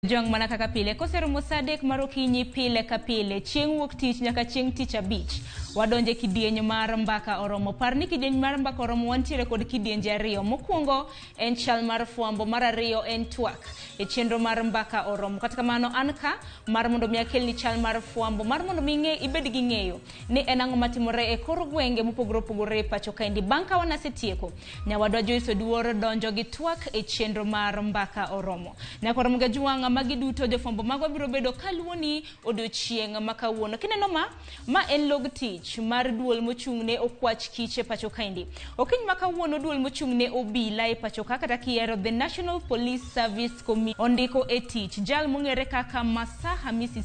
Jong mana kaka pile koseromo saa 3 mar okinyi pile ka pile chieng' wuok tich nyaka chieng' tich abich wadonje kidieny mar mbaka oromo. Par ni kidieny mar mbaka oromo wantiere kod kidienje ariyo. Mokwongo en chal mar fwambo, mar ariyo en twak e chenro mar mbaka oromo. Kata kamano an ka mar mondo mi akelni chal mar fwambo mar mondo mi ing'e ibed gi ng'eyo ni en ang'o matimore e kor gwenge mopogore opogore e pacho kaendi. Bang' ka wanasetieko, nyawadwa Joyce Oduor donjo gi twak e chenro mar mbaka oromo. Nyakwar Mgajwang' magi duto jofwambo magwa biro bedo kaluwoni odiochieng' ma kawuono. Kineno ma, ma en log tich mar duol mochung' ne okwach kich e pacho kaendi. Okinyi ma kawuono duol mochung' ne obila e pacho ka kata kihero The National Police Service Commission ondiko e tich jal mong'ere kaka Masa Hamisi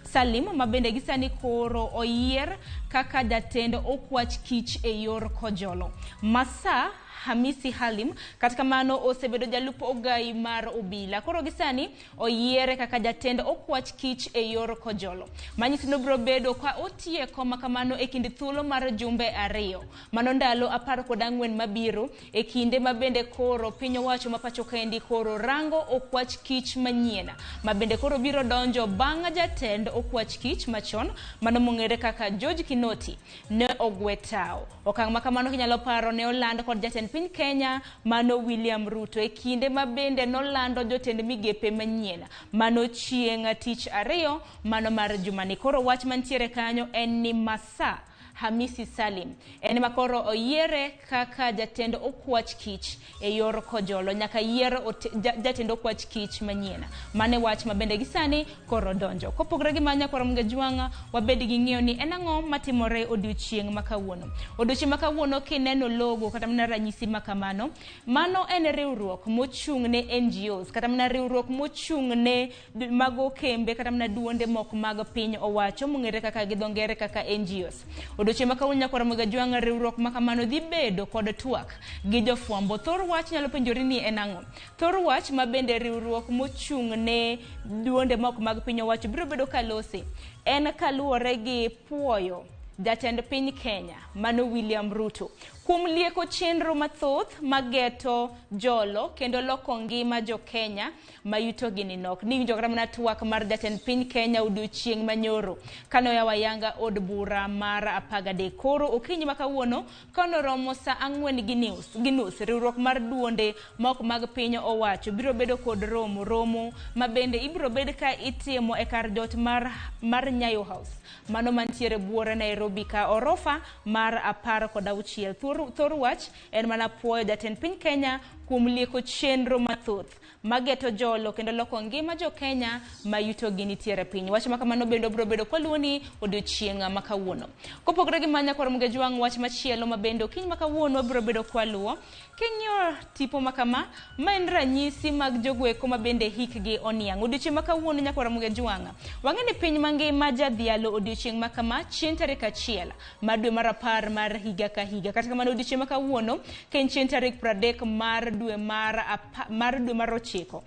Salim ma bende gisani koro oyier kaka jatend okwach kich e yor Kojolo. Masa Hamisi Halim kata kamano osebedo jalup ogai mar obila. Koro gisani oyiere kaka jatend okwach kich e yor Kojolo. Manyiso ni obiro bedo ka otiyo e kom kamano e kind thuolo mar jumbe 2. Mano ndalo 14 mabiro e kinde ma bende koro piny owacho ma pacho kaendi koro rango okwach kich manyien ma bende koro biro donjo bang' jatend okwach kich machon mano mong'ere kaka George Kinoti ne ogwe tao. Okang' ma kamano kinyalo paro ne oland kod jatend piny Kenya mano William Ruto e kinde ma bende nolando jotend migepe manyien mano chieng' tich ariyo mano mar jumani. Koro wach mantiere kanyo en ni Masa Hamisi Salim en ma koro oyiere kaka jatend okwach kich e yor Kojolo nyaka yier jatend okwach kich manyien. Mane wach ma bende gisani koro donjo. Kopogore gi manya kwaro Mgajwang' wabed gi ng'eyo ni en ang'o matimore odiochieng' ma kawuono. Odiochieng' ma kawuono kineno logo kata mana ranyisi ma kamano, mano en riwruok mochung' ne NGOs kata mana riwruok mochung' ne mago kembe kata mana duonde moko mag piny owacho mong'ere kaka gi dho ngere kaka NGOs. Odiochieng' ma kawuono nyakwar Mgajwang' riwruok ma kamano dhi bedo kod twak gi jofwambo. Thor wach nyalo penjori ni en ang'o? Thor wach ma bende riwruok mochung' ne duonde moko mag piny owacho biro bedo kalose en kaluwore gi puoyo jatend piny Kenya mano William Ruto kuom lieko chenro mathoth mageto jolo kendo loko ngima jo Kenya ma yutogi ni nok. Niwinjo kata mana twak mar jatend piny Kenya odiochieng' manyoro kane oyawo ayanga od bura mar 13. Koro okinyi ma kawuono kanoromo saa 4:30 riwruok mar duonde mok mag piny owacho biro bedo kod romo ma bende ibiro bed ka itimo e kar jot mar Nyayo House mano mantiere buore Nairobi ka orofa mar 16. Thor wach en mana puoyo jatend piny Kenya kuom lieko chenro mathoth mageto jolo kendo loko ngima jo Kenya ma yutogi nitiere piny. Wach ma kamano bende obiro bedo kwaluwoni odiochieng' ma kawuono. Kopogore gi manya kwar Mgajwang' wach machielo ma bende okinyi ma kawuono wabiro bedo kwaluwo. King'iyo tipo ma kama, ma en ranyisi mag jogoeko ma bende hikgi oniang'. Odiochieng' ma kawuono nyakwar Mgajwang', wang'e ni piny mangima jadhialo odiochieng' ma kama chieng' tarik 1 mar dwe mar 10 mar higa ka higa. Kata kamano odiochieng' ma kawuono ka en chieng' tarik 30 mar dwe mar dwe mar 9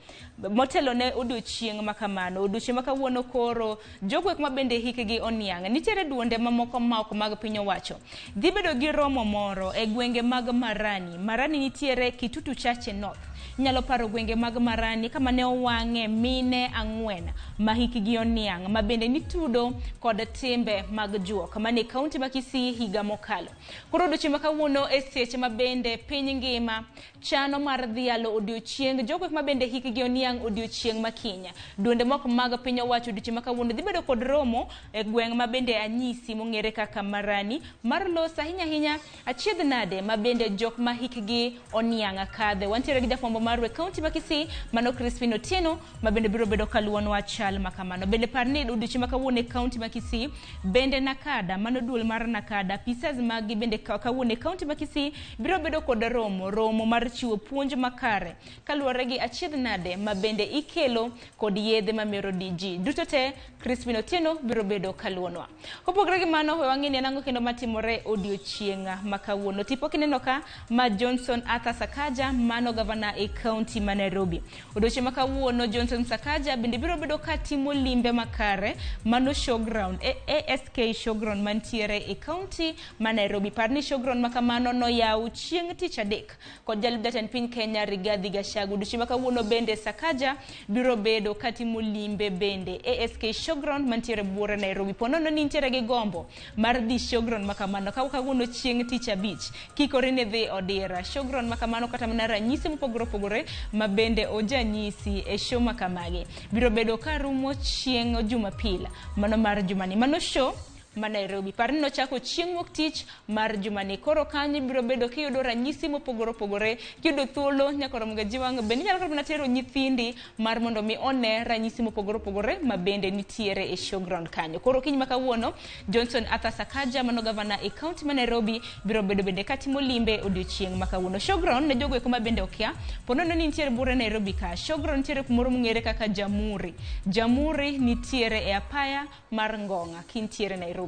motelo ne odiochieng' ma kamano. Odiochieng' ma kawuono koro jogoeko ma bende hikgi oniang' nitiere duonde mamoko ma ok mag piny owacho dhi bedo gi romo moro e gwenge mag Marani. Marani nitiere Kitutu Chache North. Inyalo paro gwenge mag Marani kama ne owang'e mine 4 ma hikgi oniang' ma bende nitudo kod timbe mag juok mane kaunti ma Kisii higa mokalo. Koro odiochieng' ma kawuono e seche ma bende piny ngima chano mar dhialo odiochieng' jogo ma bende hikgi oniang' odiochieng' ma kiny. Duonde moko mag piny owacho odiochieng' ma kawuono dhi bedo kod romo e gweng' ma bende anyisi mong'ere kaka Marani mar loso ahinya ahinya achiedh nade ma bende jok ma hikgi oniang' kadhe. Wantiere gi jafwambo marwa e kaunti ma Kisii mano Crispin Otieno ma bende biro bedo kaluwonwa chal ma kamano. Bende par ni odiochieng' ma kawuono e kaunti ma Kisii bende Nakada mano duol mar Nakada apisas maggi bende kawuono e kaunti ma Kisii biro bedo kod romo mar chiwo puonj makare kaluwore gi achiedh nade ma bende ikelo kod yedhe mamero ji. Duto te Crispin Otieno biro bedo kaluwonwa. Kopogore gi mano, we wang'e ni en ang'o kendo matimore odiochieng' ma kawuono. Tipo kineno ka ma Johnson Arthur Sakaja mano gavana e e kaunti ma Nairobi. Odiochieng' ma kawuono Johnson Sakaja bende biro bedo ka timo limbe makare mano showground ASK showground mantiere e kaunti ma Nairobi. Par ni showground ma kamano noyaw chieng' tich adek kod jalup jatend piny Kenya Rigathi Gachagua. Odiochieng' ma kawuono bende Sakaja biro bedo katimo limbe bende ASK showground mantiere buore Nairobi. Po nono ni intiere gi gombo mar dhi showground ma kamano ka kawuono chieng' tich abich kikori ni dhi odira showground ma kamano kata mana ranyisi mopogore opogore ma bende ojanyisi e show ma kamagi biro bedo ka rumo chieng' Jumapil mano mar jumani. Mano show ma Nairobi. Par ni nochako chieng' wuok tich mar jumani. Koro kanyo ibiro bedo kiyudo ranyisi mopogore opogore, kiyudo thuolo nyaka romo ga jiwang' bende inyalo kata mana tero nyithindi mar mondo mi one ranyisi mopogore opogore ma bende nitiere e showground kanyo. Koro kiny ma kawuono Johnson Arthur Sakaja mano gavana e kaunti ma Nairobi biro bedo bende katimo limbe odiochieng' ma kawuono. Showground ne jogo eko ma bende okia, po nono ni nitiere buore Nairobi ka. Showground nitiere kumoro mong'ere kaka Jamhuri. Jamhuri nitiere e apaya mar Ngong'a kintiere Nairobi.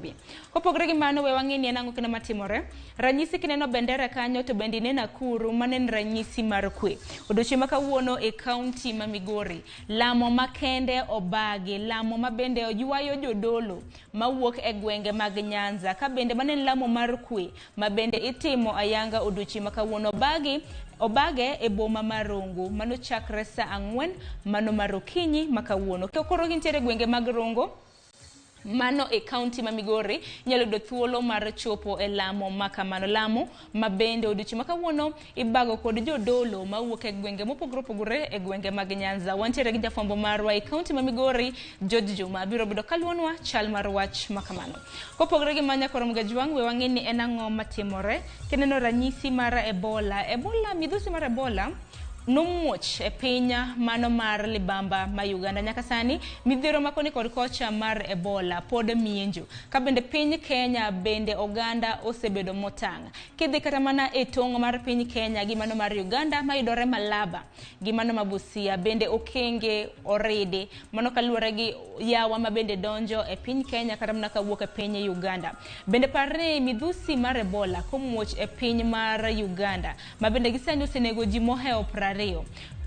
Kopogore gi mano, we wang'e ni en ang'o kendo matimore. Ranyisi kineno bendera kanyo to bende ineno akuru, mano en ranyisi mar kwe. Odiochieng' ma kawuono e kaunti ma Migori, lamo makende obagi, lamo ma bende ywayo jodolo mawuok e gwenge mag Nyanza, ka bende mano en lamo mar kwe ma bende itimo ayanga odiochieng' ma kawuono. Obagi obage e boma mar Rongo, mano chakre saa 4 mano mar okinyi ma kawuono. Koro gintiere e gwenge mag Rongo, mano e kaunti ma Migori, inyalo yudo thuolo mar chopo e lamo ma kamano. Lamo ma bende odiochieng' ma kawuono ibago kod jodolo mawuok e gwenge mopogore opogore e gwenge mag Nyanza. Wantiere gi jafwambo marwa e kaunti ma Migori, George Juma, biro bedo kaluonwa chal mar wach ma kamano. Kopogore gi manya koro Mgajwang', we wang'e ni en ang'o matimore. Kineno ranyisi mar Ebola, Ebola, midhusi mar Ebola nomuoch e piny mano mar libamba ma Uganda. Nyaka sani midhiero ma koni kod kocha mar Ebola pod mienjo. Ka bende piny Kenya bende oganda osebedo motang'. Kidhi kata mana e tong' mar piny Kenya gi mano mar Uganda mayudore Malaba gi mano ma Busia bende okenge oridi. Mano kaluwore gi yawa ma bende donjo e piny Kenya kata mana kawuok e piny Uganda. Bende par ni midhusi mar Ebola komuoch e piny mar Uganda ma bende gisani osenego ji mohewo 20.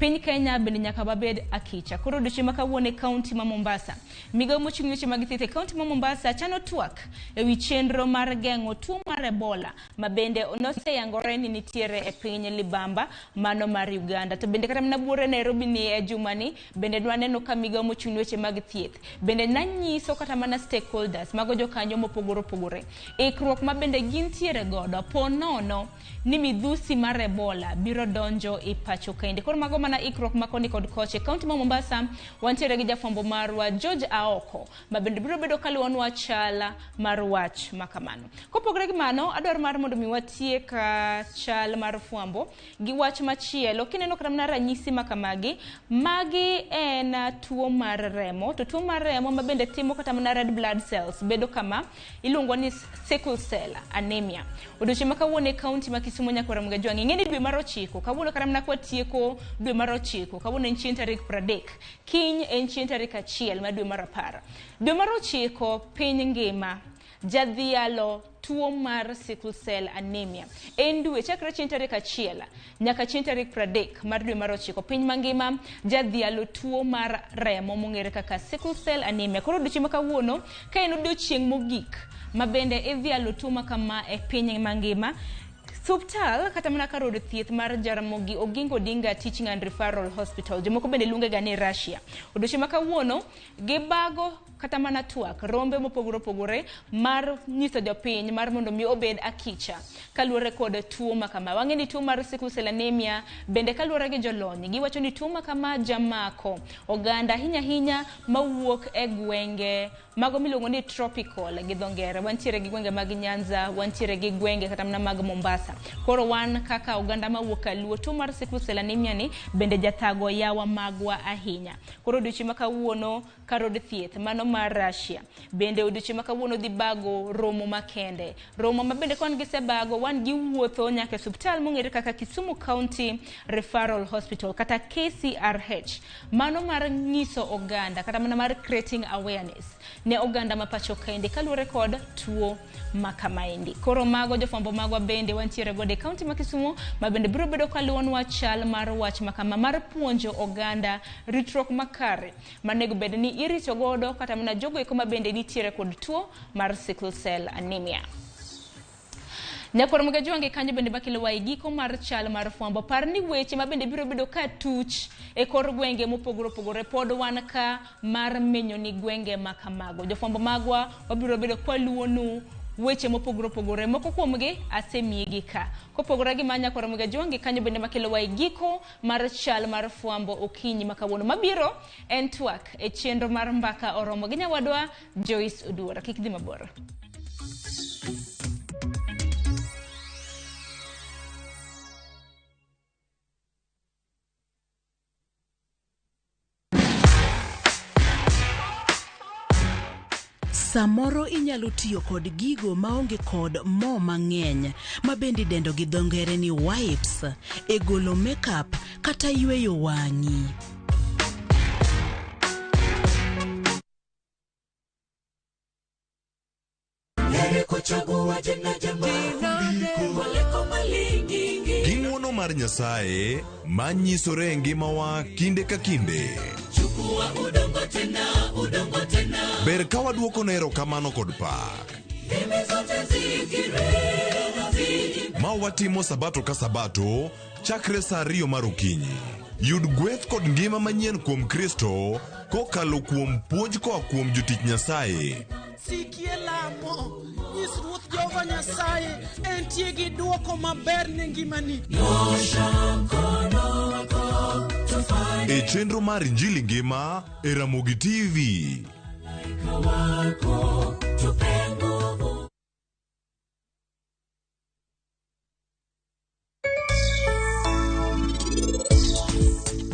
Piny Kenya bende nyaka wabed akicha. Koro odiochieng' ma kawuono e kaunti ma Mombasa, migawo mochung' ne weche mag thieth e kaunti ma Mombasa chano twak ewi chenro mar geng'o tuo mar Ebola ma bende noseyangore ni nitiere e piny libamba mano mar Uganda. To bende kata mana buore Nairobi ni e jumani bende nwaneno ka migawo mochung' ne weche mag thieth bende nanyiso kata mana stakeholders mago jokanyo mopogore opogore ikruok ma bende gintiere godo po nono ni midhusi mar Ebola biro donjo e pacho kaendi. Koro mago mana ikruok ma koni kod kocha. E kaunti ma Mombasa wantiere gi jafwambo marwa George Aoko ma bende biro bedo kaluwonwa chal mar wach ma kamano. Kopogore gi mano, adwaro mar mondo mi watiek chal mar fwambo gi wach machielo. Kineno kata mana ranyisi ma kamagi, magi en tuo mar remo, to tuo mar remo ma bende timo kata mana red blood cells bedo kama iluongo ni sickle cell anemia. Odiochieng' ma kawuono e kaunti ma Kisumu nyaka Ramogi Ajwang', ing'e ni dwe mar 9, kawuono kata mana kwatieko dwe mar 9, kawuono en chieng' tarik 30, kiny en chieng' tarik 1 mar dwe mar 10. Dwe mar 9 piny ngima jadhialo tuo mar sickle cell anemia. En dwe chakre chieng' tarik 1 nyaka chieng' tarik 30 mar dwe mar 9 piny mangima jadhialo tuo mar remo mong'ere kaka sickle cell anemia. Koro odiochieng' ma kawuono ka en odiochieng' mogik ma bende idhialo tuo ma kama e piny mangima, Suptal kata mana kar od thieth mar Jaramogi Oginga Odinga Teaching and Referral Hospital, jomoko bende luonge ga ni Russia. Odiochieng' ma kawuono gibago kata mana twak rombe mopogore opogore mar nyiso jopiny mar mondo mi obed akicha kaluwore kod tuo ma kama. Wang'e ni tuo mar sickle cell anemia bende kaluwore gi jolony giwacho ni tuo ma kama jamako oganda ahinya ahinya mawuok e gwenge mago miluongo ni tropical gi dho ngere. Wantiere gi gwenge mag Nyanza, wantiere gi gwenge kata mana mag Mombasa. Koro wan kaka oganda mawuok Kaluo, tuo mar sickle cell anemia ni bende jathago yawa magwa ahinya. Koro odiochieng' ma kawuono kar od thieth mano mar Russia bende odiochieng' ma kawuono dhi bago romo makende. Romo ma bende kon gisebago wan giwuotho nyaka e osiptal mong'ere kaka Kisumu County Referral Hospital kata KCRH. Mano mar nyiso oganda kata mana mar creating awareness ne oganda ma pacho kaendi kaluwore kod tuo ma kamaendi. Koro mago jofwambo magwa bende wantiere wantiere godo e kaunti ma Kisumu ma bende biro bedo kaluwonwa chal mar wach makama mar puonjo oganda ritruok makare manego bed ni irito godo kata mana jogo eko ma bende nitiere kod tuo mar sickle cell anemia. Nyakwar Mgajuange kanyo bende bakelowa e giko mar chal mar fwambo. Par ni weche ma bende biro bedo ka tuch e kor gwenge mopogore opogore pod wan ka mar menyo ni gwenge ma kamago. Jofwambo magwa wabiro bedo kwaluwonu weche mopogore opogore, moko kuomgi asemiyigi ka. Kopogore gi ma Nyakwar Mgajuange kanyo bende makelowa e giko mar chal mar fwambo okinyi ma kawuono. Mabiro en twak e chenro mar Mbaka Oromo gi nyawadwa Joyce Oduor. Kik dhi mabor. Samoro inyalo tiyo kod gigo maonge kod mo mang'eny ma bende idendo gi dho ngere ni wipes e golo makeup kata yweyo wang'i. Gi ng'wono mar Nyasaye manyisore e ngimawa kinde ka kinde. Ber ka waduokone erokamano kod pak. Ma watimo sabato ka sabato chakre saa 2 mar okinyi. Yud gweth kod ngima manyien kuom Kristo kokalo kuom puonj koa kuom jotich Nyasaye. Sikie lamo, nyis Ruoth Jehova Nyasaye entie gi duoko maber ne ngimani. E chenro mar Injili Ngima e Ramogi TV.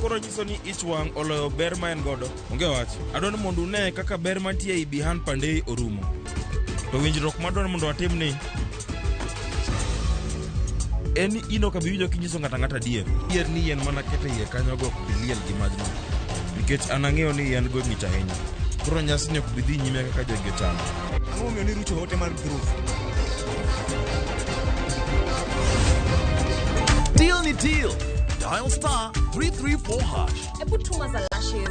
Koro nyiso ni ich wang' oloyo ber ma en godo. Onge wach. Adwaro ni mondo une kaka ber mantie ei Bihan Pandey orumo. To winjruok madwaro mondo watim ni en ni in ok abi winjo kinyiso ng'ato ang'ata adier. Adier ni yien mana keto iye kanyo go ok bi liel gi majno. Nikech an ang'eyo ni yien go ng'ich ahinya. Koro nyasini ok bi dhi nyime kaka jogi ochano. Ang'o momiyo nirucho ote mar group? Deal ni deal. Dial star 334 hash. Hebu tuma za lashes.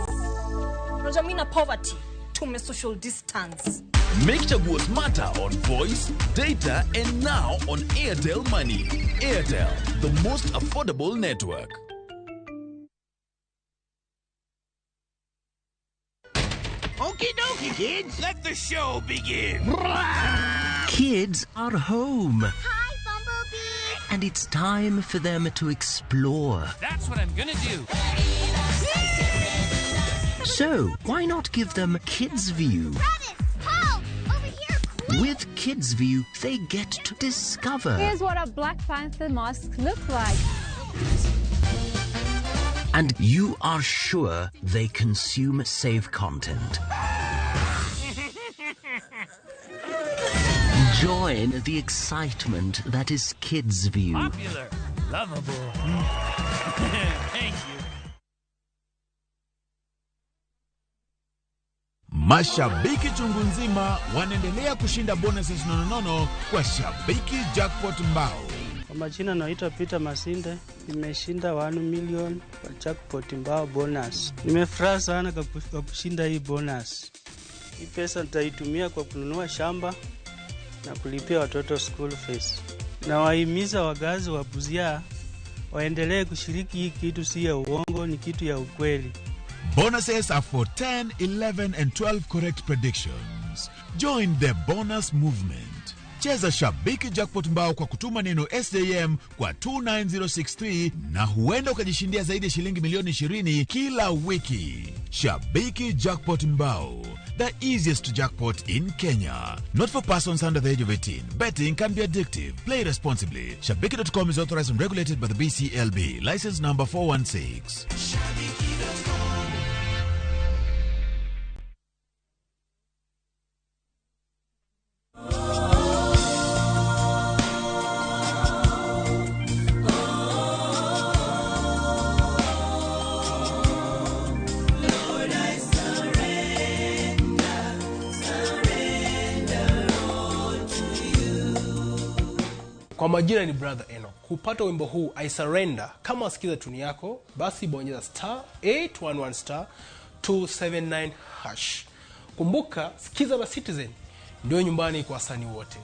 Unajua mimi na poverty, tume social distance. Make Chaguo smarter on voice, data, and now on Airtel Money. Airtel, the most affordable network. Okie dokie, kids. Let the show begin. Kids are home. Hi, Bumblebee. And it's time for them to explore. That's what I'm gonna do. So, why not give them KidsView? Travis, Paul, over here, quick. With KidsView, they get to discover. Here's what a Black Panther mask looks like. And you are sure they consume safe content. Join the excitement that is KidsView. Popular, lovable. Thank you. Mashabiki chungu nzima wanaendelea kushinda bonuses nononono kwa Shabiki Jackpot Mbao. Kwa majina naitwa Peter Masinde, nimeshinda 1 million kwa jackpot mbao bonus. Nimefurahi sana kwa kushinda hii bonus. Hii pesa nitaitumia kwa kununua shamba na kulipia watoto school fees. Nawahimiza wakazi wa Busia waendelee kushiriki hii kitu, si ya uongo, ni kitu ya ukweli. Bonuses are for 10, 11 and 12 correct predictions. Join the bonus movement. Cheza Shabiki Jackpot Mbao kwa kutuma neno SJM kwa 29063 na huenda ukajishindia zaidi ya shilingi milioni 20 kila wiki. Shabiki Jackpot Mbao, the easiest jackpot in Kenya. Not for persons under the age of 18. Betting can be addictive. Play responsibly. Shabiki.com is authorized and regulated by the BCLB. License number 416. Kwa Kwa majina ni Brother Enoch. Kupata wimbo huu I Surrender, kama wasikiza tuni yako, basi bonyeza star 811 star 279 hash. Kumbuka, Sikiza na Citizen ndio nyumbani kwa wasanii wote.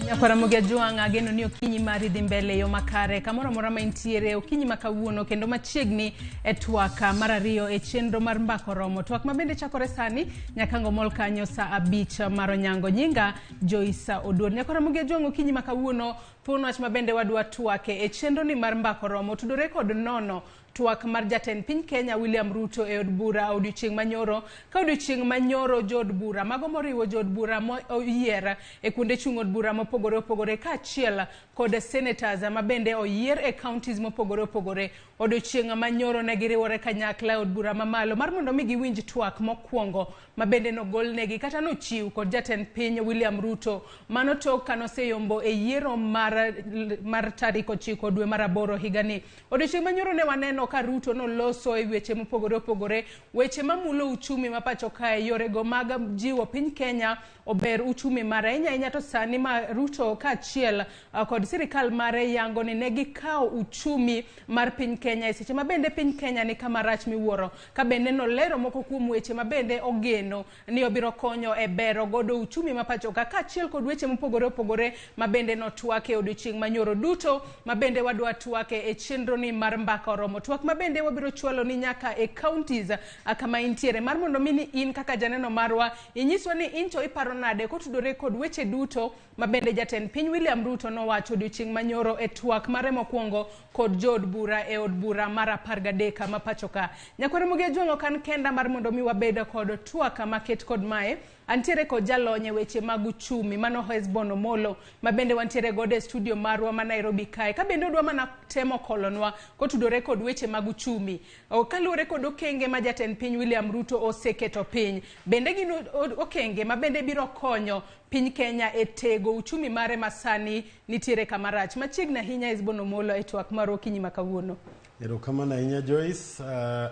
Nyakwaramogi Ajwang' ageno ni okinyi mari dhi mbele yo makare kamoro amora ma intiere okinyi ma kawuono kendo machiegni e twak mar ariyo e chenro mar Mbaka Oromo. Twak ma bende chakore sani nyaka ngomol kanyo saa 5 mar onyango. Nyinga Joyce Oduor. Nyakwaramogi Ajwang' okinyi ma kawuono thuon wach ma bende wadwa twake e chenro ni mar Mbaka Oromo tudore kod nono twak mar jatend piny Kenya William Ruto e od bura odiochieng' manyoro. Ka odiochieng' manyoro jood bura mago moriwo jood bura moyier e kuonde chung' od bura mopogore opogore kaachiel kod senators ma bende oyier e counties mopogore opogore. Odiochieng' manyoro ne giriwore kanyakla e od bura mamalo mar mondo mi giwinj twak mokwongo ma bende nogolnegi kata nochiw kod jatend piny William Ruto. Mano tok kanoseyombo e yiero mar tarik 9 dwe mar 8 higani. Odiochieng' manyoro ne waneno ka Ruto noloso e weche mopogore opogore, weche mamulo uchumi ma pacho kae, yorego mag jiwo piny Kenya ober uchumi mare ahinya ahinya. To sani ma Ruto kaachiel kod sirikal mare yango ni ne gikawo uchumi mar piny Kenya e seche ma bende piny Kenya ni kama rach miwuoro, ka bende nolero moko kuom weche ma bende ogeno ni obiro konyo e bero godo uchumi ma pacho ka kaachiel kod weche mopogore opogore ma bende notwake odiochieng' manyoro duto ma bende wadwa twake e chenro ni mar Mbaka Oromo. Twak ma bende wabiro chwalo ni nyaka e counties kama intiere mar mondo mi ni in kaka janeno marwa inyiswa ni in to iparo nade kotudore kod weche duto ma bende jatend piny William Ruto nowacho odiochieng' manyoro e twak mare mokwongo kod jood bura e od bura mar 13 ma pacho ka. Nyakwaramogi Ajwang' ok an kenda mar mondo mi wabed kod twak maket kod mae. Antiere kod jalony e weche mag uchumi mano Hesbon Omolo ma bende wantiere godo e studio marwa ma Nairobi kae, ka bende odwa mana temo kolonwa kotudore kod weche mag uchumi kaluwore kod okenge ma jatend piny William Ruto oseketo piny. Bende gin okenge ma bende biro konyo piny Kenya e tego uchumi mare masani nitiere kama rach. Machiegni ahinya Hesbon Omolo e twak mar okinyi ma kawuono. Erokamano ahinya Joyce.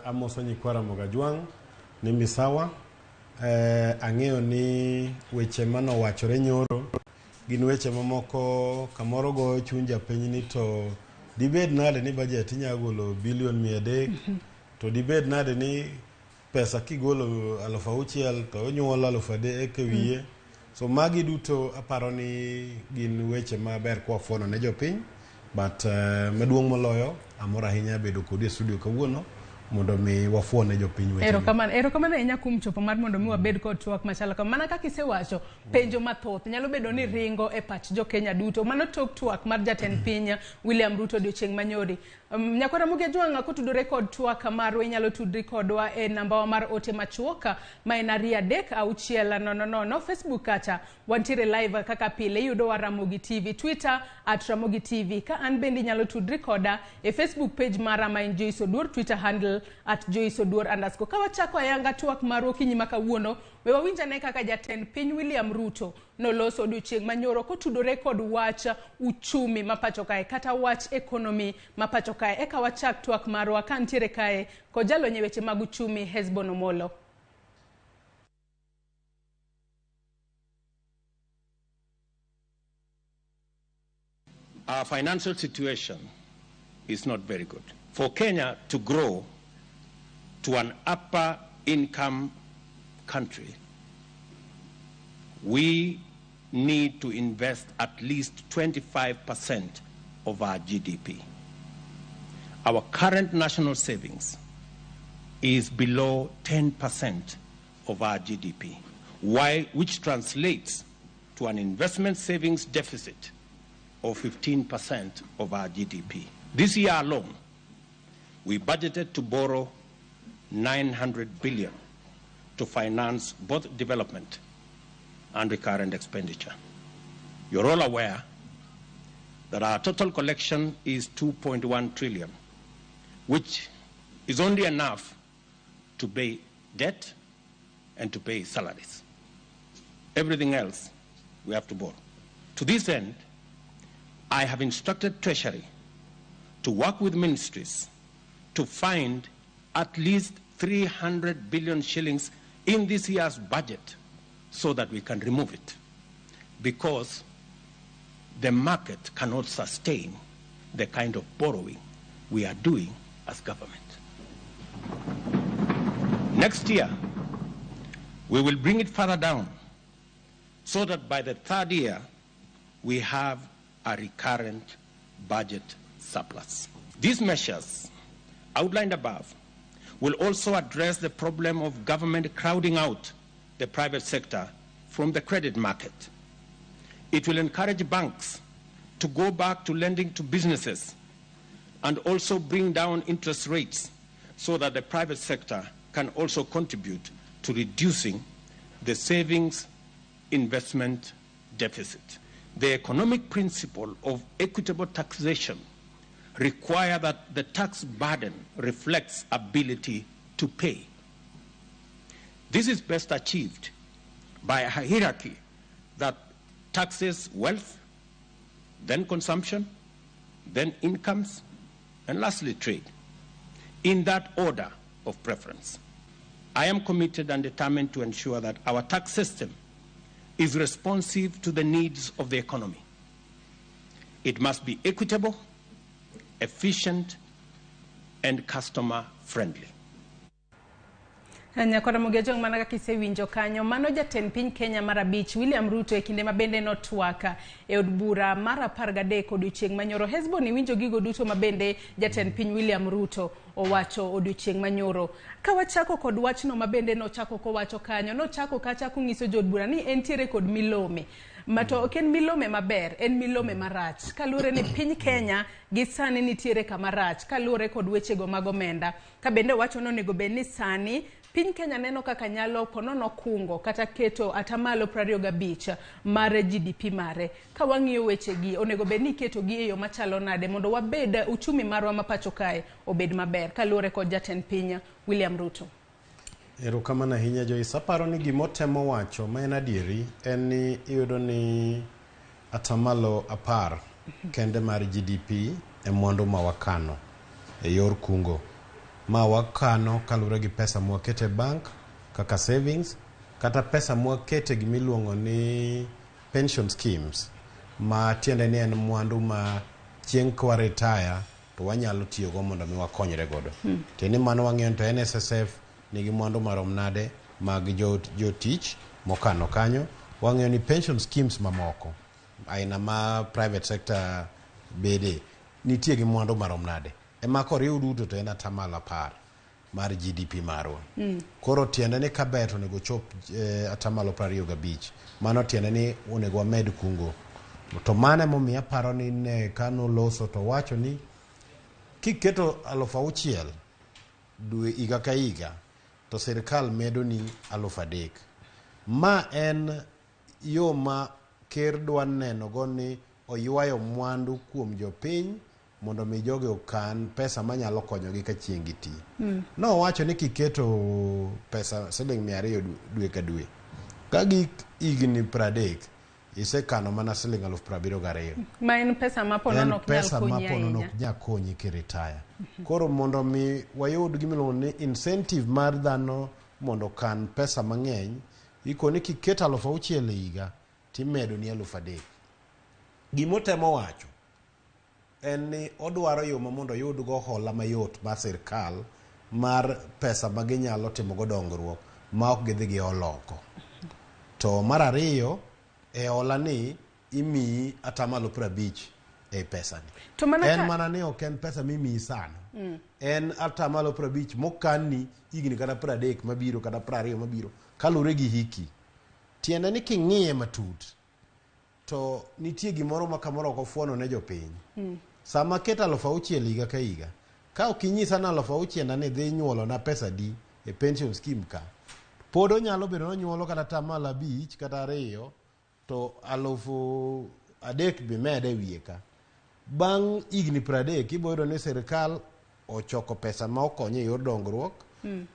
Amoso nyikwa Ramogi Ajwang' ni misawa. Ang'eyo ni weche manowachore nyoro gin weche mamoko kamoro goyo chuny japiny ni to dibed nade ni budget inyalo golo bilion 300 to dibed nade ni pesa kigolo 6,000 to onyuolo 3,000 e wiye. So magi duto aparo ni gin weche maber kwafuono ne jopiny, but maduong' moloyo amor ahinya bedo kodi e studio kawuono mondo mi wafuone jopiny weche. Erokamano ahinya kuom chopo mar mondo mi wabed kod twak machalo kama. Mana kaka isewacho, penjo mathoth nyalo bedo ni ringo e pach jo Kenya duto. Mano tok twak mar jatend piny William Ruto odiochieng' manyori. Nyakwaramogi Ajwang' kotudore kod twak marwa inyalo tudri kodwa e nambawa mar ote machuok ma en 2 3 6 0 0. Facebook kacha wantiere live kaka pile, iyudowa Ramogi TV, Twitter @Ramogi TV. Ka an bende inyalo tudri koda e Facebook page mara ma en Joyce Oduor, Twitter handle @JoyceOduor_. Ka wachako ayanga twak marwa okinyi ma kawuono, we wawinj ane kaka jatend piny William Ruto noloso odiochieng' manyoro kotudore kod wach uchumi ma pacho kae kata wach economy ma pacho kae. Eka wachak twak marwa ka ntiere kae kod jalony e weche mag uchumi Hesbon Omolo. Our financial situation is not very good. For Kenya to grow to an upper income country, we need to invest at least 25% of our GDP. Our current national savings is below 10% of our GDP, which translates to an investment savings deficit of 15% of our GDP. This year alone, we budgeted to borrow 900 billion to finance both development and recurrent expenditure. You're all aware that our total collection is 2.1 trillion, which is only enough to pay debt and to pay salaries. Everything else we have to borrow. To this end, I have instructed Treasury to work with ministries to find at least 300 billion shillings in this year's budget so that we can remove it, because the market cannot sustain the kind of borrowing we are doing as government. Next year, we will bring it further down so that by the third year, we have a recurrent budget surplus. These measures outlined above will also address the problem of government crowding out the private sector from the credit market. It will encourage banks to go back to lending to businesses and also bring down interest rates so that the private sector can also contribute to reducing the savings investment deficit. The economic principle of equitable taxation require that the tax burden reflects ability to pay. This is best achieved by a hierarchy that taxes wealth, then consumption, then incomes, and lastly trade, in that order of preference. I am committed and determined to ensure that our tax system is responsive to the needs of the economy. It must be equitable, efficient, and customer friendly. Nyakwara Mogejong mana kaka isewinjo kanyo mano jatend piny Kenya mar abich William Ruto e kinde ma bende notwak e od bura mar 13 odiochieng' manyoro. Hesbon iwinjo gigo duto ma bende jatend piny William Ruto owacho odiochieng' manyoro. Ka wachako kod wachno ma bende nochako kowacho kanyo, nochako kachako ng'iso jood bura ni entiere kod milome. Ma to ok en milome maber, en milome marach. Kaluwore ni piny Kenya gi sani nitiere kama rach, kaluwore kod wechego mag omenda. Ka bende owacho ni onego bed ni sani piny Kenya neno kaka nyalo ponono kungo kata keto atamalo 25 mar GDP mare. Ka wang'iyo wechegi, onego bed ni iketogi e yo machalo nade mondo wabed uchumi marwa ma pacho kae obed maber, kaluwore kod jatend piny William Ruto. Erokamano ahinya Joyce. Aparo ni gimotemo wacho ma en adieri en ni iyudo ni atamalo 10 kende mar GDP e mwandu ma wakano e yor kungo. Ma wakano kaluwore gi pesa mwakete e bank kaka savings, kata pesa mwakete gimiluongo ni pension schemes, ma tiende ni en mwandu ma chieng' kwa retire to wanyalo tiyogo mondo mi wakonyre godo. Tiende ni mano wang'iyo to NSSF nigi mwandu marom nade mag jotich mokano kanyo. Wang'iyo ni pension schemes mamoko aina ma private sector bede nitie gi mwandu marom nade. Ema koriw duto to en atamalo 10 mar GDP marwa. Koro tiende ni kaber to onego chop atamalo 25. Mano tiende ni onego wamed kungo. To mano emomiyo aparo ni ne kanoloso to wacho ni kiketo 6,000 dwe higa ka higa to sirikal medo ni 3,000. Ma en yo ma ker dwa neno go ni oywayo mwandu kuom jopiny mondo mi jogi okan pesa manyalo konyogi ka chieng' giti. Nowacho ni kiketo pesa siling 200 dwe ka dwe, ka gik higni 30 isekano mana siling 72,000. Ma en pesa ma po nono ok nyal konyi ahinya. Ok nyal konyi kiritaya. Koro mondo mi wayud gimiluongo ni incentive mar dhano mondo okan pesa mang'eny, ikoni kiketo 6,000 e higa timedo ni 3,000. Gimotemo wacho en ni odwaro yo ma mondo oyud go hola mayot mar sirkal mar pesa ma ginyalo timo go dongruok ma ok gidhi giholo oko. To mar ariyo, e hola ni imiyi atamalo 50 e pesani. To mana en mana ni ok en pesa mimiyi sano. En atamalo 50 mokanni higni kata 30 mabiro kata 20 mabiro kaluwore gi hiki. Tiende ni king'iye matut to nitie gimoro ma kamoro ok ofuono ne jopiny. Sama keto 6,000 higa ka higa, ka ok inyisa ni 6,000 ni dhi nyuolo na pesa di e pension scheme ka, pod onyalo bedo ni onyuolo kata atamalo 5 kata 2 to 3,000 be mede e wiye ka. Bang' higni 30 ibiro yudo ni sirikal ochoko pesa ma okonye e yor dongruok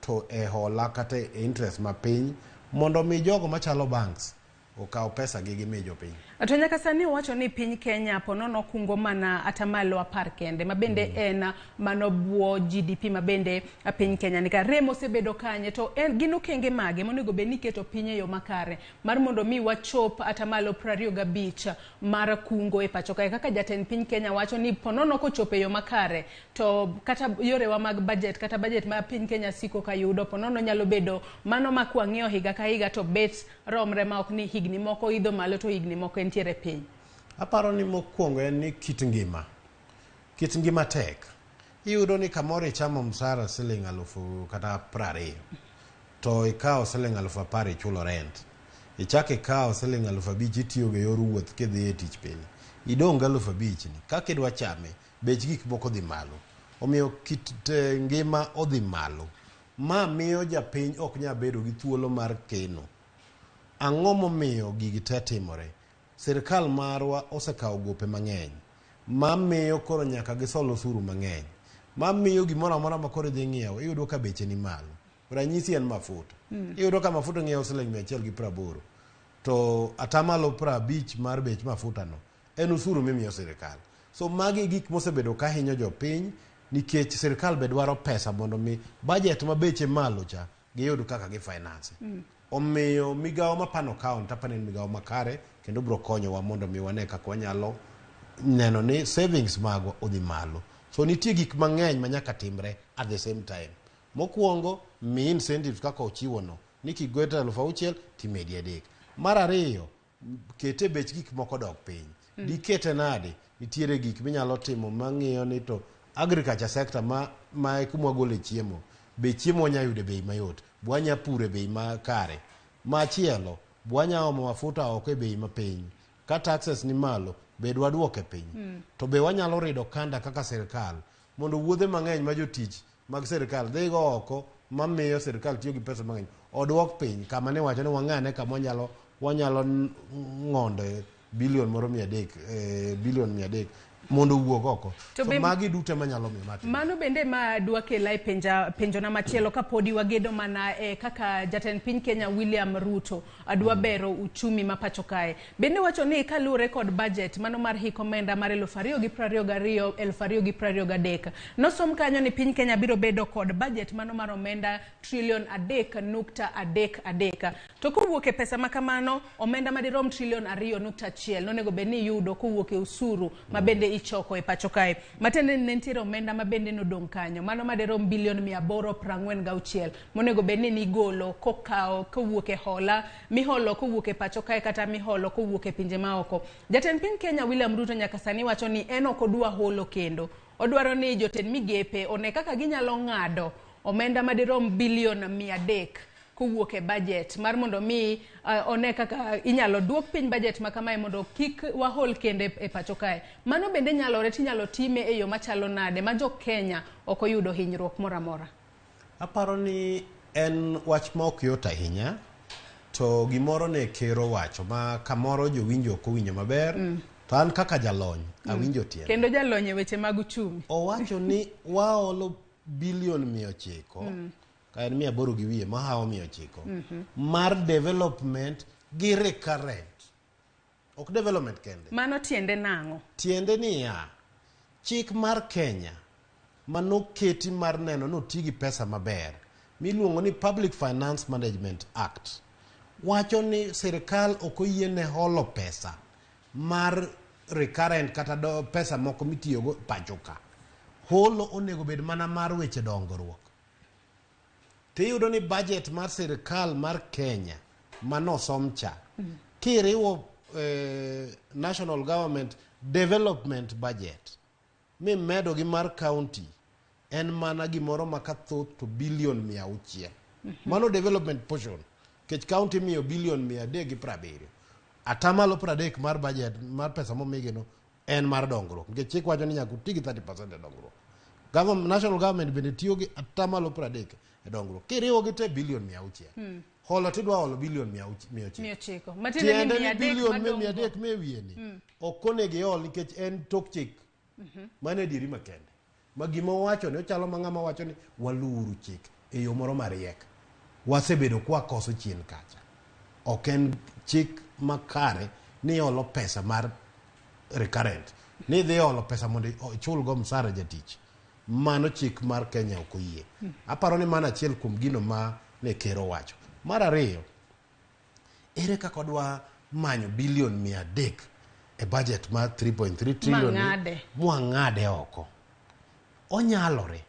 to e hola kata e interest mapiny Mondo mi jogo machalo banks okaw pesa gi gimi jopiny. To nyaka sani owacho ni piny Kenya ponono kungo mana atamalo 10 kende, ma bende en mano buo GDP ma bende piny Kenya nika. Rem osebedo kanye to en gin okenge mage monego bed ni iketo piny e yo makare mar mondo mi wachop atamalo 25 mar kungo e pacho kae, kaka jatend piny Kenya wacho ni ponono kochopo e yo makare to kata yorewa mag budget kata budget ma piny Kenya siko ka yudo ponono nyalo bedo mano ma kwang'iyo higa ka higa to bet romre ma ok ni higni moko idho malo to higni moko entiere piny. Aparo ni mokwongo en ni kit ngima. Kit ngima tek. Iyudo ni kamoro ichamo msara siling 20,000 kata 20, to ikawo siling 10,000 ichulo rent. Ichak ikawo siling 5,000 itiyogo e yor wuoth kidhi e tich pile. Idong' gi 5,000 ni. Kaka idwa chame, bech gik moko dhi malo. Omiyo kit ngima odhi malo. Ma miyo japiny ok nyal bedo gi thuolo mar keno. Ang'o momiyo gigi te timore? Sirkal marwa osekawo gope mang'eny, ma miyo koro nyaka gisol osuru mang'eny, ma miyo gimoro amora ma koro idhi ng'iewo iyudo ka beche ni malo. Ranyisi en mafuta. Iyudo ka mafuta ng'iewo siling 180, to atamalo 50 mar bech mafuta no en osuru mimiyo sirkal. So magi gik mosebedo ka hinyo jopiny nikech sirkal be dwaro pesa mondo mi budget ma beche malo cha giyud kaka gi finance. Omiyo migawo ma pano count apani en migawo makare kendo biro konyowa mondo mi wane kaka wanyalo neno ni savings magwa odhi malo. So nitie gik mang'eny ma nyaka timre at the same time. Mokwongo, mi incentives kaka ochiwo no, ni kigweto 6,000 timedi 3. Mar ariyo, kete bech gik moko dok piny. Dikete nade? Nitiere gik minyalo timo mang'iyo ni to agriculture sector ma kuma gole chiemo, be chiemo wanya yudo e bei mayot, bwanya puro e bei makare. Machielo, bwanya omo mafuta oko e bei mapiny. Ka taxes ni malo, be dwaduoke piny. To be wanyalo rido kanda kaka sirkal mondo wuodhe mang'eny ma jotich mag sirkal dhigo oko mamiyo sirkal tiyo gi pesa mang'eny oduok piny kama ne wacho ni wang'ane kama wanyalo ng'ondo bilion moro 300, bilion 300 mondo owuog oko. So magi duto manyalo miyo matimo. Mano bende ma dwa kela e penjona machielo kapodi wagedo mana kaka jatend piny Kenya William Ruto adwa bero uchumi ma pacho kae. Bende wacho ni kaluwore kod budget mano mar hik omenda mar 2022 2023 nosom kanyo ni piny Kenya biro bedo kod budget mano mar omenda trilion 3.33. To kowuok e pesa makamano omenda madirom trilion 2.1 nonego bed ni yudo kowuok e usuru ma bende ichoko e pacho kae. Matiende ni nitiere omenda ma bende nodong' kanyo mano madirom bilion 846 monego bed ni nigolo kokawo kowuok e hola miholo kowuok e pacho kae kata miholo kowuok e pinje maoko. Jatend piny Kenya William Ruto nyaka sani wacho ni en ok odwa holo kendo. Odwaro ni jotend migepe one kaka ginyalo ng'ado omenda madirom bilion 300 kowuok e budget mar mondo mi one kaka inyalo duok piny budget ma kamae mondo kik wahol kende e pacho kae. Mano bende nyalore tinyalo time e yo machalo nade ma jo Kenya ok oyudo hinyruok moro amora? Aparo ni en wach ma ok yot ahinya, to gimoro ne ker owacho ma kamoro jowinjo ok owinjo maber. To an kaka jalony awinjo tiende. Kendo jalony e weche mag uchumi. Owacho ni waolo bilion 900 ka en 800 gi wiye mahawo 900 mar development gi recurrent. Ok development kende. Mano tiende nang'o? Tiende niya, chik mar Kenya manoketi mar neno ni oti gi pesa maber miluongo ni Public Finance Management Act wacho ni sirkal ok oyiene holo pesa mar recurrent kata pesa moko mitiyogo pacho ka. Holo onego bed mana mar weche dongruok. Tiyudo ni budget mar sirkal mar Kenya manosom cha, kiriwo national government development budget mimedo gi mar county en mana gimoro ma kathoth to bilion 600. Mano development portion. Kech county miyo bilion 370. Atamalo 30 mar budget mar pesa momigino en mar dongruok. Nikech chik wacho ni nyaka uti gi 30% e dongruok. National government bende tiyo gi atamalo 30 e dongruok. Kiriwo gi te bilion 600. Holo tidwa holo bilion 900. Matiende ni bilion 300 me wiye ni. Ok onego ihol nikech en tok chik. Mano e dieri makende. Ma gima owacho ni ochalo ma ng'ama wacho ni waluwuru chik e yo moro mariek. Wasebedo kwa koso chien kacha. Ok en chik makare ni olo pesa mar recurrent. Ni idhi olo pesa mondo ichul go msara jatich. Mano chik mar Kenya ok oyie. Aparo ni mano achiel kuom gino ma ne ker owacho. Mar ariyo, ere kaka wadwa manyo bilion 300 e budget mar 3.3 trillion ni, Mang'ade. mwang'ade oko? Onyalore.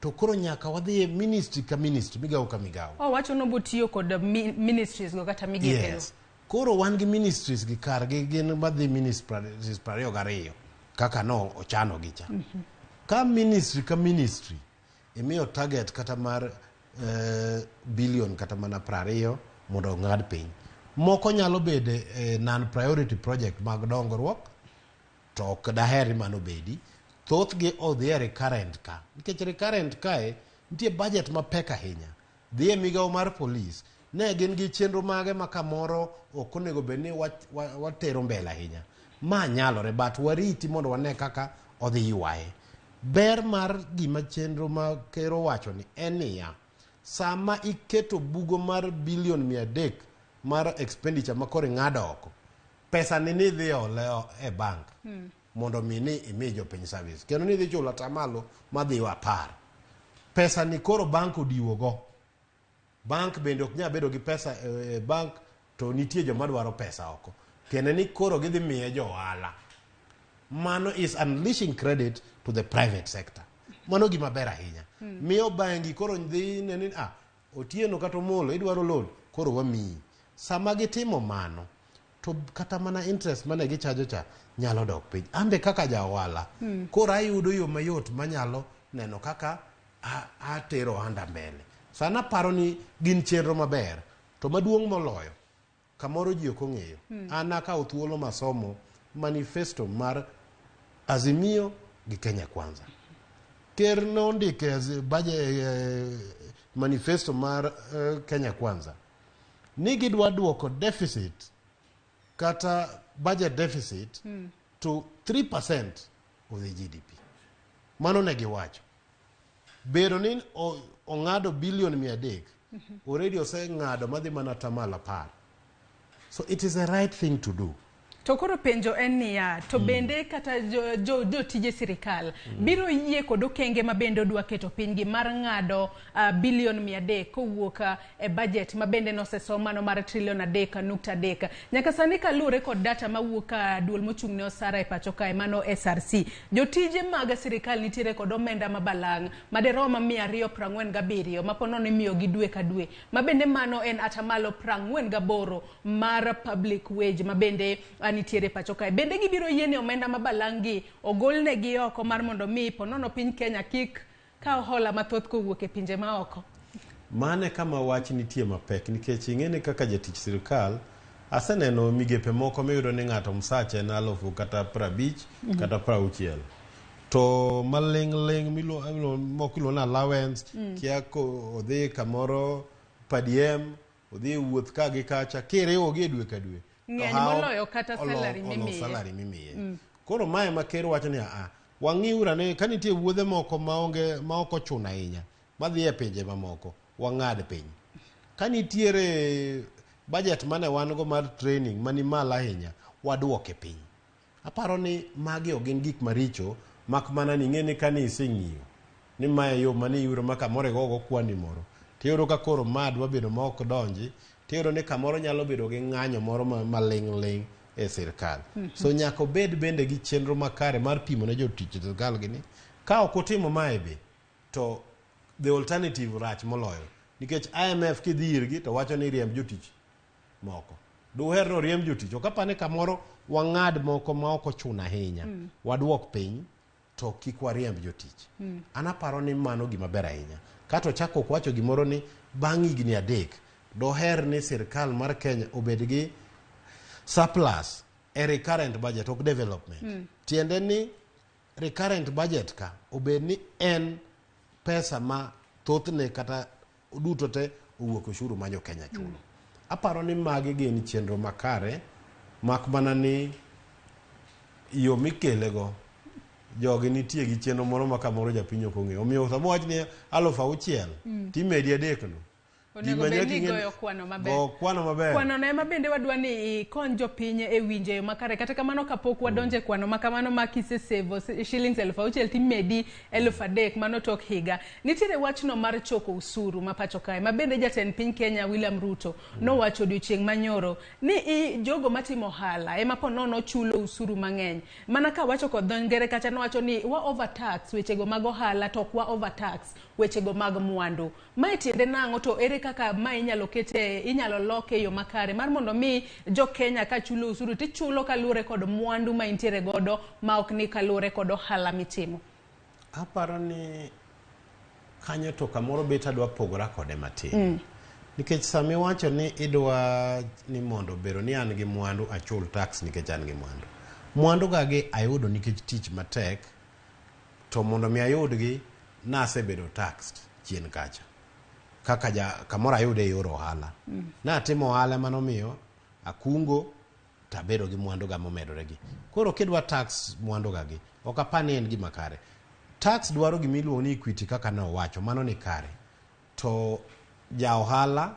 To koro nyaka wadhi e ministry ka ministry, migawo ka migawo. Owacho ni obotiyo kod ministries go kata migepe go. Yes. Koro wan gi ministries gi kargi gin madhi ministries 22 kaka no ochano gi cha. Ka ministry ka ministry imiyo target kata mar bilion kata mana 20 mondo ong'ad piny. Moko nyalo bedo non priority project mag dongruok to ok daher ni mano bedi. Thothgi odhi e recurrent ka. Nikech recurrent kae nitie budget mapek ahinya. Dhi e migawo mar polis. Ne gin gi chenro mage ma kamoro ok onego bed ni watero mbele ahinya. Ma nyalore but wariti mondo wane kaka odhi ywaye. Ber mar gima chenro ma ker owacho ni en niya, sama iketo bugo mar bilion 300 mar expenditure ma koro ing'ado oko, pesa ni nidhi ole e bank mondo mi ni imi jopiny service. Kendo nidhi chulo atamalo madhi 10. Pesa ni koro bank odiwo go. Bank bende ok nyal bedo gi pesa e bank to nitie joma dwaro pesa oko. Tiende ni koro gidhi miye jo ohala. Mano is unleashing credit to the private sector. Mano gima ber ahinya. Miyo bengi koro dhi neno ni Otieno kata Omolo idwaro loan koro wamiyi. Sama gitimo mano to kata mana interest mane gichajo cha nyalo dok piny. An be kaka ja ohala koro ayudo yo mayot manyalo neno kaka atero ohanda mbele. Sana aparo ni gin chenro maber to maduong' moloyo kamoro ji ok ong'eyo. An akawo thuolo masomo manifesto mar Azimio gi Kenya Kwanza. Ker nondiko e budget, manifesto mar Kenya Kwanza ni gidwa duoko deficit kata budget deficit to 3% of the GDP. Mano ne giwacho. Bedo ni ong'ado bilion 300 already oseng'ado madhi mana atamalo 10. So it is the right thing to do. To koro penjo en niya, to bende kata jotije sirikal biro yie kod okenge ma bende odwa keto pinygi mar ng'ado bilion 300 kowuok e budget ma bende nosesom mano mar trilion 3.3. Nyaka sani kaluwore kod data mawuok ka duol mochung' ne osara e pacho kae mano SRC, jotije mag sirikal nitiere kod omenda ma balang' maderom 247 ma ponono imiyogi dwe ka dwe, ma bende mano en atamalo 48 mar public wage ma bende nitiere pacho kae. Bende gibiro yiene omenda ma balang' gi ogolnegi oko mar mondo mi ponono piny Kenya kik kaw hola mathoth kowuok e pinje maoko? Mano e kama wach nitie mapek nikech ing'e ni kaka jatich sirikal aseneno migepe moko miyudo ni ng'ato msache en alufu kata 50 kata 60 to maling' ling' moko iluongo ni allowance kia ko odhi kamoro per diem odhi e wuoth ka gi kacha kiriwogi e dwe ka dwe to Ng'eny hawo moloyo kata salary olo mimiye. salary mimiye. Koro mae ma ker wacho ni wang'iuru ane ka nitie wuodhe moko maonge ma ok ochuno ahinya madhi e pinje mamoko wang'ad piny. Ka nitiere budget mane wan go mar training mani malo ahinya waduoke piny. Aparo ni magi ok gin gik maricho mak mana ni ing'e ni kane iseng'iyo ni mae yo mane iyudo ma kamoro igogo kwani moro tiyudo ka koro ma dwa bedo ma ok donji tiyudo ni kamoro nyalo bedo gi ng'anyo moro maling' ling' e sirkal. So nyaka obed bende gi chenro makare mar pimo ne jotich e sirkal gi ni ka ok utimo mae be to the alternative rach moloyo nikech IMF kidhi irgi to wacho ni riemb jotich moko. Duher ni oriemb jotich. Ok apar ni kamoro wang'ad moko ma ok ochuno ahinya. Waduok piny to kik wariemb jotich. An aparo ni mano gima ber ahinya. Kato ochako ok wacho gimoro ni bang' higni 3 doher ni sirkal mar Kenya obed gi surplus e recurrent budget ok development. Tiende ni recurrent budget ka obed ni en pesa ma thothne kata duto te owuok ushuru ma jo Kenya chulo. Aparo ni magi gin chenro makare mak mana ni yo mikelego jogi nitie gi chenro moro ma kamoro japiny ok ong'eyo. Omiyo sama wach ni 6,000 timedi 3 no. Onego ma bed nyaka ni ing'e- igoyo kwano maber. Go kwano maber. Kwano no ema bende wadwa ni ikony jopiny e winjo e yo makare. Kata kamano kapok wadonjo e kwano ma kamano ma kisesevo shillings 6,000 timedi 3,000 mano tok higa. Nitiere wachno mar choko usuru ma pacho kae ma bende jatend piny Kenya William Ruto nowacho odiochieng' manyoro ni i jogo matimo ohala ema po nono chulo usuru mang'eny. Mana ka wacho kod dho ngere kacha nowacho ni wa overtax wechego mag ohala to ok wa overtax wechego mag mwandu. Mae tiende nang'o to ere kaka mae inyalo kete inyalo loke e yo makare mar mondo mi jo Kenya ka chulo usuru tichulo kaluwore kod mwandu ma intiere godo ma ok ni kaluwore kod ohala mitimo. Aparo ni kanyo to kamoro bet adwa pogora kode matin. Nikech sama iwacho ni idwa ni mondo bedo ni an gi mwandu achul tax nikech an gi mwandu. Mwandu ga gi ayudo nikech tich matek to mondo mi ayudgi nasebedo taxed chien kacha. Kaka ja kamoro ayude e yor ohala. Natimo ohala manomiyo akungo tabedo gi mwandu ga momedore gi. Koro kidwa tax mwandu ga gi, ok apar ni en gima kare. Tax dwaro gima iluongo ni equity kaka ne owacho, mano ni kare. To ja ohala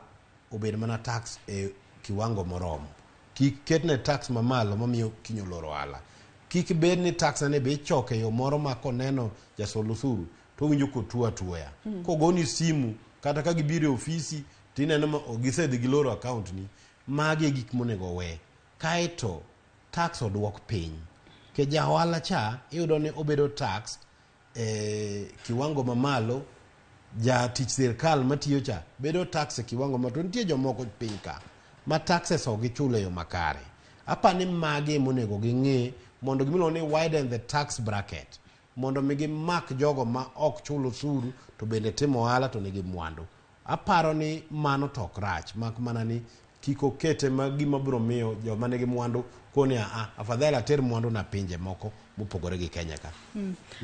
obed mana tax e kiwango moromo. Kik ketne tax mamalo mamiyo kiny oloro ohala. Kik bed ni tax ne be ichoko e yo moro ma koneno jasol osuru to owinjo kotuo atuoya. Kogoni simu kata ka gibiro e ofisi tineno ma gisedhi giloro account ni. Magi e gik monego owe. Kaeto tax oduok piny. Nikech ja ohala cha iyudo ni obedo tax e kiwango mamalo jatich sirkal matiyo cha bedo tax e kiwango ma to nitie jomoko piny ka ma taxes ok gichulo e yo makare. Apa ni magi emonego ging'i mondo gimiluongo ni widen the tax bracket mondo mi gimak jogo ma ok chul osuru to bende timo ohala to nigi mwandu. Aparo ni mano to ok rach mak mana ni kik okete ma gima biro miyo joma nigi mwandu koni a afadhali ater mwandu na pinje moko mopogore gi Kenya ka.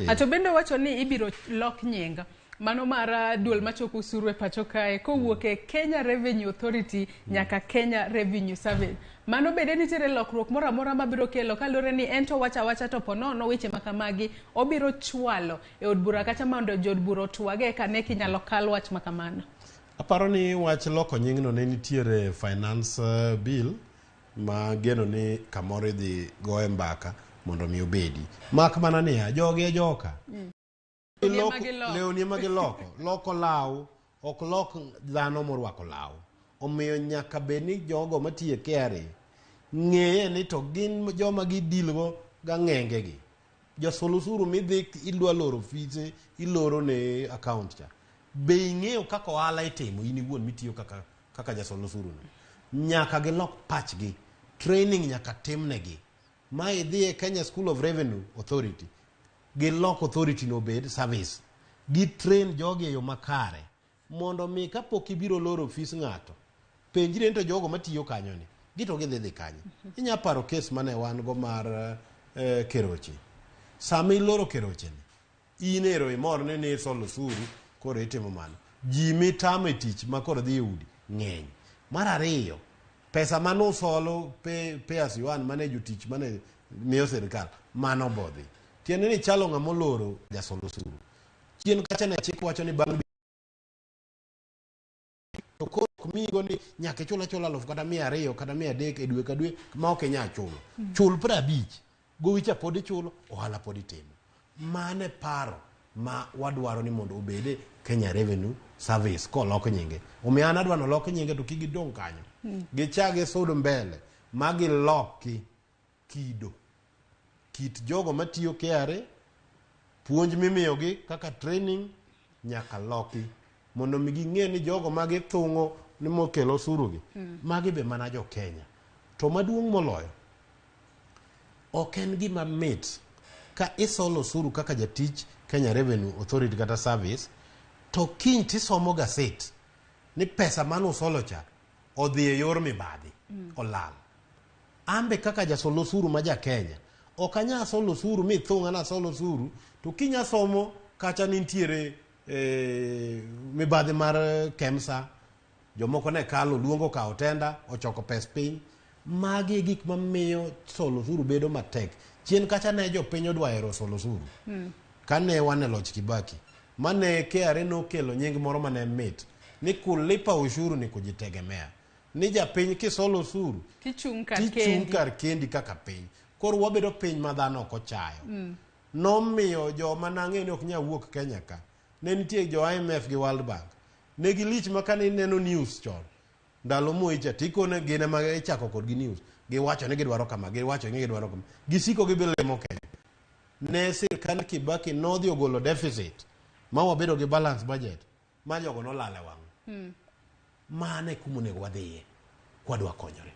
Ato bende owacho ni ibiro lok nying mano mar duol machoko osuru e pacho kae kowuok e Kenya Revenue Authority nyaka Kenya Revenue Service. Mano bende nitiere lokruok moro amora mabiro kelo kaluwore ni en to wacho awacha to ponono weche ma kamagi obiro chwalo e od bura kacha mondo jood bura otwage eka ne kinyalo kal wach ma kamano. Aparo ni wach loko nyingno ne nitiere finance bill ma geno ni kamoro idhi goye mbaka mondo mi obedi. Mak mana niya, jogi e joka. Lewni ema giloko. Loko law, ok lok dhano morwako law. Omiyo nyaka bed ni jogo matiyo e KRA ng'eye ni to gin joma gidilgo gang'enge gi. Jasol osuru midhi idwa loro ofise, iloro ne account cha. Be ing'eyo kaka ohala itimo in iwuon mitiyo kaka jasol osuru no? Nyaka gilok pachgi. Training nyaka timnegi. Ma idhi e Kenya School of Revenue Authority, gilok authority no obed service. Gi train jogi e yo makare mondo mi kapok ibiro loro ofis ng'ato, penjri ni to jogo matiyo kanyo ni, gito gidhi dhi kanye. Inya paro kes mane wan go mar Keroche. Sama iloro Keroche ni, in ero imor ni nisolo osuru, koro itimo mano. Ji mitamo e tich ma koro dhi e udi ng'eny. Mar ariyo, pesa manusolo pay as you earn mane jotich mane miyo sirikal, mano bodhi. Tiende ni chalo ng'ama oloro jasol osuru. Chien kacha ne chik wacho ni bang' to koro ok miyigo ni nyaka ichul achula 1,000 kata 200 kata 300 e dwe ka dwe ma ok inyal chulo. Chul 50, gowi cha pod ichulo, ohala pod itimo. Mano e paro ma wadwaro ni mondo obede Kenya Revenue Service kolok nyinge. Omiyo an adwa ni olok nyinge to kik gidong' kanyo. Gichak gisud mbele ma giloki kido. Kit jogo matiyo KRA, puonj mimiyogi kaka training nyaka loki mondo mi ging'e ni jogo ma githung'o ni mokelo osuru gi, magi be mana jo Kenya. To maduong' moloyo, ok en gima mit ka isolo osuru kaka jatich Kenya Revenue Authority kata Service, to kiny tisomo gaset ni pesa manusolo cha odhi e yor mibadhi, olal. Ambe kaka jasol osuru ma ja Kenya, ok anyal solo osuru mithung'a nasol osuru, to kiny asomo kacha nintiere mibadhi mar KEMSA, jomoko ne kalo, luongo okawo tenda, ochoko pes piny. Magi e gik mamiyo solo osuru bedo matek. Chien kacha ne jopiny odwa hero solo osuru. Kane wan e loch Kibaki, mane KRA nokelo nying moro mane mit Ni kulipa ushuru ni kujitegemea. Ni japiny kisolo osuru Tichung' kar tichung' kendi. kar kendi kaka piny. Koro wabedo piny ma dhano ok ochayo. Nomiyo joma nang'e ni ok nyal wuok Kenya ka. Ne nitie jo IMF gi World Bank. Ne gilich ma kane ineno news chon. Ndalo Moi cha tikone gin ema ichako kodgi news. Giwacho ni gidwaro kama, giwacho ni gidwaro kama. Gisiko gibilemo Kenya. Ne sirkand Kibaki nodhi ogolo deficit ma wabedo gi balance budget ma jogo nolal e wang'. Mano e kuma onego wadhiye kwadwa konyore.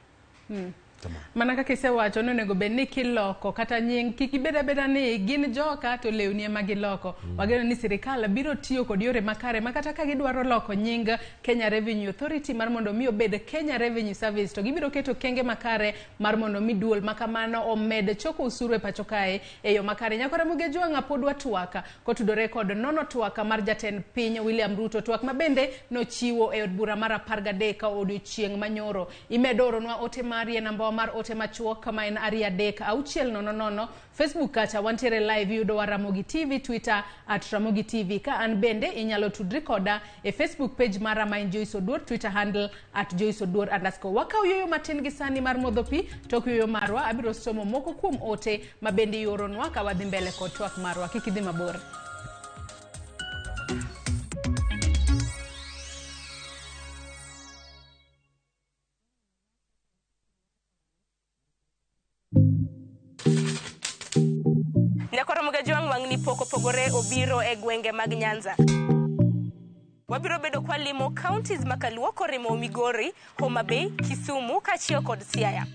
Kamano. Mana kaka isewacho ni onego bed ni kiloko kata nying kik ibed abeda ni gin joka to lewni ema giloko. Wageno ni sirikal biro tiyo kod yore makare ma kata ka gidwaro loko nying Kenya Revenue Authority mar mondo mi obed Kenya Revenue Service to gibiro keto kenge makare mar mondo mi duol ma kamano omed choko osuru e pacho kae e yo makare. Nyakora Muge Jwang'a pod watwak kotudore kod nono twak mar jatend piny William Ruto, twak ma bende nochiwo e od bura mar 13 odiochieng' manyoro. Imedo oronwa ote mari e namba mar ote machuok ma en 23600. Facebook kacha wantiere live, iyudowa Ramogi TV, Twitter at Ramogi TV. Ka an bende inyalo tudri koda e Facebook page mara ma en Joyce Oduor, Twitter handle at Joyce Oduor underscore. Wakaw yueyo matin gi sani mar modho pi, tok yueyo marwa abiro somo moko kuom ote ma bende ioronwa ka wadhi mbele kod twak marwa. Kik idhi mabor. Nyakoro Mugajwang' wang'ni pok opogore obiro e gwenge mag Nyanza. Wabiro bedo kwalimo counties makaluo korimo Migori, Homa Bay, Kisumu kaachiel kod Siaya.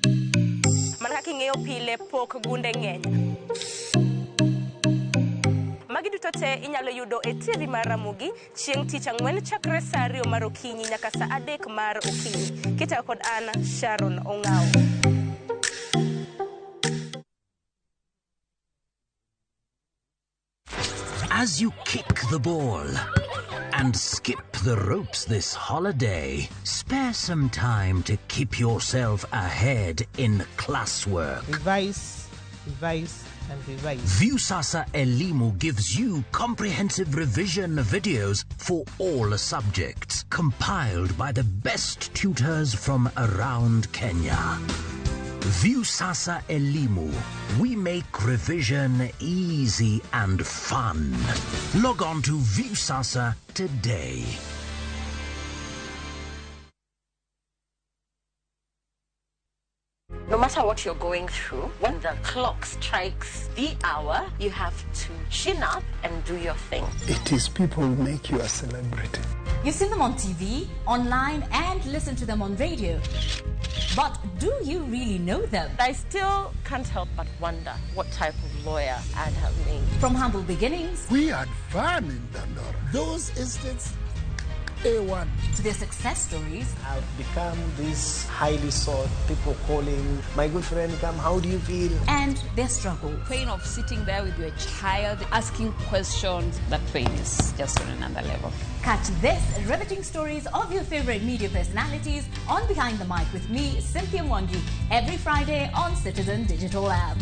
Mana kaka ing'eyo pile pok gunde ng'eny. Magi duto te inyalo yudo e TV mar Ramogi chieng' tich ang'wen chakre saa 2 mar okinyi nyaka saa 3 mar okinyi. Kitayo kod an Sharon Ong'awo. As you kick the ball and skip the ropes this holiday, spare some time to keep yourself ahead in classwork. Revise, revise, and revise. Viusasa Elimu gives you comprehensive revision videos for all subjects, compiled by the best tutors from around Kenya. Viusasa Elimu. We make revision easy and fun. Log on to Viusasa today. No matter what you're going through, when the clock strikes the hour, you have to chin up and do your thing. It is people who make you a celebrity. You've seen them on TV, online, and listened to them on radio. But do you really know them? I still can't help but wonder what type of lawyer I'd have made. From humble beginnings. We had fun in Dandora. Those estates, A1. To their success stories. I've become this highly sought, people calling, my good friend, come, how do you feel? And their struggle. Pain of sitting there with your child, asking questions, that pain is just on another level. Catch this riveting stories of your favorite media personalities on Behind the Mic with me, Cynthia Mwangi, every Friday on Citizen Digital App.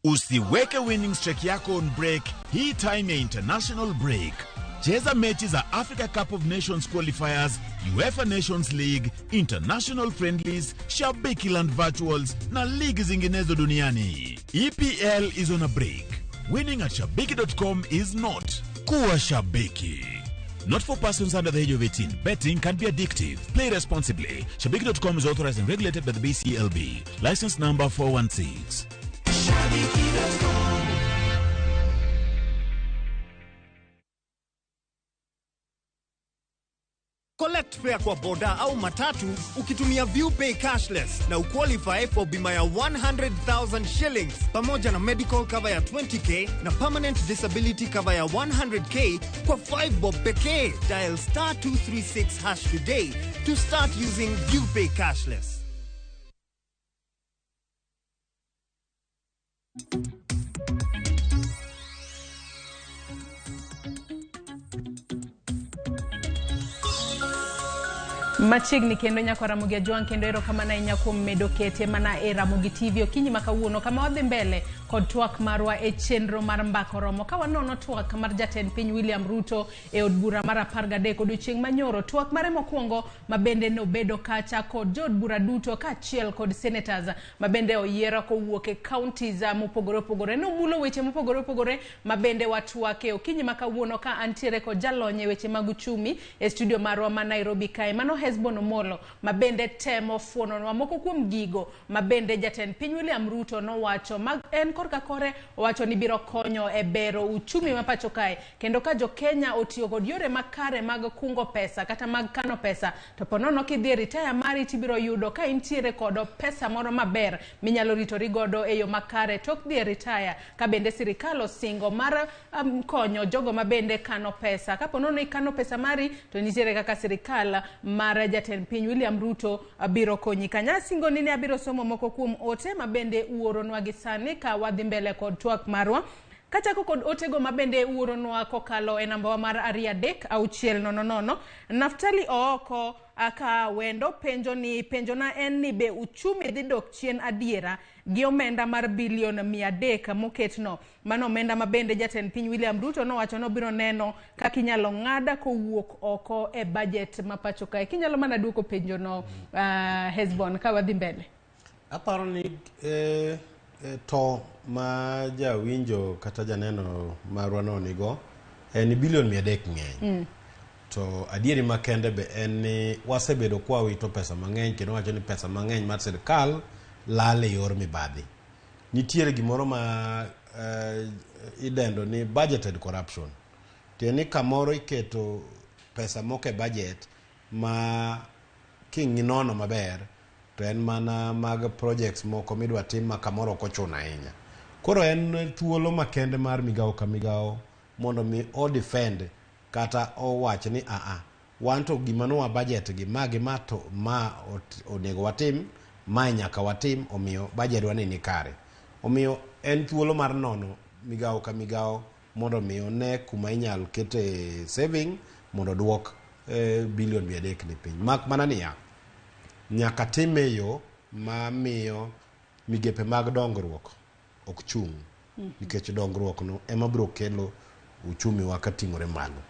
Usiweke winning streak yako on break hii time ya international break. Cheza mechi za Africa Cup of Nations qualifiers, UEFA Nations League, international friendlies, Shabiki Land virtuals na ligi zinginezo duniani. EPL is on a break. Winning at shabiki.com is not. Kuwa shabiki. Not for persons under the age of 18. Betting can be addictive. Play responsibly. Shabiki.com is authorized and regulated by the BCLB. License number 416. Shabiki.com. Collect fare kwa boda au matatu ukitumia ViewPay cashless na uqualify for bima ya 100,000 shillings pamoja na medical cover ya 20k na permanent disability cover ya 100k kwa 5 bob pekee. Dial star 236 hash today to start using ViewPay cashless. Machiegni kendo nyako Ramogi Ajwang' kendo erokamano ahinya kuom medo kete mana e Ramogi TV okinyi ma kawuono kama wadhi mbele kod twak marwa e chenro mar Mbaka Oromo ka wanono twak mar jatend piny William Ruto e od bura mar 13 odiochieng' manyoro. Twak mare mokwongo ma bende nobedo kacha kod jood bura duto kaachiel kod senators ma bende oyier kowuok e counties mopogore opogore. Nomulo weche mopogore opogore ma bende watwake okinyi ma kawuono ka antiere kod jalony e weche mag uchumi e studio marwa ma Nairobi kae mano Hesbon Omolo ma bende temo fuononwa moko kuom gigo ma bende jatend piny William Ruto nowacho ma en korka kore owacho ni biro konyo e bero uchumi ma pacho kae kendo ka jo Kenya otiyo kod yore makare mag kungo pesa kata mag kano pesa to ponono kidhi e retire mari tibiro yudo ka intiere kod pesa moro maber minyalo ritori godo e yo makare tok dhi e retire ka bende sirikal osingo mar konyo jogo ma bende kano pesa. Kapo nono ikano pesa mari to nitiere kaka sirikal mar jatend piny William Ruto biro konyi. Kanya singo ni ne abiro somo moko kuom ote ma bende uoronwa gi sani ka wadhi mbele kod twak marwa. Kachako kod otego mabende uoronwa kokalo e namba wa mar 2 3 6 0 0. Naftali Ooko aka wendo penjo ni penjona en ni be uchumi dhi dok chien adiera gi omenda mar bilion 300 moketno. Mano omenda mabende jatend piny William Ruto nowacho ni obiro neno kaka inyalo ng'ada kowuok oko e budget ma pacho kae. Kinyalo mana duoko penjono Hesbon ka wadhi mbele. Aparo ni to ma jawinjo kata janeno marwa no nigo en bilion 300 ng'eny. To adieri makende be en ni wasebedo kwa wito pesa mang'eny kendo wacho ni pesa mang'eny mar sirkal lal e yor mibadhi. Nitiere gimoro ma idendo ni budgeted corruption. Tiende ni kamoro iketo pesa moko e budget ma king'inono maber to en mana mag projects moko midwa tim ma kamoro ok ochuno ahinya. Koro en thuolo makende mar migawo ka migawo mondo mi o defend kata owach ni aa wan to gima ne wa budget gi ma gi ma to ma onego watim, mae nyaka watim, omiyo budget wa ni nikare. Omiyo en thuolo mar nono migawo ka migawo mondo mi one kuma inyal kete saving mondo duok bilion 300 ni piny. Mak mana niya, nyaka time e yo mamiyo migepe mag dongruok ok chung', nikech dongruok no ema biro kelo uchumi wa kating'ore malo.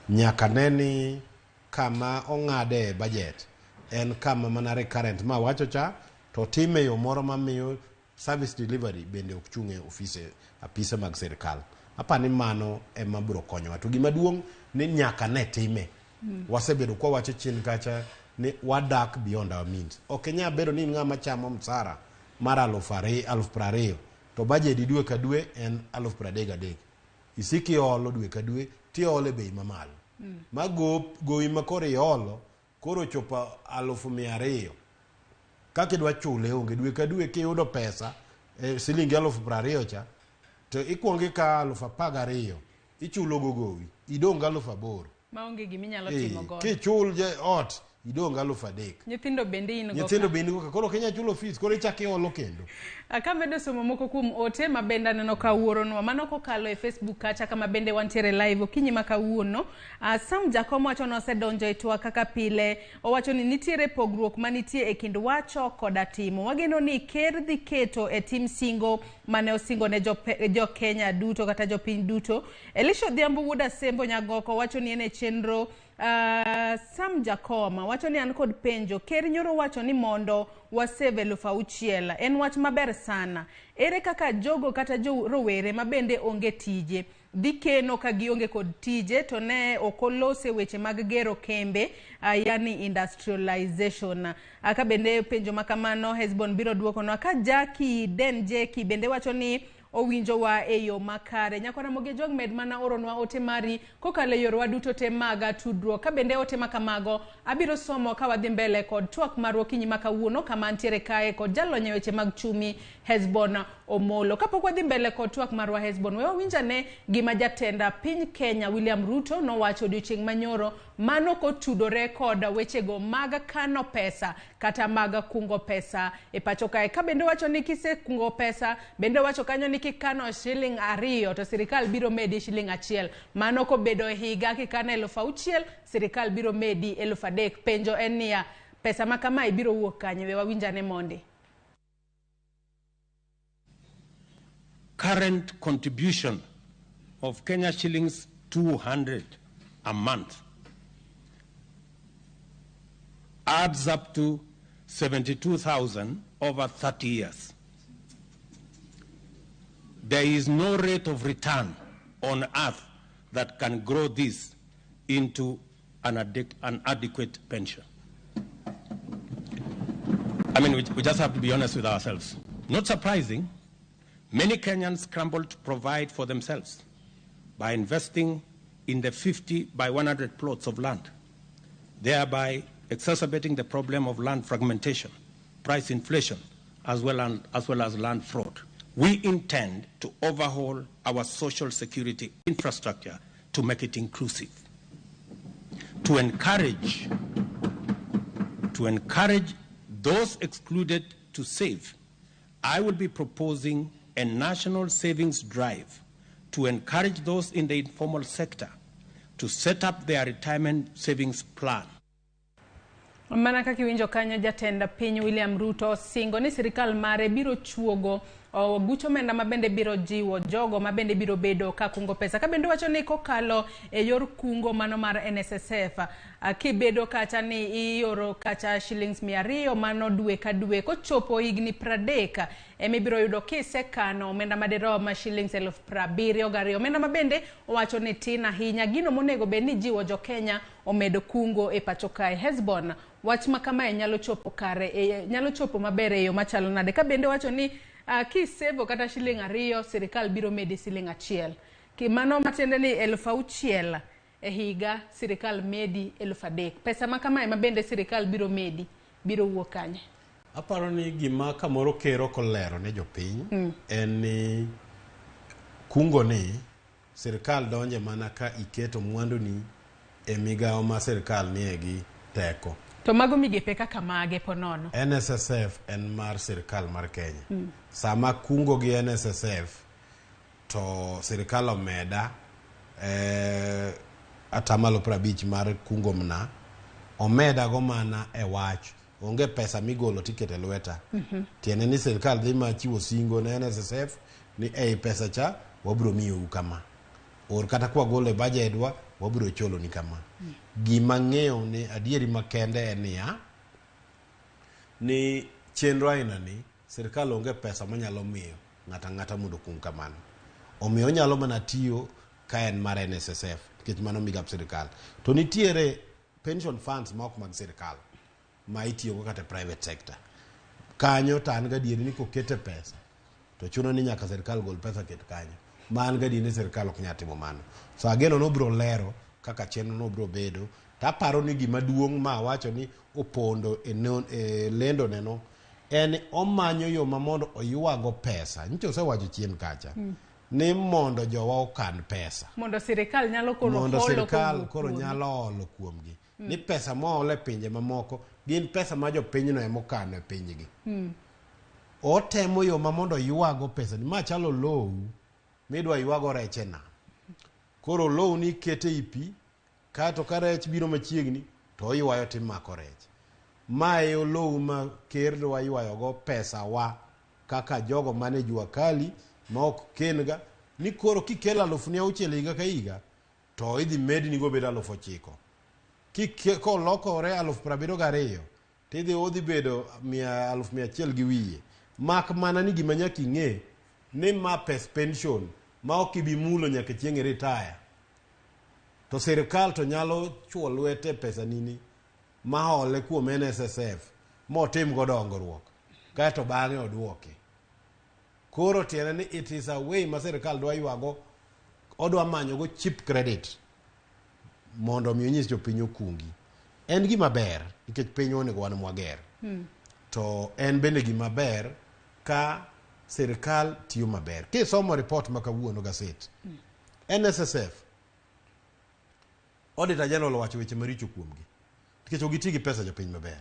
Nyaka ne ni kama ong'ade e budget en kama mana recurrent ma wacho cha to time e yo moro mamiyo service delivery bende ok chung' e ofise apise mag sirkal. Apani mano ema biro konyowa. To gima duong' ni nyaka ne time. Wasebedo kwa wacho chien kacha ni wadak beyond our means. Ok inyal bedo ni in ng'ama chamo msara mar 20,000 to budget dwe ka dwe en 33,000. Isiki iolo dwe ka dwe tiole bei mamalo. Ma gowi ma koro iolo koro ochopo 200,000. Kaka idwa chule onge dwe ka dwe kiyudo pesa silingi 20,000 cha to ikuongo ikawo 12,000 ichulo go gowi idong' 8,000. Maonge gima inyalo timo godo. Kichul je ot idong' 3,000. Nyithindo bende in go. Nyithindo bende go koro ok inyal chulo fees koro ichako iolo kendo. Kamedo somo moko kuom ote ma bende aneno ka uoronwa mano kokalo e Facebook kacha kama bende wantiere live okinyi ma kawuono. Sam Jakom wacho ni osedonjo e twak kaka pile. Owacho ni nitiere pogruok manitie e kind wacho koda timo. Wageno ni ker dhi keto e tim singo mane osingo ne jo Kenya duto kata jopiny duto. Elisha Odhiambo wuod Asembo Nyagoko wacho ni en e chenro. Sam Jakoma wacho ni an kod penjo. Ker nyoro wacho ni mondo wasave 6,000 en wach maber sana. Ere kaka jogo kata jo rowere ma bende onge tije dhi keno ka gionge kod tije to ne ok olose weche mag gero kembe, yani industrialization. Ka bende penjo makamano Hesbon biro duokonwa. Ka Jackie Den Jeki bende wacho ni owinjo wa e yo makare. Nyakwa Ramogi Ojwang' med mana oronwa ote mari kokalo e yorwa duto te mag tudruok. Ka bende ote makamago abiro somo ka wadhi mbele kod twak marwa okinyi ma kawuono kama antiere kae kod jalony e weche mag chumi Hesbon Omolo. Kapok wadhi mbele kod twak marwa Hesbon, we wawinj ane gima jatend piny Kenya William Ruto nowacho odiochieng' manyoro mano kotudore kod wechego mag kano pesa kata mag kungo pesa e pacho kae. Ka bende owacho ni kisekungo pesa, bende owacho kanyo ni kikano shiling 2 to sirikal biro medi shiling 1. Mano kobedo e higa kikano 6,000 sirikal biro medi 3,000. Penjo en niya, pesa ma kamae biro wuok kanye? We wawinjane mondi. Current contribution of Kenya shillings 200 a month adds up to 72,000 over 30 years. There is no rate of return on earth that can grow this into an adequate pension. I mean, we just have to be honest with ourselves. Not surprising, many Kenyans scramble to provide for themselves by investing in the 50 by 100 plots of land, thereby exacerbating the problem of land fragmentation, price inflation, as well as land fraud. We intend to overhaul our social security infrastructure to make it inclusive, to encourage those excluded to save. I will be proposing a national savings drive to encourage those in the informal sector to set up their retirement savings plan. Mana kaka iwinjo kanyo, jatend piny William Ruto singo ni sirikal mare biro chuogo gucho omenda mabende biro jiwo jogo mabende biro bedo ka kungo pesa. Ka bende wacho ni kokalo e yor kungo mano mar NSSF, kibedo kacha ni ioro kacha shillings 200 mano dwe ka dwe, kochopo higni 30 emibiro yudo kisekano omenda madirom shillings 72,000. Omenda mabende owacho ni tin ahinya, gino monego bed ni jiwo jo Kenya omedo kungo e pacho kae. Hesbon, wach ma kamae nyalo chopo kare, nyalo chopo maber e yo machalo nade? Ka bende wacho ni kisevo kata shiling 2 sirikal biro medi siling 1. Mano matiende ni 6,000 e higa sirikal medi 3,000. Pesa ma kamae ma bende sirikal biro medi biro wuok kanye? Aparo ni gima kamoro ker ok olero ne jopiny en ni kungo ni sirikal donje mana ka iketo mwanduni e migawo ma sirikal nie gi teko. To mago migepe kaka mage ponono? NSSF en mar sirikal mar Kenya. Sama kungo gi NSSF to sirikal omeda 50% mar kungo mna, omeda go mana e wach. Onge pesa migolo tikete lweta. Tiende ni sirikal dhi ma chiwo singo ne NSSF ni ei pesa cha wabiro miyou kama. Or kata kwa golo e budget wa wabiro cholo ni kama. Gima ng'eyo ni adieri makende en niya, ni chenro aina ni sirikal onge pesa manyalo miyo ng'ato ang'ata mondo okung kamano. Omiyo onyalo mana tiyo ka en mar NSSF nikech mano migap sirikal. To nitiere pension funds ma ok mag sirikal ma itiyogo kata e private sector. Kanyo to an gadieri ni kokete pesa to chuno ni nyaka sirikal gol pesa ket kanyo. Ma an gadieri ni sirikal ok nyal timo mano. So ageno nobiro lero kaka chenro no biro bedo. To aparo ni gima duong' ma awacho ni opondo e lendo neno en omanyo yo ma mondo oywago pesa. Nyicha osewacho chien kacha ni mondo jowa okan pesa. Mondo sirikal nyalo koro mondo holo sirikal koro kuomgi. nyalo holo kuomgi. Ni pesa mool e pinje mamoko gin pesa ma jopinyno ema okano e pinygi. Otemo yo ma mondo oywago pesa ni. Ma chalo lowu midwa ywago rech e nam. Koro lowu ni ikete i pi, kaeto ka rech biro machiegni to oywayo timako rech. Mae e lowu ma ker dwa ywayogo pesa wa kaka jogo mane jua kali ma ok ken ga ni koro kikelo 6,000 higa ka higa to idhi medni go bed 9,000. Kolokore 72,000 tidhi odhi bedo 100,000 gi wiye. Mak mana ni gima nyaka ing'e ni ma pes pension ma ok ibi mulo nyaka chieng' retire. To sirikal to nyalo chuo lwete pesa nini ma hole kuom NSSF motim go dongruok kaeto bang'e oduoke. Koro tiende ni it is a way ma sirikal dwa ywago, odwa manyo go cheap credit mondo mi onyis jopiny okungi. En gima ber nikech piny onego wan mwager. To en bende gima ber ka sirikal tiyo maber. Kisomo report ma kawuono gaset, NSSF, Auditor General owacho weche maricho kuomgi nikech ok giti gi pesa jopiny maber.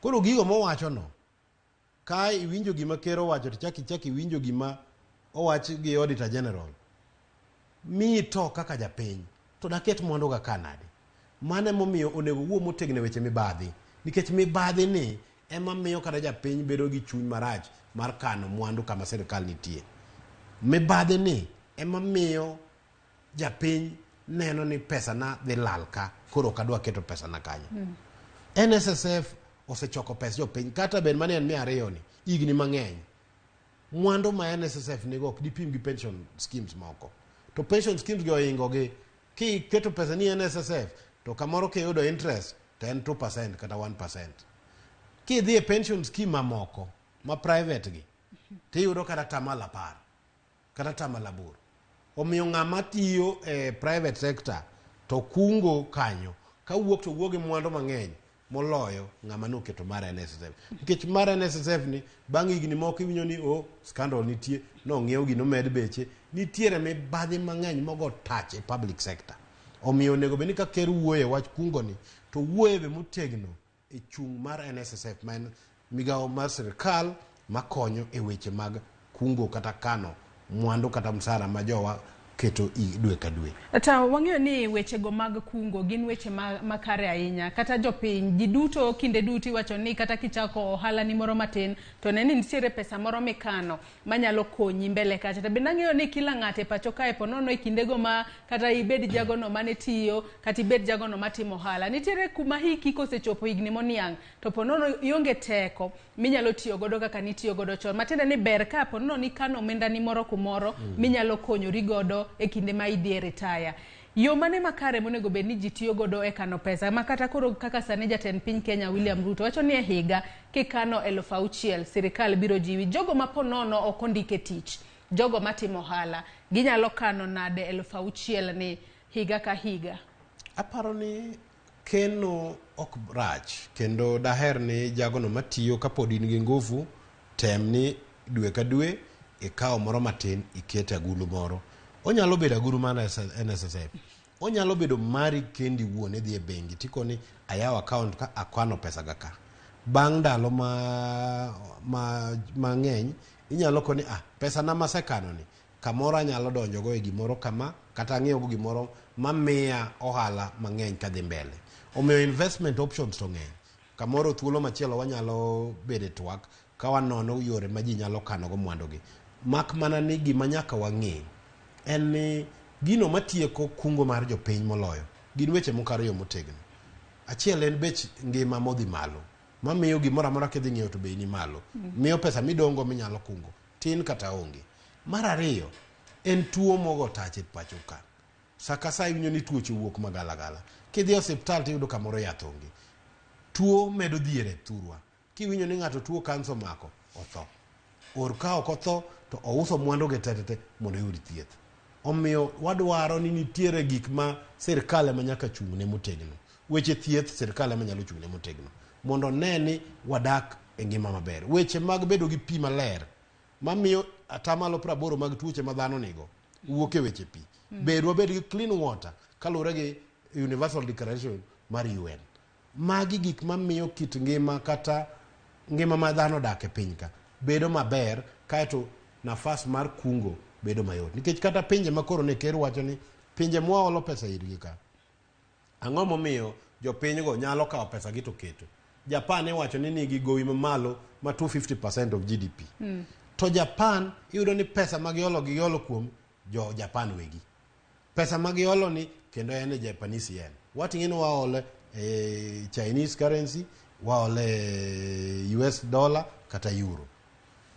Koro gigo mowacho no, ka iwinjo gima ker owacho to chak iwinjo gima owach gi Auditor General mi to kaka japiny to daket mwandu ga ka nade? Mano emomiyo onego wuo motegno e weche mibadhi, nikech mibadhi ni ema miyo kata japiny bedo gi chuny marach mar kano mwandu kama sirikal nitie. Mibadhi ni ema miyo japiny neno ni pesa na dhi lal ka, koro ok adwa keto pesa na kanyo. NSSF osechoko pes jopiny kata bed mane en 200 ni higni mang'eny. Mwandu ma NSSF nigo ok dipim gi pension schemes moko. To pension schemes gi ohingo gi kiketo pesa ni NSSF to kamoro kiyudo interest to en 2% kata 1%. Kidhi e pension scheme mamoko ma private gi tiyudo kata 10% kata 8%. Omiyo ng'ama tiyo e private sector to kungo kanyo kawuok to wuok gi mwandu mang'eny moloyo ng'ama noketo mar NSSF. Nikech mar NSSF ni bang' higni moko iwinjo ni oh, scandal nitie, nong'iew gi nomed beche, nitiere mibadhi mang'eny mogo tach e public sector. Omiyo onego bed ni ka ker wuoyo e wach kungo ni to wuoye be motegno e chung' mar NSSF ma en migawo mar sirikal makonyo e weche mag kungo kata kano mwandu kata msara ma jowa keto dwe ka dwe. To wang'eyo ni wechego mag kungo gin weche makare ahinya. Kata jopiny, ji duto kinde duto iwacho ni kata kichako ohala ni moro matin, to ne ni nitiere pesa moro mikano manyalo konyi mbele kacha. To bende ang'eyo ni kila ng'ato e pacho kae po nono e kindego ma kata ibed jagono mane tiyo, kata ibed jagono matimo ohala. Nitiere kuma hiki kosechopo higni moniang', to po nono ionge teko minyalo tiyo godo kaka nitiyo godo chon. Matiende ni ber ka po nono nikano omenda ni moro kumoro minyalo konyori godo e kinde ma idhi e retire. Yo mane makare monego bed ni ji tiyo godo e kano pesa ma kata koro kaka sani jatend piny Kenya William Ruto wacho ni e higa kikano 6,000 sirikal biro jiwi. Jogo ma po nono ok ondik e tich, jogo matimo ohala, ginyalo kano nade 6,000 ni higa ka higa? Aparo ni keno ok rach kendo daher ni jagono matiyo kapod in gi nguvu tem ni dwe ka dwe ikaw moro matin iket e agulu moro. Onyalo bedo agulu mar NSSF. Onyalo bedo mari kendi wuon idhi e bengi tikoni ayawo account ka akano pesa ga ka. Bang' ndalo mang'eny inyalo koni pesa na masekano ni kamoro anyalo donjo go e gimoro kama kata ang'iewo go gimoro mamiya ohala mang'eny kadhi mbele. Omiyo investment options to ng'eny. Kamoro thuolo machielo wanyalo bedo e twak ka wanono yore ma ji nyalo kano go mwandugi. Mak mana ni gima nyaka wang'e en ni gino matieko kungo mar jopiny moloyo gin weche moko ariyo motegno. Achiel en bech ngima modhi malo mamiyo gimoro amora kidhi ng'iewo to bei ni malo. Miyo pesa midongo minyalo kungo tin kata onge. Mar ariyo en tuo mogo tach e pacho ka. Sa ka sa iwinjo ni tuoche wuok magalagala. Kidhi e osiptal tiyudo kamoro yath onge. Tuo medo dhier e thurwa. Kiwinjo ni ng'ato tuo kansa omako, otho. Or ka ok otho to ouso mwandu ge te te mondo oyud thieth. Omiyo wadwaro ni nitiere gik ma sirikal ema nyaka chung'ne motegno. Weche thieth sirikal ema nyalo chung'ne motegno mondo one ni wadak e ngima maber. Weche mag bedo gi pi maler mamiyo 80% mag tuoche ma dhano nigo wuok e weche pi. Bed wabed gi clean water kaluwore gi Universal Declaration mar UN. Magi gik mamiyo kit ngima kata ngima ma dhano odak e piny ka bedo maber, kaeto nafas mar kungo bedo mayot. Nikech kata pinje ma koro ne ker wacho ni pinje mwaolo pesa irgi ka, ang'o momiyo jopinygo nyalo kawo pesa gi to keto? Japan iwacho ni nigi gowi mamalo ma 250% of GDP. To Japan iyudo ni pesa ma giolo giolo kuom jo Japan wegi. Pesa ma giolo ni kendo en e Japanese yen. Wating'e ni waole e Chinese currency, waole e US dollar kata euro.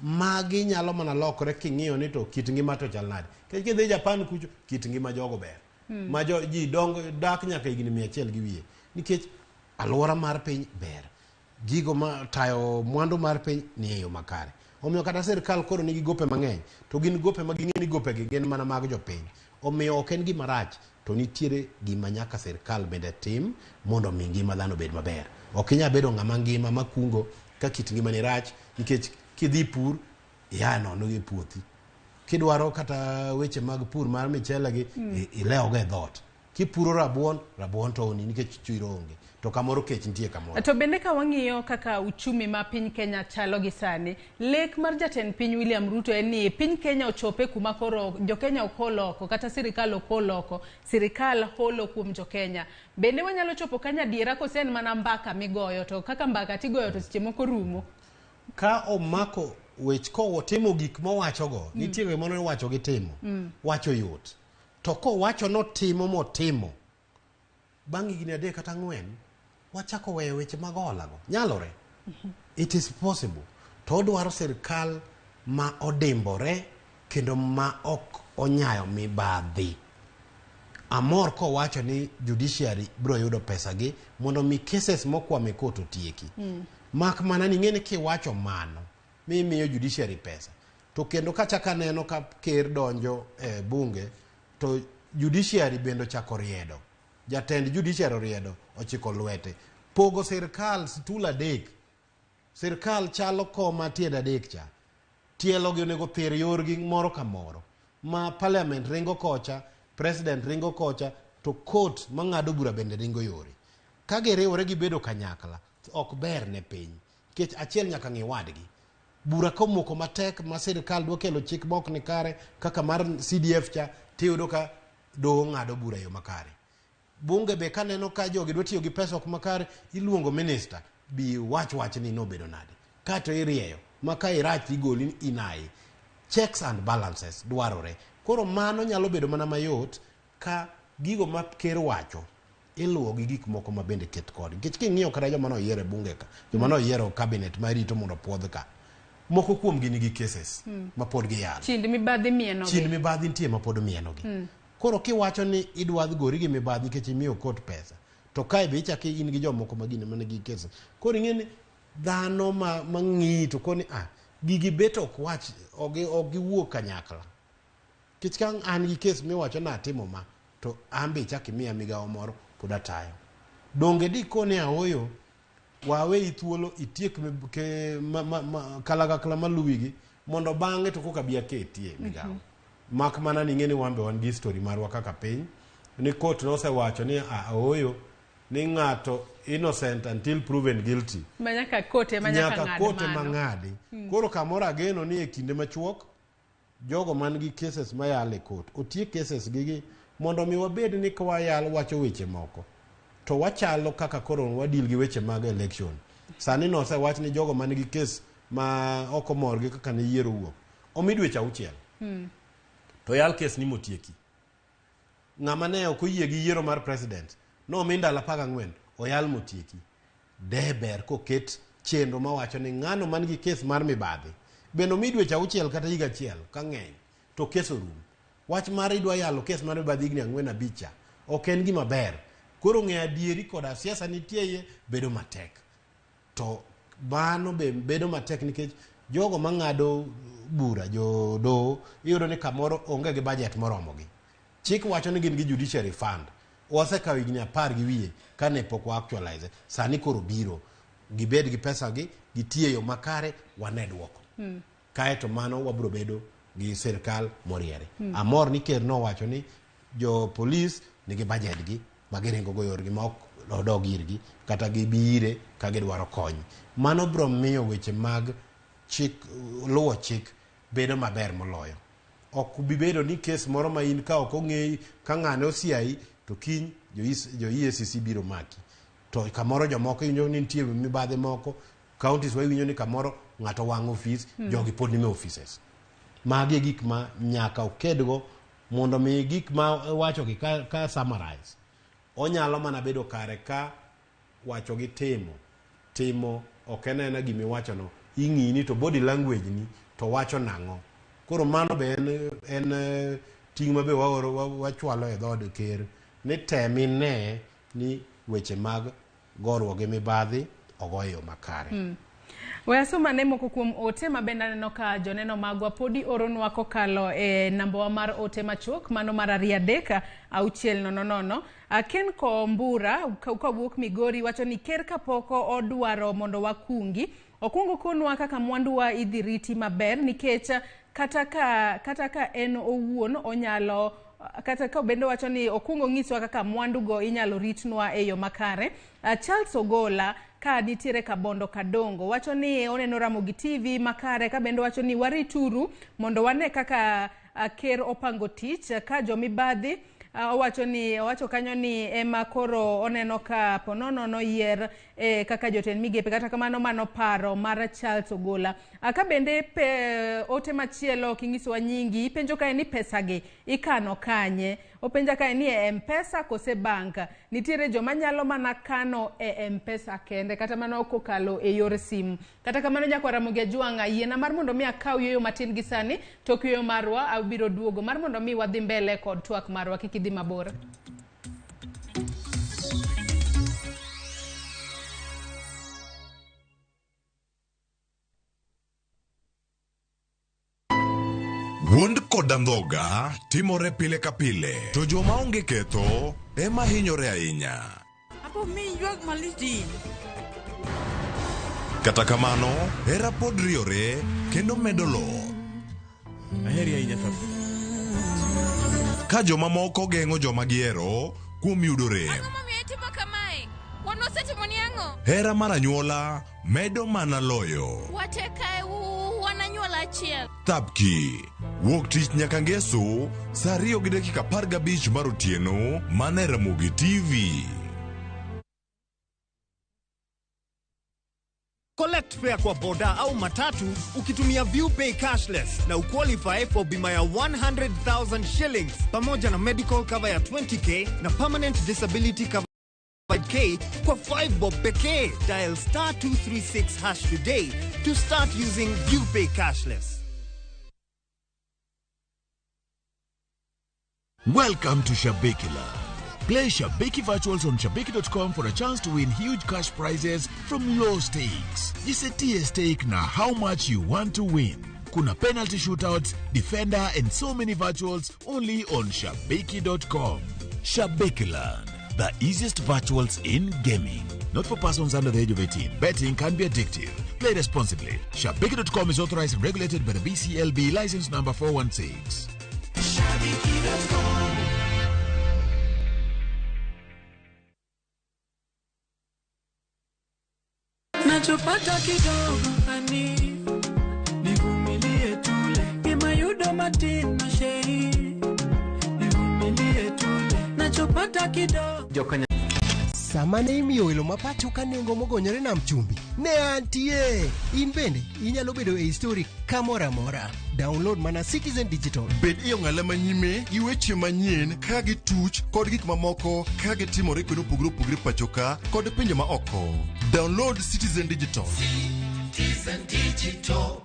Magi nyalo mana lokore king'iyo ni to kit ngima to chal nade. Nikech kidhi Japan kucho, kit ngima jogo ber. Ma jo, ji dongo dak nyaka higni 100 gi wiye. Nikech alwora mar piny ber. Gigo ma tayo mwandu mar piny ni e yo makare. Omiyo kata sirkal koro nigi gope mang'eny, to gin gope ma ging'e ni gopegi gin mana mag jopiny. Omiyo ok en gima rach, to nitiere gima nyaka sirkal bende tim mondo mi ngima dhano obed maber. Ok inyal bedo ng'ama ngima makungo ka kit ngimani rach, nikech kidhi pur, ia nono e puothi. Kidwaro kata weche mag pur mar michele gi, ilewogo e dhoot. Kipuro rabuon, rabuon towni nikech chiro onge. To kamoro kech nitie kamoro. To bende ka wang'iyo kaka uchumi ma piny Kenya chalo gi sani, lek mar jatend piny William Ruto en ni piny Kenya ochope kuma koro jo-Kenya ok hol oko kata sirikal ok hol oko, sirikal holo kuom jo-Kenya. Bende wanyalo chopo kanyo adiera kose en mana mbaka migoyo to kaka mbaka tigoyo to seche moko rumo? Ka omako wech kotimo gik mowachogo, nitie gimoro ni wacho gi timo. Wacho yot. To kowacho notimo motimo, bang' higni 3 kata 4, wachako weyo weche mag holago. Nyalore. It is possible. To odwaro sirkal ma odimbore kendo ma ok onyayo mibadhi. Amor kowacho ni judiciary biro yudo pesagi mondo mi cases mokwamo e court otieki. Mak mana ni ing'e ni kiwacho mano mimiyo judiciary pesa to kendo kachako aneno ka ker donjo e bunge to judiciary bende ochako riedo. Jatend judiciary oriedo ochiko lwete. Pogo sirkal stool 3. Sirkal chalo koma tiende 3 cha. Tielo gi onego thir yorgi moro ka moro. Ma parliament ringo kocha, president ringo kocha, to court mang'ado bura bende ringo yore. Ka giriwore gibedo kanyakla, ok ber ne piny. Nikech achiel nyaka ng'i wadgi. Bura komoko matek ma sirkal dwa kelo chik ma ok ni kare kaka mar CDF cha, tiyudo ka doho ng'ado bura e yo makare. Bunge be kaneno ka jogi dwa tiyo gi pesa ok makare, iluongo minister, bi wach wach ni nobedo nade. Kato irieyo, ma ka irach igoli inayi. Checks and balances dwarore. Koro mano nyalo bedo mana mayot ka gigo ma ker wacho iluwo gi gik moko ma bende ket kode. Nikech king'iyo kata joma noyiero e bunge ka, joma noyiero cabinet marito mondo opuodh ka, moko kuomgi nigi cases ma pod giyalo. Chind mibadhi mienogi. Chind mibadhi nitie ma pod mienogi. Koro kiwacho ni idwa gori gi mibadhi nikech imiyo court pesa, to kae be ichako in gi jomoko ma gin mana gi cases. Koro ing'e ni dhano ma ng'iyi to koni gigi bet ok wach, ok giwuok kanyakla. Nikech ka an gi case miwacho ni atimo ma, to an be ichako imiya migawo moro pod atayo. Donge dikoni aoyo, waweyi thuolo itiek kalagakla maluwigi mondo bang'e to koka bi aketie migawo. Mak mana ni ing'e ni wan be wan gi history marwa kaka piny, ni court nosewacho ni aoyo ni ng'ato innocent until proven guilty. Ma nyaka court ema nyaka ng'ad court ema ng'adi. Koro kamoro ageno ni e kinde machuok jogo man gi cases mayalo e court otiek cases gigi mondo mi wabed ni ka wayalo wacho weche moko to wachalo kaka koro wadil gi weche mag election. Sani nosewach ni jogo man gi case ma ok omorgi kaka ne yiero wuok omi dweche 6 to yal case ni motieki. Ng'ama ne ok oyie gi yiero mar president nomi ndalo 14 oyal motieki. De ber koket chenro mawacho ni ng'ano man gi case mar mibadhi bende omi dweche 6 kata higa 1 ka ng'eny to case orum. Wach mar idwa yalo case mar mibadhi higni 4 5 cha ok en gima ber. Koro ng'eyo adieri koda siasa nitie iye bedo matek. To mano be bedo matek nikech jogo mang'ado bura jodoho iyudo ni kamoro onge gi budget moromogi. Chik wacho ni gin gi judiciary fund. Wasekawo higni 10 gi wiye kane pok wa actualize. Sani koro biro. Gibed gi pesa gi, gitiye yo makare, wane duoko. Kaeto mano wabiro bedo gi sirkal moriere. Amor ni ker nowacho ni jo polis nigi budget gi ma giringo go yorgi ma ok odog irgi kata gibi ire ka gidwaro kony. Mano biro miyo weche mag chik, luwo chik bedo maber moloyo. Ok bi bedo ni kes moro ma in ka ok ong'eyi ka ng'ane osiayi to kiny jo EACC biro maki. To kamoro jomoko iwinjo ni nitie mibadhi moko, counties wa iwinjo ni kamoro ng'ato wang'o ofis, jogi pod nime offices. Magi e gik ma nyaka okedgo mondo mi gik ma wachogi ka summarize. Onyalo mana bedo kare ka wacho gi timo. Timo ok en aena gima iwachono, ing'iyi ni to body language ni to wacho nang'o. Koro mano be en ting' ma be waoro wachwalo e dhood ker ni tem ine ni weche mag goruok gi mibadhi ogo e yo makare. We asom ane moko kuom ote ma bende aneno ka joneno magwa podi oronwa kokalo e nambawa mar ote machuok mano mar 2 3 6 0 0. Ken Kombura kawuok Migori wacho ni ker kapok odwaro mondo wakungi Okwongo konwa kaka mwanduwa idhi riti maber nikech kata ka en owuon onyalo kata ka bende wacho ni okwongo nyiswa kaka mwandugo inyalo ritnwa e yo makare. Charles Ogola ka nitiere Kabondo Kadongo wacho ni oneno Ramogi TV makare, ka bende wacho ni warituru mondo wane kaka ker opango tich ka jomibadhi. Owacho kanyo ni ema koro oneno ka ponono noyier kaka jotend migepe. Kata kamano mano paro mar Charles Ogola. Ka bende ote machielo kinyisowa nyingi, ipenjo kae ni pesagi ikano kanye. Openja kae ni e M-Pesa kose bank. Nitiere joma nyalo mana kano e M-Pesa kende, kata mana kokalo e yor simu. Kata kamano nyakwa Ramogi Ajwang'a, yiena mar mondo mi akaw yueyo matin gi sani, tok yueyo marwa abiro duogo mar mondo mi wadhi mbele kod twak marwa, kik idhi mabor. Wuond kod andhoga timore pile ka pile, to joma onge ketho ema hinyore ahinya. Kata kamano, hera pod riore kendo medo lo. Aheri ahinya sasa. Ka jomamoko geng'o joma gihero kuom yudo rem. Hera mar anyuola medo mana loyo. Thapki wuok tich nyaka ngeso saa 2:15 mar otieno mana e Ramogi TV. Collect fare kwa boda au matatu ukitumia ViewPay cashless na uqualify for bima ya 100,000 shillings pamoja na medical cover ya 20k na permanent disability cover 5k kwa 5 bob pekee. Dial star 236 hash today to start using ViewPay cashless. Welcome to Shabiki Land. Play Shabiki Virtuals on Shabiki.com for a chance to win huge cash prizes from low stakes. Jisetie stake na how much you want to win. Kuna penalty shootouts, defender, and so many virtuals only on Shabiki.com. Shabiki Land, the easiest virtuals in gaming. Not for persons under the age of 18. Betting can be addictive. Play responsibly. Shabiki.com is authorized and regulated by the BCLB, license number 416. Shabiki.com. Nachopata kidogo ani nivumilie tule imayudo matin na sheri nivumilie tule nachopata kidogo. Sama ne imiyo welo ma pacho ka nengo mogonyore nam chumbi, ne antie. In bende inyalo bedo e histori kamoro amora. Download mana Citizen Digital. Bed e ong'ala manyime gi weche manyien ka gituch kod gik mamoko ka gitimore kuonde mopogore opogore pacho ka kod pinje ma oko. Download Citizen Digital. Citizen Digital.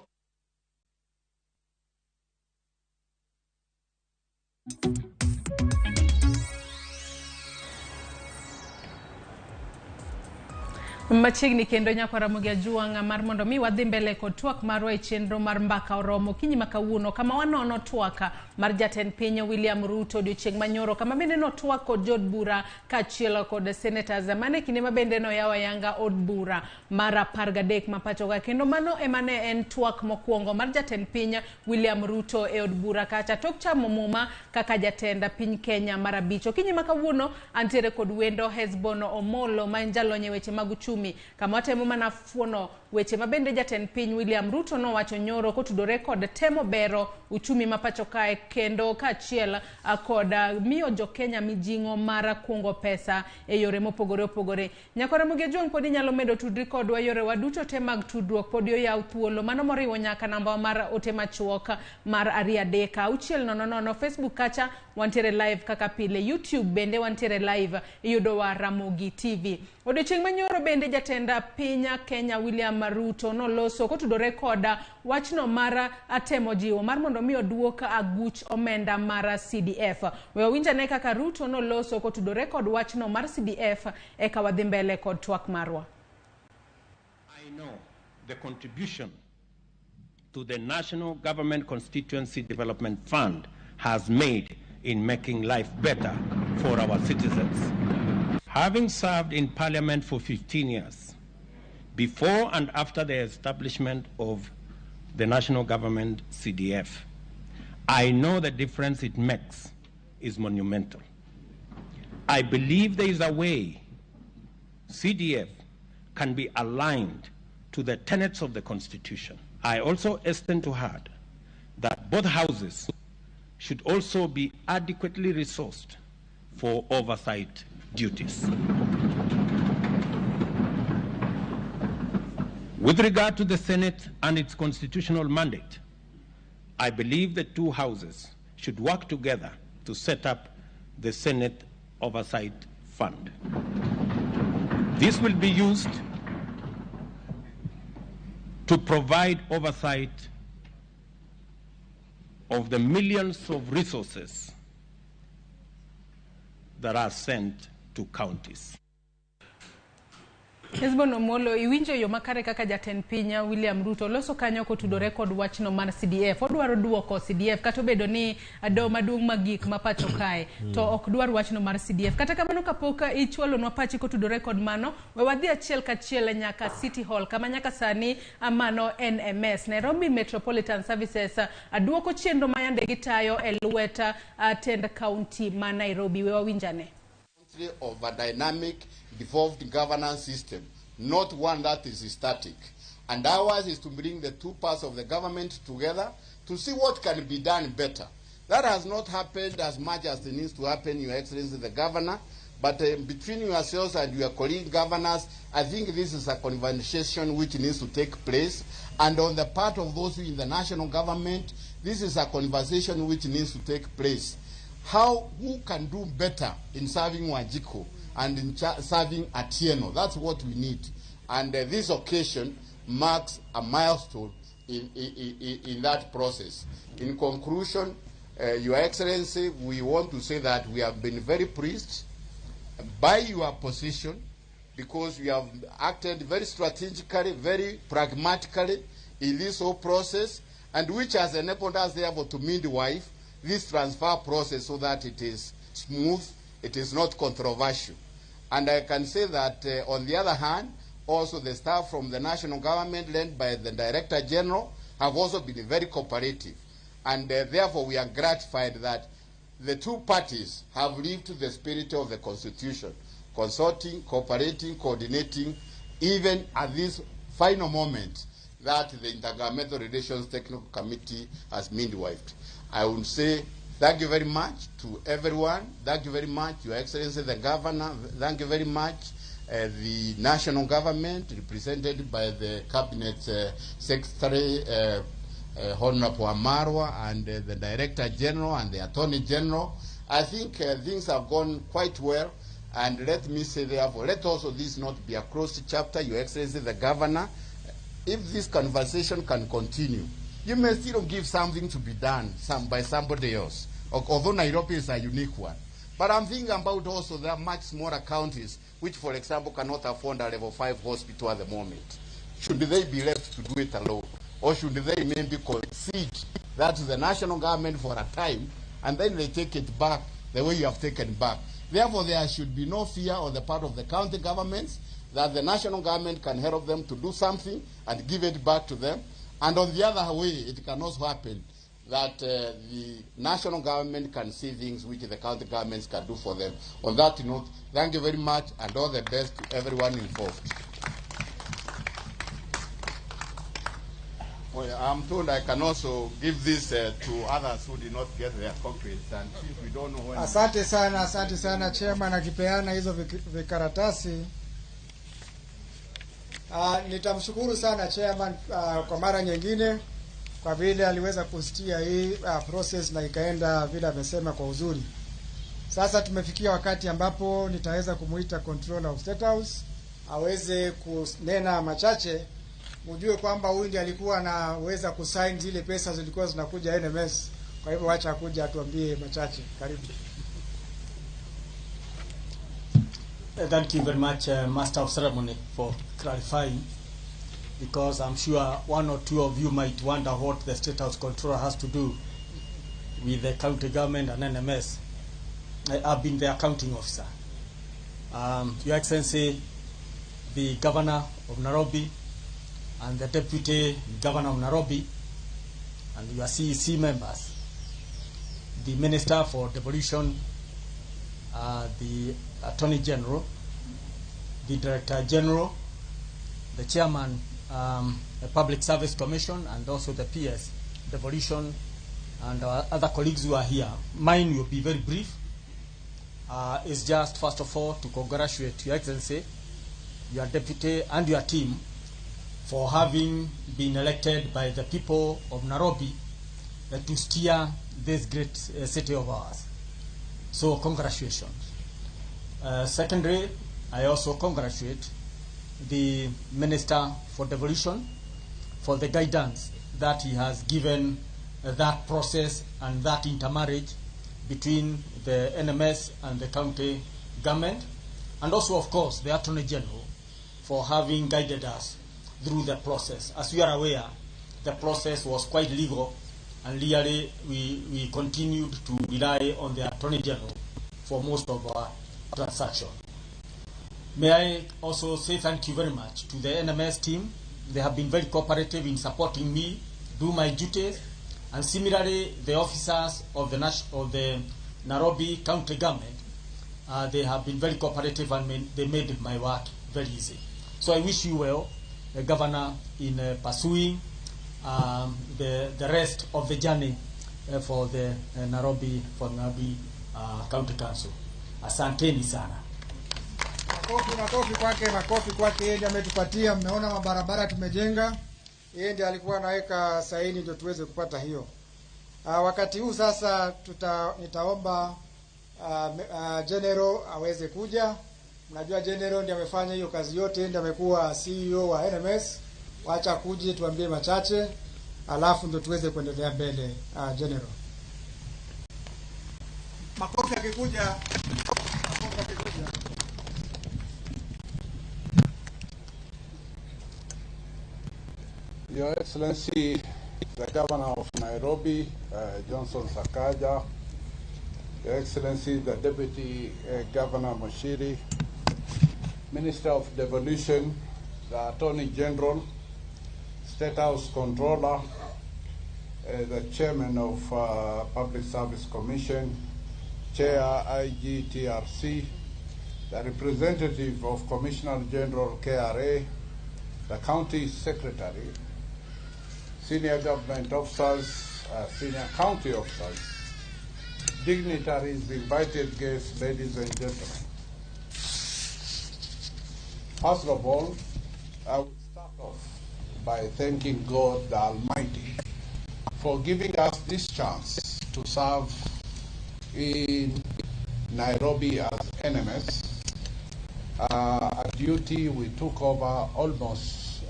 Machiegni kendo nyakwa Ramogi Ajwang'a mar mondo mi wadhi mbele kod twak marwa e chenro mar Mbaka Oromo okinyi ma kawuono, kama wanono twak mar jatend piny William Ruto odiochieng' manyoro, kama bende notwak kod jood bura kaachiel kod senators. Mane kinde ma bende noyawo ayanga od bura mar 13 ma pacho ka, kendo mano ema ne en twak mokwongo mar jatend piny William Ruto e od bura kacha tok chamo muma kaka jatend piny Kenya mar 5. Okinyi ma kawuono antiere kod wendo Hesbon Omolo ma en jalony e weche mag uchumi, kama watemo mana fuono weche mabende jatend piny William Ruto nowacho nyoro kotudore kod temo bero uchumi ma pacho kae, kendo kaachiel kod miyo jo Kenya mijing'o mar kungo pesa e yore mopogore opogore. Nyakwa Ramogi Ajwang' pod inyalo medo tudri kodwa, yorewa duto te mag tudruok pod oyaw thuolo, mano moriwo nyaka namba mar ote machuok mar 2 3 6 0 0. Facebook kacha wantiere live kaka pile, YouTube bende wantiere live, iyudowa Ramogi TV. Odiochieng' manyoro bende jatend piny Kenya William Ruto noloso kotudore kod wachno mar temo jiwo mar mondo mi oduok aguch omenda mar CDF. We wawinjane kaka Ruto noloso kotudore kod wachno mar CDF eka wadhi mbele kod twak marwa. I know the contribution to the National Government Constituency Development Fund has made in making life better for our citizens. Having served in Parliament for 15 years, before and after the establishment of the national government CDF. I know the difference it makes is monumental. I believe there is a way CDF can be aligned to the tenets of the Constitution. I also hasten to add that both houses should also be adequately resourced for oversight duties. With regard to the Senate and its constitutional mandate, I believe the two houses should work together to set up the Senate Oversight Fund. This will be used to provide oversight of the millions of resources that are sent to counties. Hesbon Omolo, iwinjo yo makare kaka jatend piny William Ruto loso kanyo kotudore kod wachno mar CDF. Odwaro duoko CDF kata obedo ni doho maduong' magik ma pacho kae to ok dwar wachno mar CDF. Kata kamano kapok ichwalonwa pachi kotudore kod mano, we wadhi achiel kachiel nyaka City Hall kama nyaka sani mano NMS Nairobi Metropolitan Services duoko chenro ma yande gitayo e lwet tend county ma Nairobi. We wawinjane. Of a dynamic devolved governance system, not one that is static. And ours is to bring the two parts of the government together to see what can be done better. That has not happened as much as it needs to happen, Your Excellency the Governor, but between yourselves and your colleague governors, I think this is a conversation which needs to take place. And on the part of those in the national government, this is a conversation which needs to take place. Who can do better in serving Wanjiku and in serving Atieno? That's what we need. And this occasion marks a milestone in that process. In conclusion, Your Excellency, we want to say that we have been very pleased by your position, because you have acted very strategically, very pragmatically in this whole process, and which has enabled us therefore to midwife this transfer process so that it is smooth, it is not controversial. And I can say that on the other hand, also the staff from the national government led by the Director General have also been very cooperative. And therefore we are gratified that the two parties have lived to the spirit of the Constitution, consulting, cooperating, coordinating, even at this final moment that the Intergovernmental Relations Technical Committee has midwifed. I would say thank you very much to everyone. Thank you very much, Your Excellency the Governor. Thank you very much, the national government represented by the Cabinet Secretary, Honorable Amarwa, and the Director General and the Attorney General. I think things have gone quite well. And let me say, therefore, let also this not be a closed chapter, Your Excellency the Governor. If this conversation can continue, you may still give something to be done by somebody else, although Nairobi is a unique one. But I'm thinking about also there are much smaller counties which, for example, cannot afford a level 5 hospital at the moment. Should they be left to do it alone? Or should they maybe concede that to the national government for a time, and then they take it back the way you have taken back? Therefore, there should be no fear on the part of the county governments that the national government can help them to do something and give it back to them. And on the other way, it can also happen that the national government can see things which the county governments can do for them. On that note, thank you very much and all the best to everyone involved. Well, I'm told I can also give this to others who did not get their copies, and since we don't know when. Asante sana chairman akipeana hizo vikaratasi. Nitamshukuru sana chairman kwa mara nyingine kwa vile aliweza kusitia hii process na ikaenda vile amesema kwa uzuri. Sasa tumefikia wakati ambapo nitaweza kumuita Controller of State House aweze kunena machache. Mjue kwamba huyu ndiye alikuwa anaweza kusign zile pesa zilikuwa zinakuja NMS. Kwa hivyo acha kuja atuambie machache. Karibu. Thank you very much, Master of Ceremony, for clarifying, because I'm sure one or two of you might wonder what the State House Controller has to do with the county government and NMS. I've been the accounting officer. Your Excellency, the Governor of Nairobi and the Deputy Governor of Nairobi and your CEC members, the Minister for Devolution, the Attorney General, the Director General, the Chairman, the Public Service Commission, and also the PS, Devolution, and our other colleagues who are here. Mine will be very brief. It's just, first of all, to congratulate Your Excellency, your deputy, and your team for having been elected by the people of Nairobi to steer this great city of ours. So, congratulations. Secondly, I also congratulate the Minister for Devolution for the guidance that he has given that process and that intermarriage between the NMS and the county government, and also, of course, the Attorney General for having guided us through the process. As we are aware, the process was quite legal, and really we continued to rely on the Attorney General for most of our transactions. May I also say thank you very much to the NMS team. They have been very cooperative in supporting me do my duties, and similarly the officers of the Nairobi County Government, they have been very cooperative and they made my work very easy. So I wish you well, the Governor, in pursuing the rest of the journey for the Nairobi County Council. Asanteni sana. Makofi, makofi kwake, makofi kwake. Yeye ndiye ametupatia, mmeona mabarabara tumejenga. Yeye ndiye alikuwa anaweka saini ndio tuweze kupata hiyo. Wakati huu sasa nitaomba General aweze kuja. Mnajua General ndiye amefanya hiyo kazi yote, ndiye amekuwa CEO wa NMS. Wacha kuje tuambie machache, alafu ndio tuweze kuendelea mbele. General. Makofi akikuja. Makofi akikuja. Your Excellency, the Governor of Nairobi, Johnson Sakaja, Your Excellency, the Deputy Governor Moshiri, Minister of Devolution, the Attorney General, State House Controller, the Chairman of Public Service Commission, Chair IGTRC, the representative of Commissioner General KRA, the County Secretary, senior government officers, senior county officers, dignitaries, invited guests, ladies and gentlemen. First of all, I would start off by thanking God the Almighty for giving us this chance to serve in Nairobi as NMS, a duty we took over almost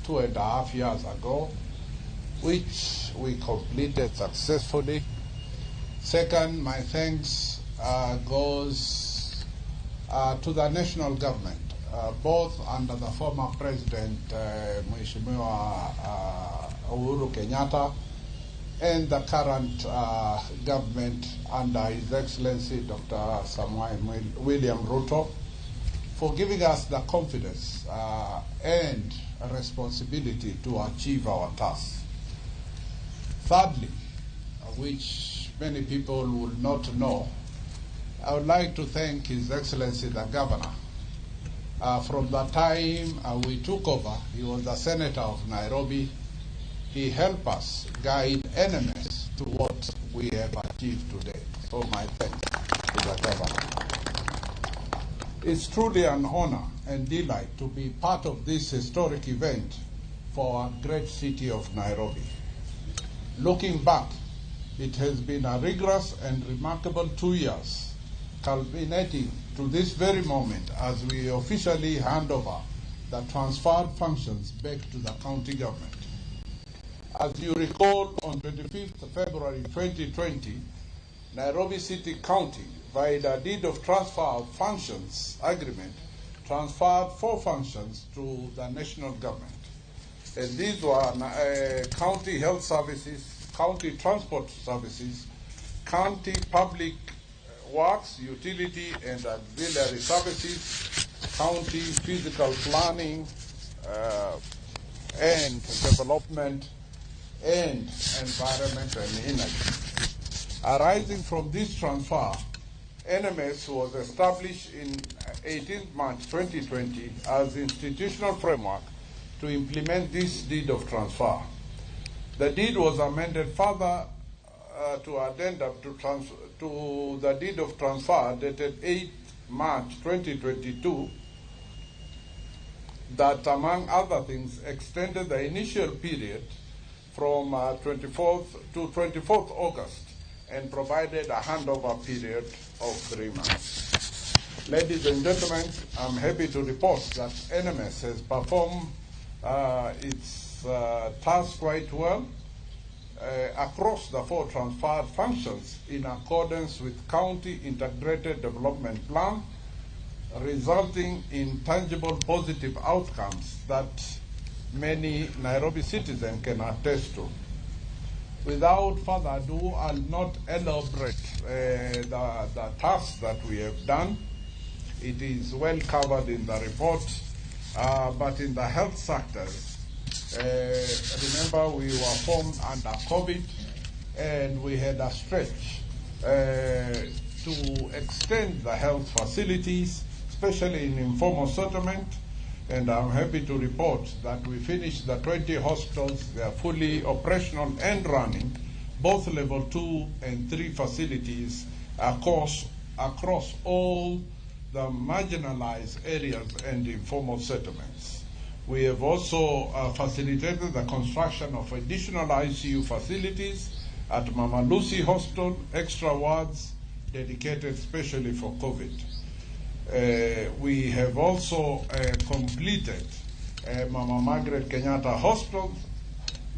2.5 years ago, which we completed successfully. Second, my thanks goes to the national government, both under the former President Mheshimiwa Uhuru Kenyatta and the current government under His Excellency Dr. Samuel William Ruto, for giving us the confidence and responsibility to achieve our task. Thirdly, which many people will not know, I would like to thank His Excellency the Governor. From the time we took over, he was the Senator of Nairobi. He helped us guide NMS to what we have achieved today. So my thanks to the Governor. It's truly an honor and delight to be part of this historic event for our great city of Nairobi. Looking back, it has been a rigorous and remarkable 2 years, culminating to this very moment as we officially hand over the transferred functions back to the county government. As you recall, on 25th February 2020, Nairobi City County, via the deed of transfer of functions agreement, transferred 4 functions to the national government. And these were county health services, county transport services, county public works, utility and auxiliary services, County Physical Planning and Development, and Environment and Energy. Arising from this transfer, NMS was established in 18 March 2020 as institutional framework to implement this deed of transfer. The deed was amended further to addendum to the deed of transfer dated 8 March 2022 that, among other things, extended the initial period from 24th to 24th August and provided a handover period of 3 months. Ladies and gentlemen, I'm happy to report that NMS has performed its task quite well across the 4 transferred functions in accordance with County Integrated Development Plan, resulting in tangible positive outcomes that many Nairobi citizens can attest to. Without further ado, I'll not elaborate the task that we have done. It is well covered in the report, but in the health sectors, remember we were formed under COVID and we had a stretch to extend the health facilities, especially in informal settlement. And I'm happy to report that we finished the 20 hospitals. They are fully operational and running, both level 2 and 3 facilities across all the marginalized areas and informal settlements. We have also facilitated the construction of additional ICU facilities at Mama Lucy Hospital, extra wards dedicated specially for COVID. We have also completed Mama Margaret Kenyatta Hospital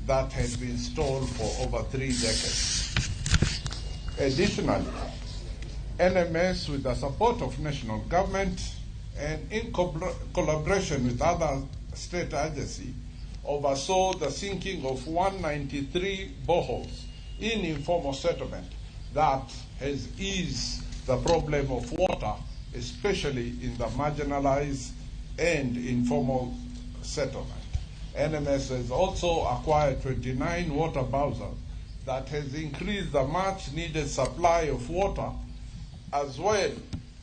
that had been stalled for over 3 decades. Additionally, NMS, with the support of national government and in collaboration with other state agencies, oversaw the sinking of 193 boreholes in informal settlement that has eased the problem of water, especially in the marginalized and informal settlement. NMS has also acquired 29 water bowsers that has increased the much needed supply of water, as well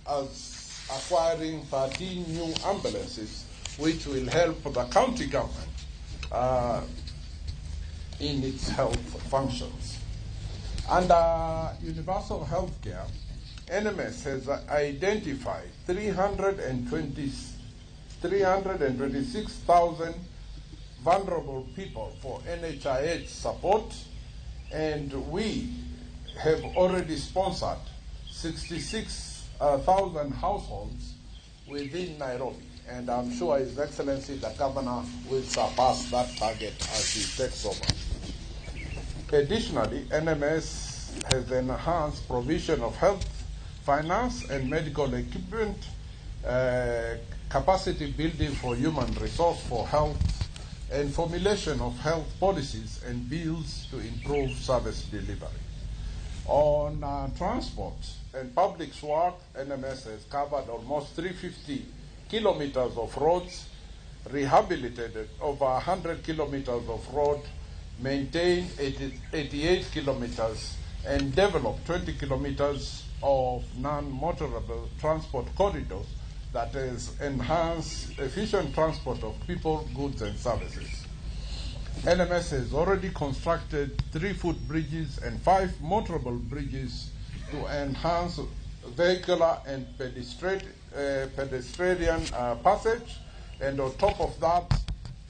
as acquiring 13 new ambulances, which will help the county government in its health functions. Under universal health care, NMS has identified 326,000 vulnerable people for NHIH support, and we have already sponsored 66,000 households within Nairobi. And I'm sure His Excellency the Governor will surpass that target as he takes over. Additionally, NMS has enhanced provision of health, finance and medical equipment, capacity building for human resource for health, and formulation of health policies and bills to improve service delivery. On transport and public work, NMS has covered almost 350 kilometers of roads, rehabilitated over 100 kilometers of road, maintained 88 kilometers, and developed 20 kilometers of non-motorable transport corridors that has enhanced efficient transport of people, goods, and services. NMS has already constructed 3 foot bridges and 5 motorable bridges to enhance vehicular and pedestrian passage. And on top of that,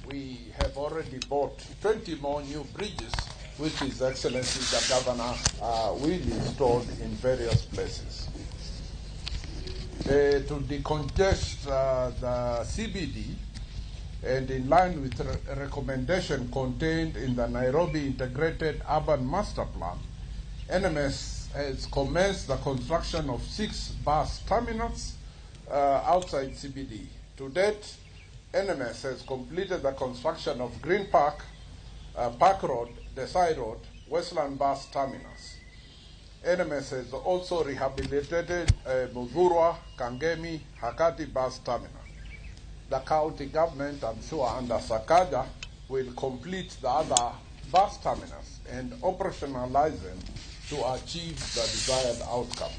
we have already bought 20 more new bridges, which His Excellency the Governor will install in various places. To decongest the CBD, and in line with recommendation contained in the Nairobi Integrated Urban Master Plan, NMS has commenced the construction of 6 bus terminals outside CBD. To date, NMS has completed the construction of Green Park, Park Road, Desai Road, Westland Bus Terminals. NMS has also rehabilitated Muthurwa, Kangemi, Hakati Bus Terminal. The county government, I'm sure under Sakaja, will complete the other bus terminus and operationalize them to achieve the desired outcome.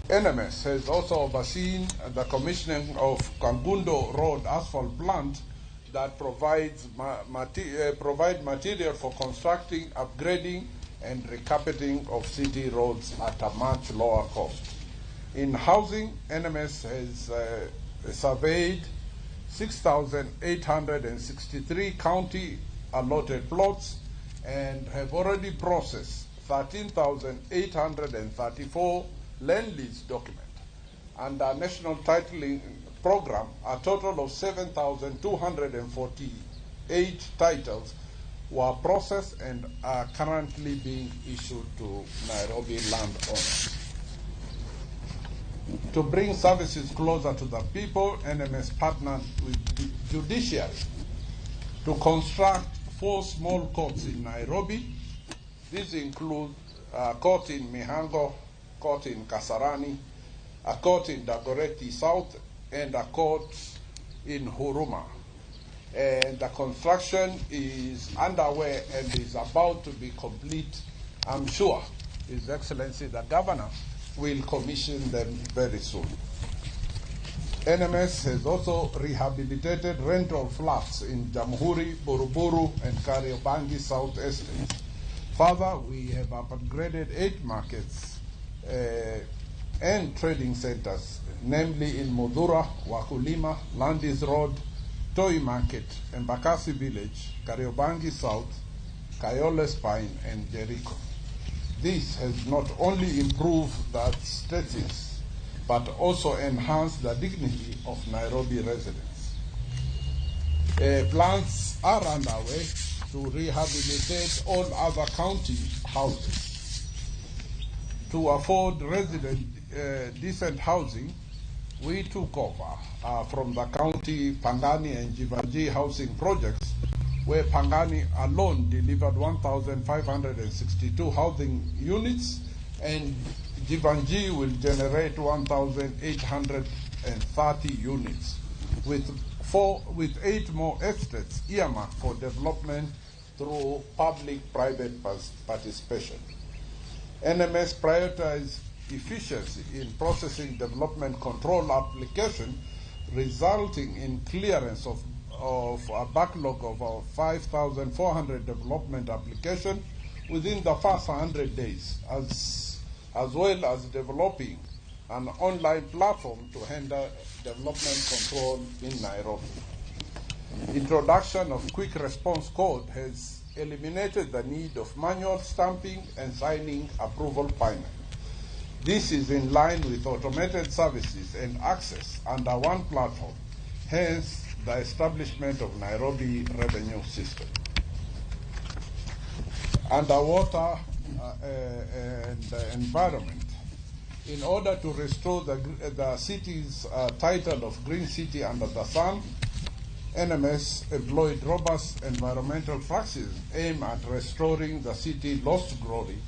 NMS has also overseen the commissioning of Kangundo Road asphalt plant that provides provide material for constructing, upgrading, and recarpeting of city roads at a much lower cost. In housing, NMS has surveyed 6,863 county allotted plots and have already processed 13,834 land lease documents. Under National Titling Program, a total of 7,248 titles were processed and are currently being issued to Nairobi landowners. To bring services closer to the people, NMS partnered with the judiciary to construct 4 small courts in Nairobi. These include a court in Mihango, court in Kasarani, a court in Dagoretti South, and a court in Huruma. And the construction is underway and is about to be complete. I'm sure His Excellency the Governor will commission them very soon. NMS has also rehabilitated rental flats in Jamhuri, Buruburu, and Kariobangi South Estates. Further, we have upgraded 8 markets and trading centers, namely in Mudhura, Wakulima, Landis Road, Toi Market, Embakasi Village, Kariobangi South, Kayole Spine, and Jericho. This has not only improved the status, but also enhanced the dignity of Nairobi residents. Plans are underway to rehabilitate all other county houses. To afford residents decent housing, we took over from the county Pangani and Jivanji housing projects, where Pangani alone delivered 1,562 housing units and Jivanji will generate 1,830 units, with 8 more estates earmarked for development through public-private participation. NMS prioritized efficiency in processing development control application, resulting in clearance of a backlog of 5,400 development applications within the first 100 days, as well as developing an online platform to handle development control in Nairobi. Introduction of quick response code has eliminated the need of manual stamping and signing approval payment. This is in line with automated services and access under one platform, hence the establishment of Nairobi Revenue System. Underwater and environment. In order to restore the city's title of Green City Under the Sun, NMS employed robust environmental practices aimed at restoring the city's lost glory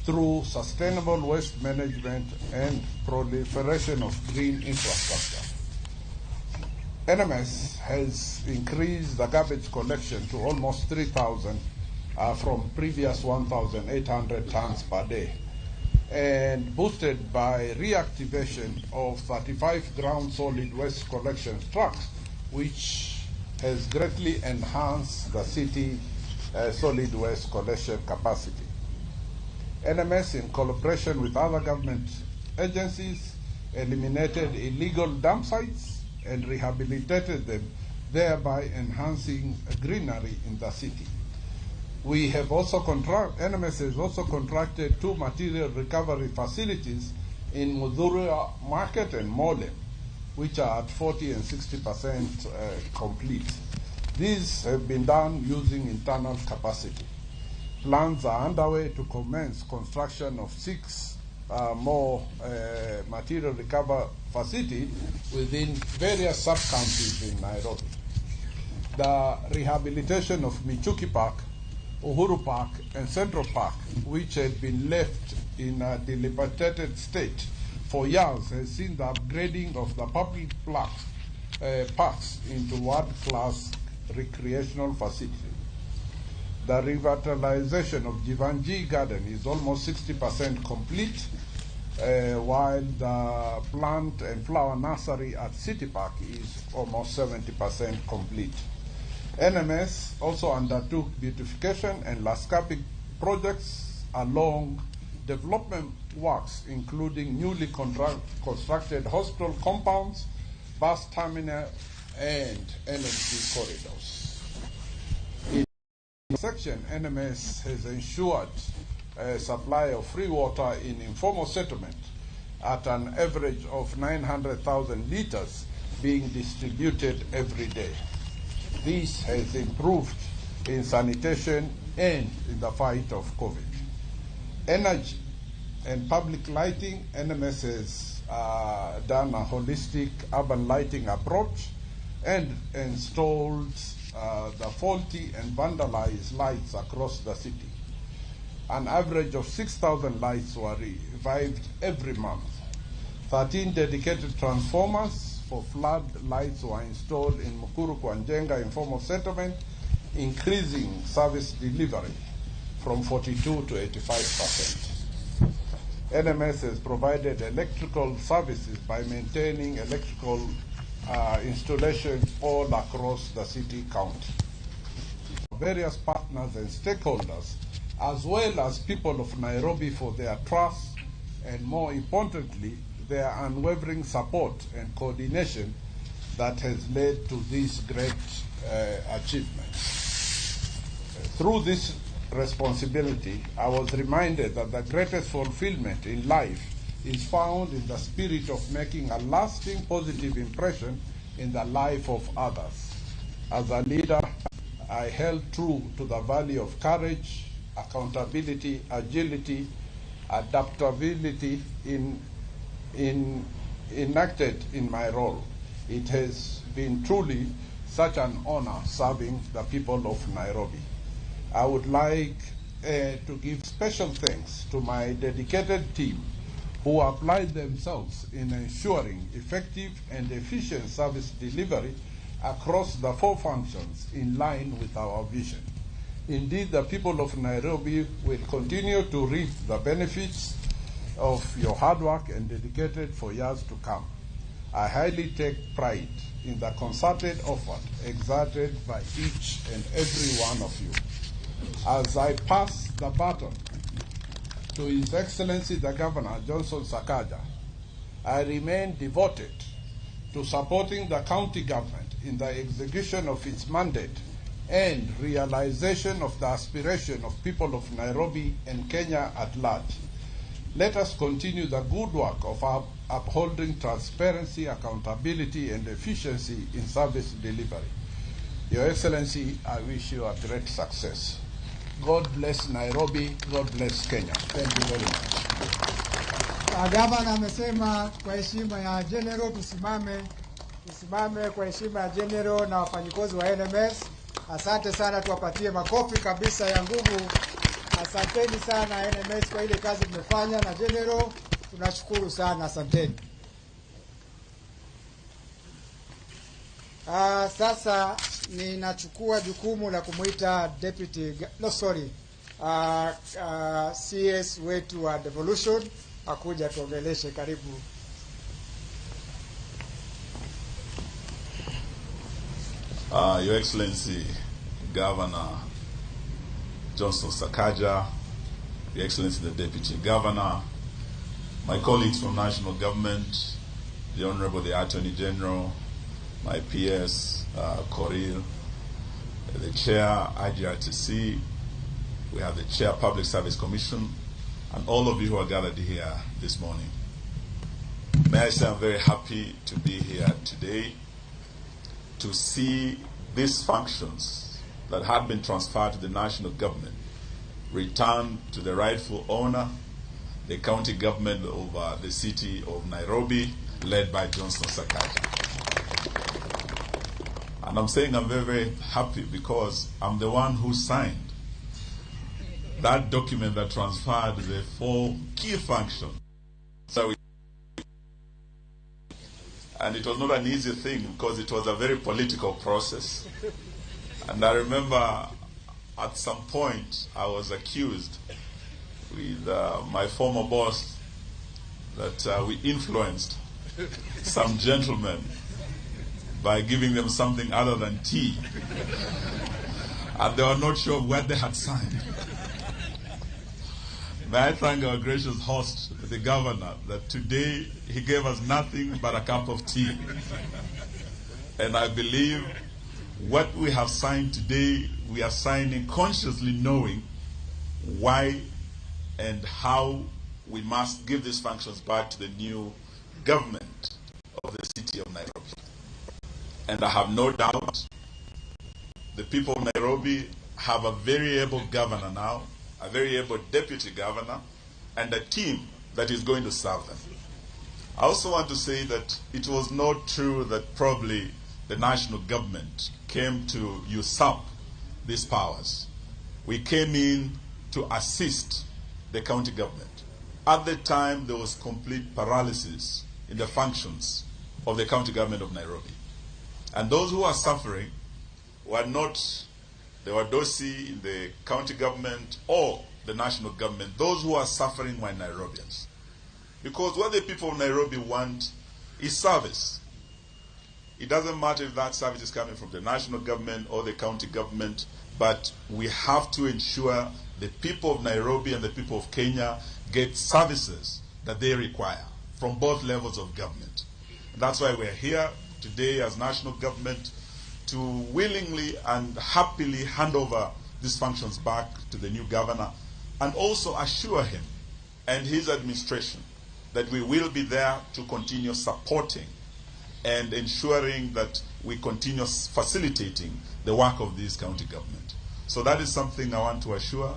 through sustainable waste management and proliferation of green infrastructure. NMS has increased the garbage collection to almost 3,000 from previous 1,800 tons per day, and boosted by reactivation of 35 ground solid waste collection trucks, which has greatly enhanced the city solid waste collection capacity. NMS, in collaboration with other government agencies, eliminated illegal dump sites and rehabilitated them, thereby enhancing greenery in the city. We have also NMS has also contracted 2 material recovery facilities in Mudhura Market and Molem, which are at 40 and 60% complete. These have been done using internal capacity. Plans are underway to commence construction of 6 more material recovery facilities within various sub-counties in Nairobi. The rehabilitation of Michuki Park, Uhuru Park, and Central Park, which had been left in a dilapidated state for years has seen the upgrading of the public parks into world-class recreational facilities. The revitalization of Jivanjee Garden is almost 60% complete, while the plant and flower nursery at City Park is almost 70% complete. NMS also undertook beautification and landscaping projects along development works, including newly constructed hospital compounds, bus terminal, and NMC corridors. In section, NMS has ensured a supply of free water in informal settlement at an average of 900,000 liters being distributed every day. This has improved in sanitation and in the fight of COVID. Energy and public lighting, NMS has done a holistic urban lighting approach and installed the faulty and vandalized lights across the city. An average of 6,000 lights were revived every month. 13 dedicated transformers for flood lights were installed in Mukuru kwa Njenga informal settlement, increasing service delivery from 42 to 85%. NMS has provided electrical services by maintaining electrical installations all across the city county. Various partners and stakeholders, as well as people of Nairobi, for their trust and, more importantly, their unwavering support and coordination that has led to this great achievement. Through this responsibility, I was reminded that the greatest fulfillment in life is found in the spirit of making a lasting positive impression in the life of others. As a leader, I held true to the value of courage, accountability, agility, adaptability enacted in my role. It has been truly such an honor serving the people of Nairobi. I would like to give special thanks to my dedicated team who applied themselves in ensuring effective and efficient service delivery across the four functions in line with our vision. Indeed, the people of Nairobi will continue to reap the benefits of your hard work and dedicated for years to come. I highly take pride in the concerted effort exerted by each and every one of you. As I pass the baton to His Excellency the Governor, Johnson Sakaja, I remain devoted to supporting the county government in the execution of its mandate and realization of the aspiration of people of Nairobi and Kenya at large. Let us continue the good work of upholding transparency, accountability, and efficiency in service delivery. Your Excellency, I wish you a great success. God bless Nairobi. God bless Kenya. Thank you very much. Gavana amesema kwa heshima ya General tusimame, tusimame kwa heshima ya General na wafanyikazi wa NMS. Asante sana, tuwapatie makofi kabisa ya nguvu. Asanteni sana NMS kwa ile kazi mmefanya, na General tunashukuru sana, asanteni. Sasa ninachukua jukumu la kumuita deputy, no sorry, CS wetu wa devolution akuja tuongeleshe. Karibu. Your Excellency, Governor Johnson Sakaja, Your Excellency the Deputy Governor, my colleagues from national government, the Honorable the Attorney General, my PS, Korir, the Chair, IGRTC, we have the Chair, Public Service Commission, and all of you who are gathered here this morning. May I say I'm very happy to be here today to see these functions that had been transferred to the national government returned to the rightful owner, the county government of the city of Nairobi, led by Johnson Sakaja. And I'm saying I'm very, very happy because I'm the one who signed that document that transferred the four key functions. So we And it was not an easy thing because it was a very political process. And I remember at some point I was accused with my former boss that we influenced some gentlemen by giving them something other than tea. And they were not sure what they had signed. May I thank our gracious host, the governor, that today he gave us nothing but a cup of tea. And I believe what we have signed today, we are signing consciously knowing why and how we must give these functions back to the new government of the city of Nairobi. And I have no doubt the people of Nairobi have a very able governor now, a very able deputy governor, and a team that is going to serve them. I also want to say that it was not true that probably the national government came to usurp these powers. We came in to assist the county government. At the time, there was complete paralysis in the functions of the county government of Nairobi. And those who are suffering were not the Wadosi in the county government or the national government. Those who are suffering were Nairobians. Because what the people of Nairobi want is service. It doesn't matter if that service is coming from the national government or the county government, but we have to ensure the people of Nairobi and the people of Kenya get services that they require from both levels of government. And that's why we're here today as national government to willingly and happily hand over these functions back to the new governor and also assure him and his administration that we will be there to continue supporting and ensuring that we continue facilitating the work of this county government. So that is something I want to assure,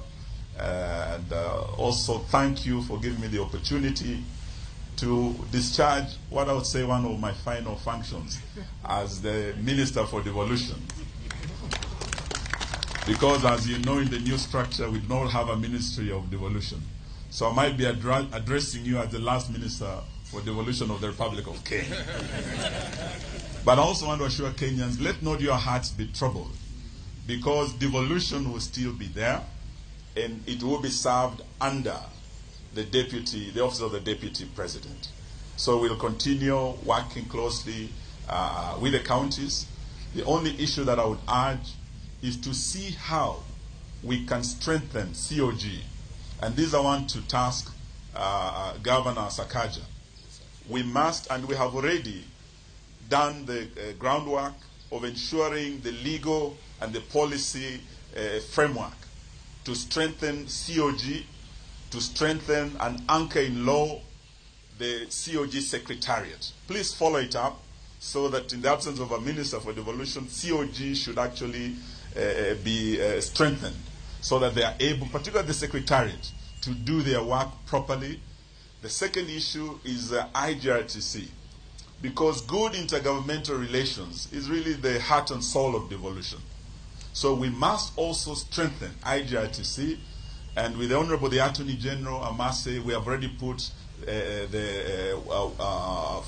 and also thank you for giving me the opportunity to discharge what I would say one of my final functions as the Minister for Devolution. Because as you know, in the new structure, we do not have a Ministry of Devolution. So I might be addressing you as the last Minister for Devolution of the Republic of Kenya. But I also want to assure Kenyans, let not your hearts be troubled, because devolution will still be there, and it will be served under the deputy, the office of the deputy president. So we'll continue working closely with the counties. The only issue that I would urge is to see how we can strengthen COG. And this I want to task Governor Sakaja. We must, and we have already done the groundwork of ensuring the legal and the policy framework to strengthen COG, to strengthen and anchor in law the COG Secretariat. Please follow it up so that in the absence of a Minister for Devolution, COG should actually be strengthened so that they are able, particularly the Secretariat, to do their work properly. The second issue is IGRTC, because good intergovernmental relations is really the heart and soul of devolution. So we must also strengthen IGRTC, and with the Honorable the Attorney General, I must say we have already put the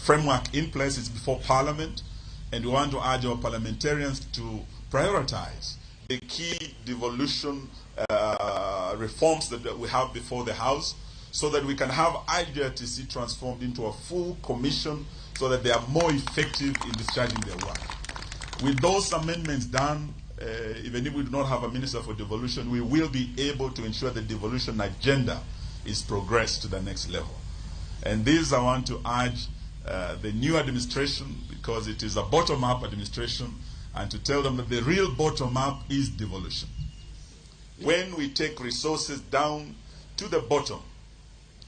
framework in place. It's before Parliament, and we want to urge our parliamentarians to prioritize the key devolution reforms that we have before the House, so that we can have IGRTC transformed into a full commission so that they are more effective in discharging their work. With those amendments done, even if we do not have a Minister for Devolution, we will be able to ensure the devolution agenda is progressed to the next level. And this I want to urge the new administration, because it is a bottom-up administration, and to tell them that the real bottom-up is devolution. When we take resources down to the bottom,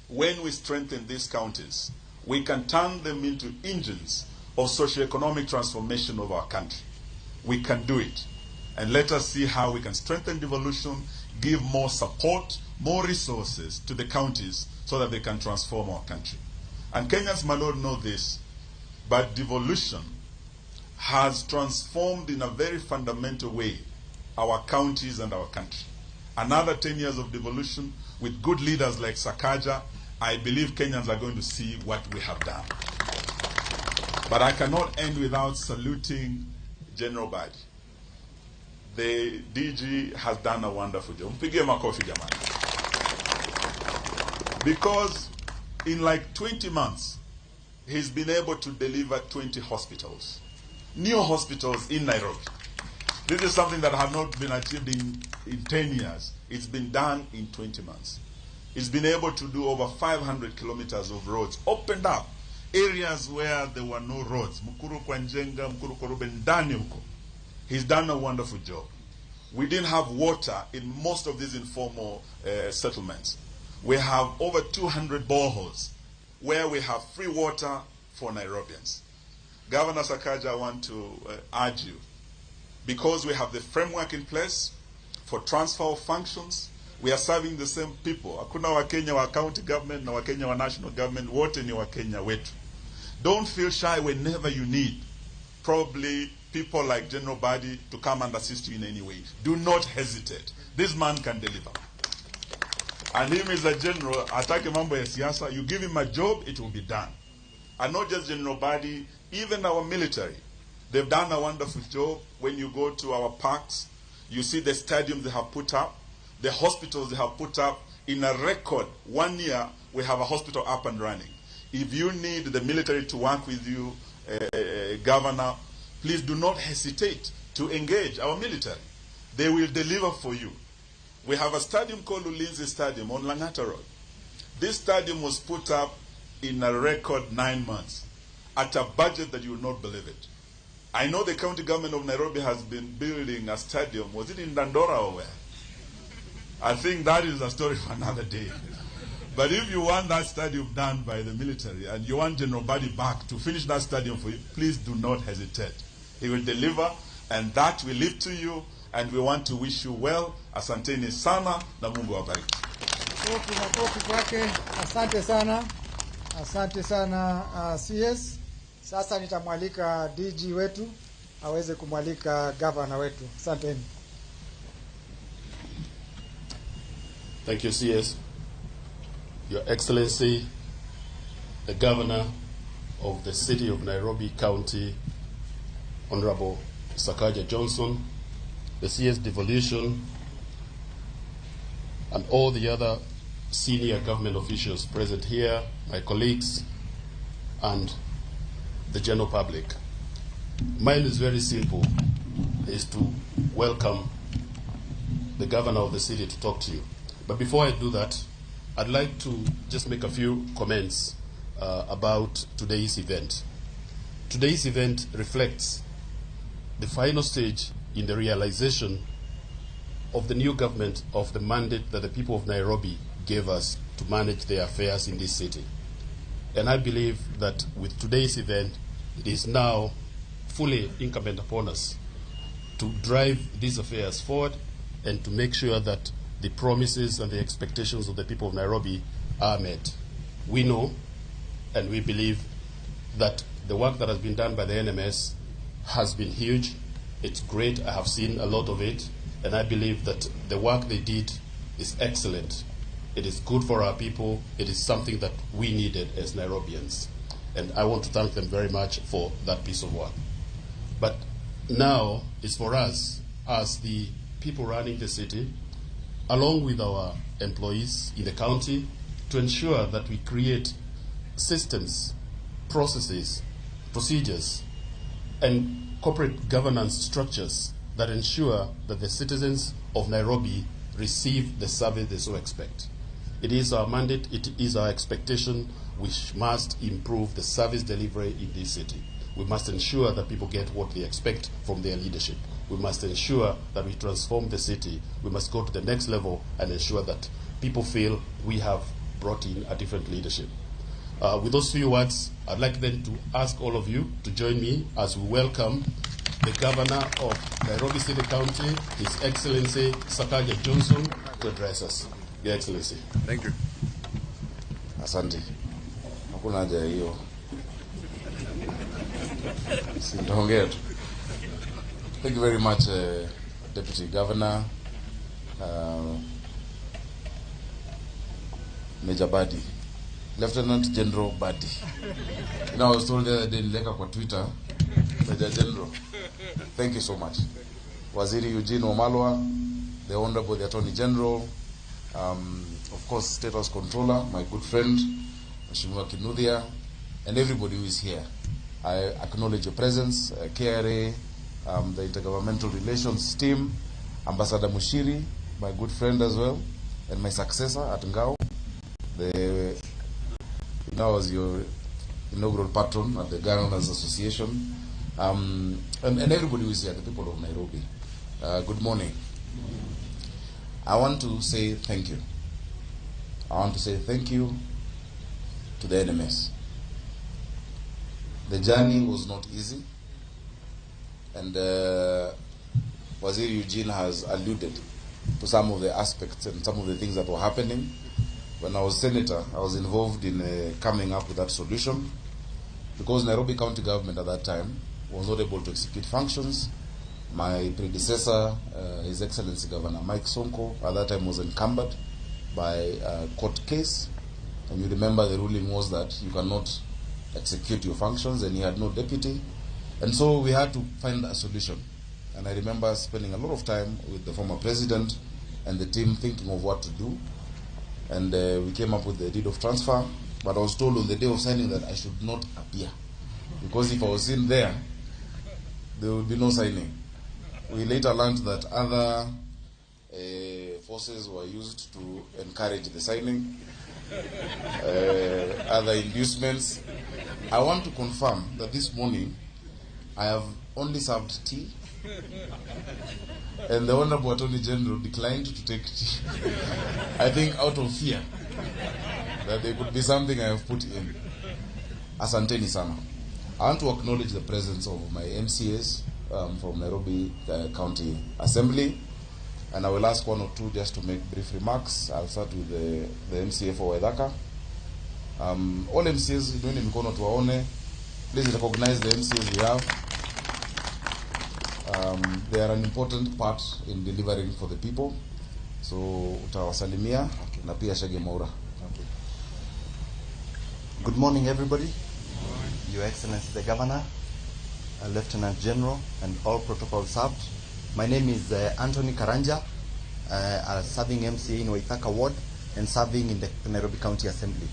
when we strengthen these counties, we can turn them into engines of socioeconomic transformation of our country. We can do it. And let us see how we can strengthen devolution, give more support, more resources to the counties so that they can transform our country. And Kenyans might not know this, but devolution has transformed in a very fundamental way our counties and our country. Another 10 years of devolution with good leaders like Sakaja, I believe Kenyans are going to see what we have done. But I cannot end without saluting General Badi. The DG has done a wonderful job. Mpigie makofi jamani. Because in like 20 months, he's been able to deliver 20 hospitals, new hospitals in Nairobi. This is something that had not been achieved in 10 years. It's been done in 20 months. He's been able to do over 500 kilometers of roads, opened up areas where there were no roads. Mukuru kwa Njenga, Mukuru kwa Ruben, ndani huko. He's done a wonderful job. We didn't have water in most of these informal settlements. We have over 200 boreholes where we have free water for Nairobians. Governor Sakaja, I want to urge you, because we have the framework in place for transfer of functions, we are serving the same people. Hakuna Wakenya wa county government na Wakenya wa national government, wote ni Wakenya wetu. Don't feel shy whenever you need probably people like General Badi to come and assist you in any way. Do not hesitate. This man can deliver. And him is a general, atake mambo ya siasa, you give him a job, it will be done. And not just General Badi, even our military. They've done a wonderful job. When you go to our parks, you see the stadiums they have put up, the hospitals they have put up. In a record, 1 year, we have a hospital up and running. If you need the military to work with you, Governor, please do not hesitate to engage our military. They will deliver for you. We have a stadium called Ulinzi Stadium on Langata Road. This stadium was put up in a record 9 months at a budget that you will not believe it. I know the county government of Nairobi has been building a stadium. Was it in Dandora or where? I think that is a story for another day. But if you want that stadium done by the military and you want General Badi back to finish that stadium for you, please do not hesitate. He will deliver, and that we leave to you, and we want to wish you well. Asanteni sana na Mungu awabariki. Makofi, makofi kwake. Asante sana. Asante sana CS. Sasa nitamwalika DG wetu aweze kumwalika governor wetu. Asanteni. Thank you, CS. Your Excellency, the Governor of the City of Nairobi County, Honorable Sakaja Johnson, the CS Devolution, and all the other senior government officials present here, my colleagues, and the general public. Mine is very simple, is to welcome the governor of the city to talk to you. But before I do that, I'd like to just make a few comments about today's event. Today's event reflects the final stage in the realization of the new government of the mandate that the people of Nairobi gave us to manage their affairs in this city. And I believe that with today's event, it is now fully incumbent upon us to drive these affairs forward and to make sure that the promises and the expectations of the people of Nairobi are met. We know and we believe that the work that has been done by the NMS has been huge. It's great. I have seen a lot of it, and I believe that the work they did is excellent. It is good for our people. It is something that we needed as Nairobians. And I want to thank them very much for that piece of work. But now it's for us, as the people running the city, along with our employees in the county, to ensure that we create systems, processes, procedures, and corporate governance structures that ensure that the citizens of Nairobi receive the service they so expect. It is our mandate, it is our expectation. We must improve the service delivery in this city. We must ensure that people get what they expect from their leadership. We must ensure that we transform the city. We must go to the next level and ensure that people feel we have brought in a different leadership. With those few words, I'd like then to ask all of you to join me as we welcome the Governor of Nairobi City County, His Excellency Sakaja Johnson, to address us. Your Excellency. Thank you. Asante. Hakuna haja ya hiyo. Sintaongea tu. Thank you very much, Deputy Governor, Major Badi. Lieutenant General Badi. You know, I was told the other day niliweka kwa Twitter, Major General. Thank you so much. Waziri Eugene Wamalwa, the Honorable the Attorney General, of course, State House Controller, my good friend, Mheshimiwa Kinuthia, and everybody who is here. I acknowledge your presence, KRA, the Intergovernmental Relations team, Ambassador Mushiri, my good friend as well, and my successor at Ngao, the, you know, as your inaugural patron at the Governors Association, and everybody who is here, the people of Nairobi. Good morning. I want to say thank you. I want to say thank you to the NMS. The journey was not easy, and Waziri Eugene has alluded to some of the aspects and some of the things that were happening. When I was senator, I was involved in coming up with that solution, because Nairobi County government at that time was not able to execute functions. My predecessor, His Excellency Governor Mike Sonko, at that time was encumbered by a court case. And you remember the ruling was that you cannot execute your functions, and he had no deputy. And so we had to find a solution. And I remember spending a lot of time with the former president and the team thinking of what to do. And we came up with the deed of transfer. But I was told on the day of signing that I should not appear, because if I was in there, there would be no signing. We later learned that other forces were used to encourage the signing, other inducements. I want to confirm that this morning I have only served tea, and the Honorable Attorney General declined to take tea. I think out of fear that there could be something I have put in. Asanteni sana. I want to acknowledge the presence of my MCAs from Nairobi County Assembly, and I will ask one or two just to make brief remarks. I'll start with the MCA for Waithaka. All MCAs, inueni mikono tuwaone. Please recognize the MCAs we have. They are an important part in delivering for the people. So utawasalimia, okay, na pia Shage Maura. Okay. Good morning, everybody. Your Excellency the Governor, Lieutenant General, and all protocol served. My name is Anthony Karanja, serving MCA in Waithaka Ward and serving in the Nairobi County Assembly.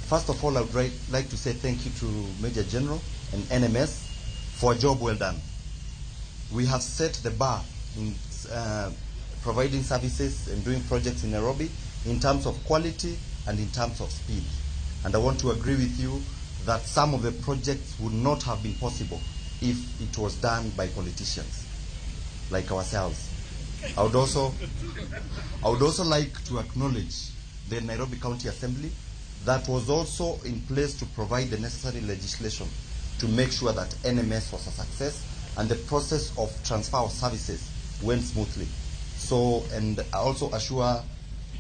First of all, I would like to say thank you to Major General and NMS for a job well done. We have set the bar in providing services and doing projects in Nairobi in terms of quality and in terms of speed. And I want to agree with you that some of the projects would not have been possible if it was done by politicians like ourselves. I would also like to acknowledge the Nairobi County Assembly that was also in place to provide the necessary legislation to make sure that NMS was a success and the process of transfer of services went smoothly. So, and I also assure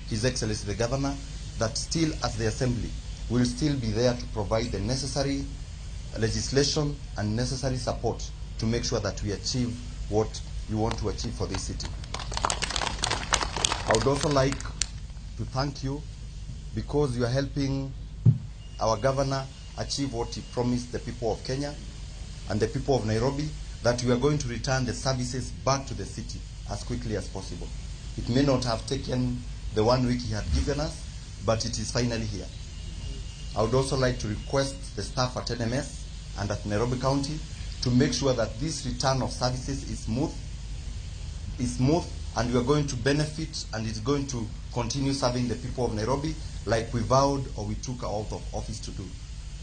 His Excellency the Governor that still as the Assembly, we'll still be there to provide the necessary legislation and necessary support to make sure that we achieve what you want to achieve for this city. I would also like to thank you because you are helping our governor achieve what he promised the people of Kenya and the people of Nairobi, that we are going to return the services back to the city as quickly as possible. It may not have taken the 1 week he had given us, but it is finally here. I would also like to request the staff at NMS and at Nairobi County to make sure that this return of services is smooth, and we are going to benefit, and it's going to continue serving the people of Nairobi like we vowed or we took out of office to do.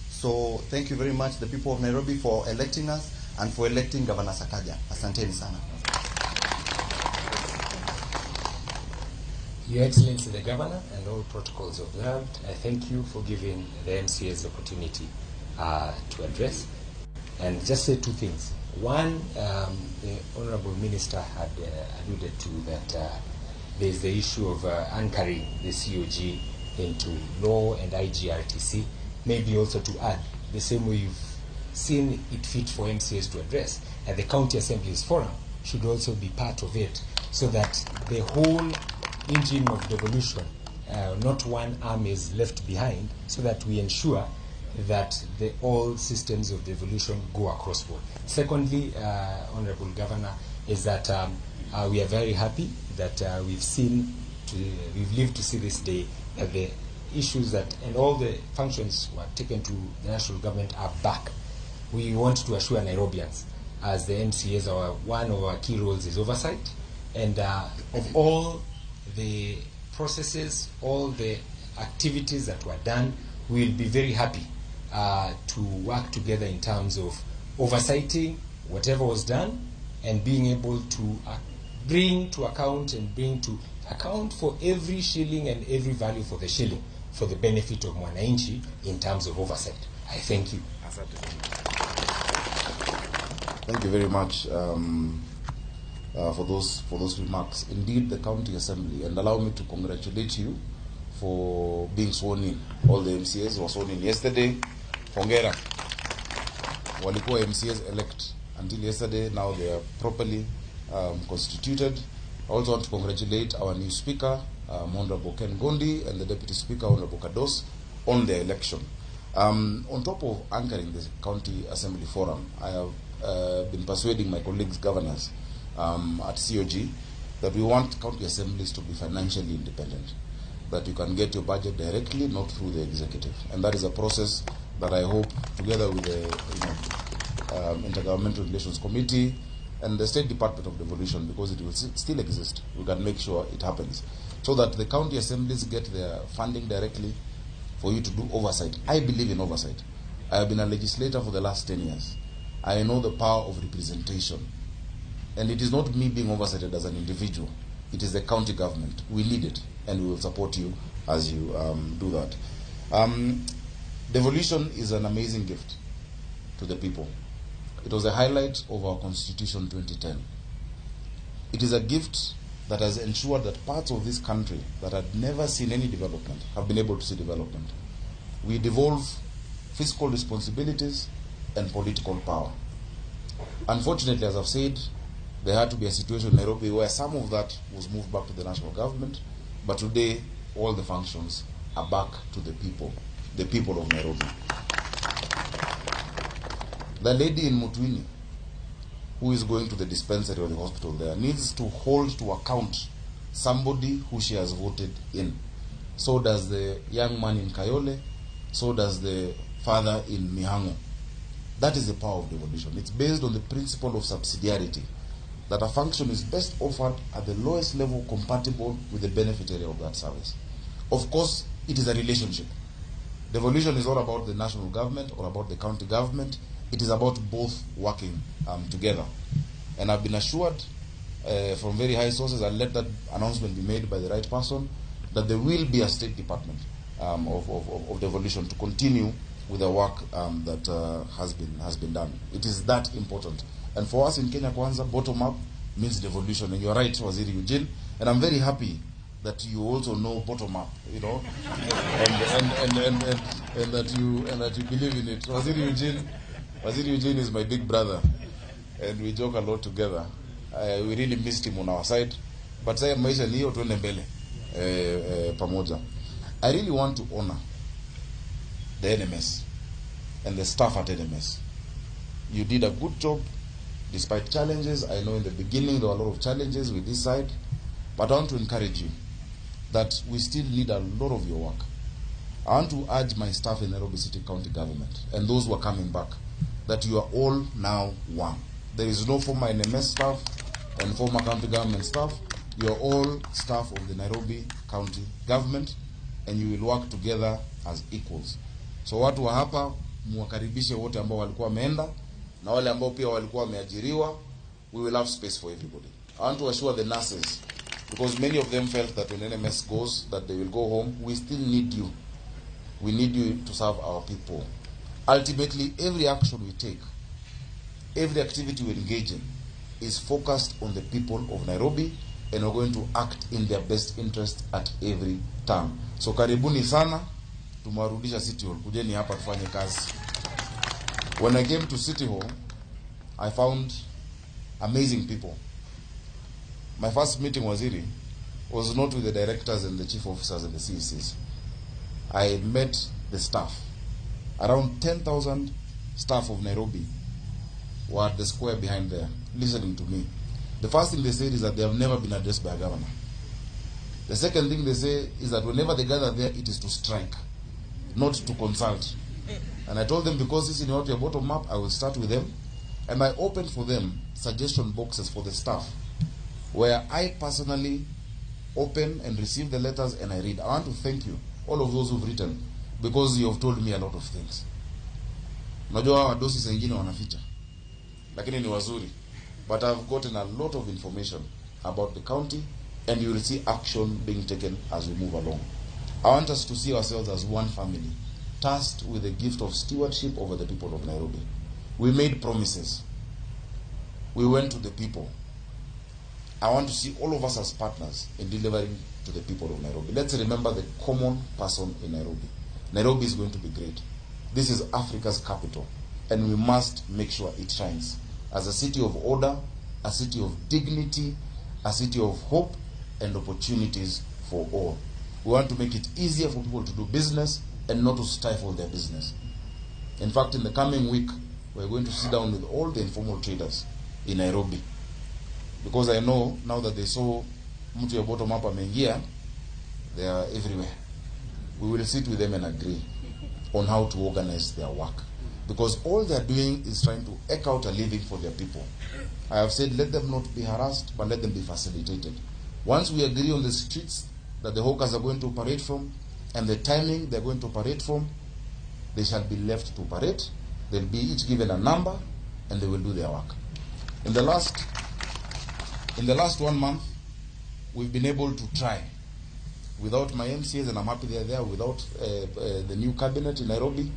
So thank you very much, the people of Nairobi, for electing us and for electing Governor Sakaja. Asanteni sana. Your Excellency the Governor and all protocols observed, I thank you for giving the MCA's opportunity to address. And just say two things. One, the Honorable Minister had alluded to that there's the issue of anchoring the COG into law and IGRTC. Maybe also to add, the same way you've seen it fit for MCAs to address, and the County Assemblies Forum should also be part of it, so that the whole engine of devolution Not one arm is left behind, so that we ensure that all systems of devolution go across board. Secondly, Honorable Governor, is that we are very happy that we've lived to see this day, that the issues that and all the functions were taken to the national government are back. We want to assure Nairobians, as the MCAs, one of our key roles is oversight, and of all the processes, all the activities that were done, we will be very happy to work together in terms of oversighting whatever was done and being able to bring to account and bring to account for every shilling and every value for the shilling for the benefit of mwananchi in terms of oversight. I thank you. Thank you very much for those remarks. Indeed, the County Assembly, and allow me to congratulate you for being sworn in. All the MCAs were sworn in yesterday. Hongera. Walikuwa MCAs elect until yesterday. Now they are properly constituted. I also want to congratulate our new speaker, Honorable Ken Gondi, and the Deputy Speaker, Honorable Kados, on their election. On top of anchoring the County Assembly Forum, I have been persuading my colleagues, governors at COG, that we want county assemblies to be financially independent, that you can get your budget directly, not through the executive. And that is a process that I hope, together with the Intergovernmental Relations Committee and the State Department of Devolution, because it will still exist, we can make sure it happens, so that the county assemblies get their funding directly for you to do oversight. I believe in oversight. I have been a legislator for the last 10 years. I know the power of representation. And it is not me being oversighted as an individual. It is the county government. We need it, and we will support you as you do that. Devolution is an amazing gift to the people. It was a highlight of our Constitution 2010. It is a gift that has ensured that parts of this country that had never seen any development have been able to see development. We devolve fiscal responsibilities and political power. Unfortunately, as I've said, there had to be a situation in Nairobi where some of that was moved back to the national government, but today all the functions are back to the people of Nairobi. The lady in Mutuini who is going to the dispensary or the hospital there needs to hold to account somebody who she has voted in. So does the young man in Kayole, so does the father in Mihango. That is the power of devolution. It's based on the principle of subsidiarity, that a function is best offered at the lowest level compatible with the benefit area of that service. Of course, it is a relationship. Devolution is not about the national government or about the county government. It is about both working together. And I've been assured from very high sources, and let that announcement be made by the right person, that there will be a state department of devolution to continue with the work that has been done. It is that important. And for us in Kenya Kwanza, bottom up means devolution. And you're right, Waziri Eugene. And I'm very happy that you also know bottom up, you know, and that you believe in it. Waziri Eugene is my big brother, and we joke a lot together. We really missed him on our side, but saya maisha ni hiyo, tuende mbele pamoja. I really want to honor the NMS and the staff at NMS. You did a good job despite challenges. I know in the beginning there were a lot of challenges with this side, but I want to encourage you that we still need a lot of your work. I want to urge my staff in Nairobi City County Government and those who are coming back that you are all now one. There is no former NMS staff and former county government staff. You are all staff of the Nairobi County Government, and you will work together as equals. So watu wa hapa muwakaribishe wote ambao walikuwa wameenda na wale ambao pia walikuwa wameajiriwa. We will have space for everybody. I want to assure the nurses, because many of them felt that when NMS goes, that they will go home. We still need you. We need you to serve our people. Ultimately, every action we take, every activity we engage in, is focused on the people of Nairobi, and we're going to act in their best interest at every turn. So karibuni sana, tumewarudisha City Hall. Kujeni hapa tufanye kazi. When I came to City Hall, I found amazing people. My first meeting, Waziri, was not with the directors and the chief officers and the CECs. I met the staff. Around 10,000 staff of Nairobi were at the square behind there, listening to me. The first thing they said is that they have never been addressed by a governor. The second thing they say is that whenever they gather there, it is to strike, not to consult. And I told them, because this is not your bottom up, I will start with them. And I opened for them suggestion boxes for the staff, where I personally open and receive the letters and I read. I want to thank you, all of those who've written, because you have told me a lot of things. Unajua hawa wadosi wengine wanaficha, lakini ni wazuri. But I've gotten a lot of information about the county, and you will see action being taken as we move along. I want us to see ourselves as one family, tasked with the gift of stewardship over the people of Nairobi. We made promises. We went to the people. I want to see all of us as partners in delivering to the people of Nairobi. Let's remember the common person in Nairobi. Nairobi is going to be great. This is Africa's capital, and we must make sure it shines as a city of order, a city of dignity, a city of hope and opportunities for all. We want to make it easier for people to do business and not to stifle their business. In fact, in the coming week, we're going to sit down with all the informal traders in Nairobi. Because I know now that they saw mtu ya bottom up ameingia, they are everywhere. We will sit with them and agree on how to organize their work. Because all they are doing is trying to eke out a living for their people. I have said let them not be harassed, but let them be facilitated. Once we agree on the streets that the hawkers are going to operate from and the timing they're going to operate from, they shall be left to operate. They'll be each given a number and they will do their work. In the last 1 month, we've been able to try, without my MCAs, and I'm happy they're there, without the new cabinet in Nairobi,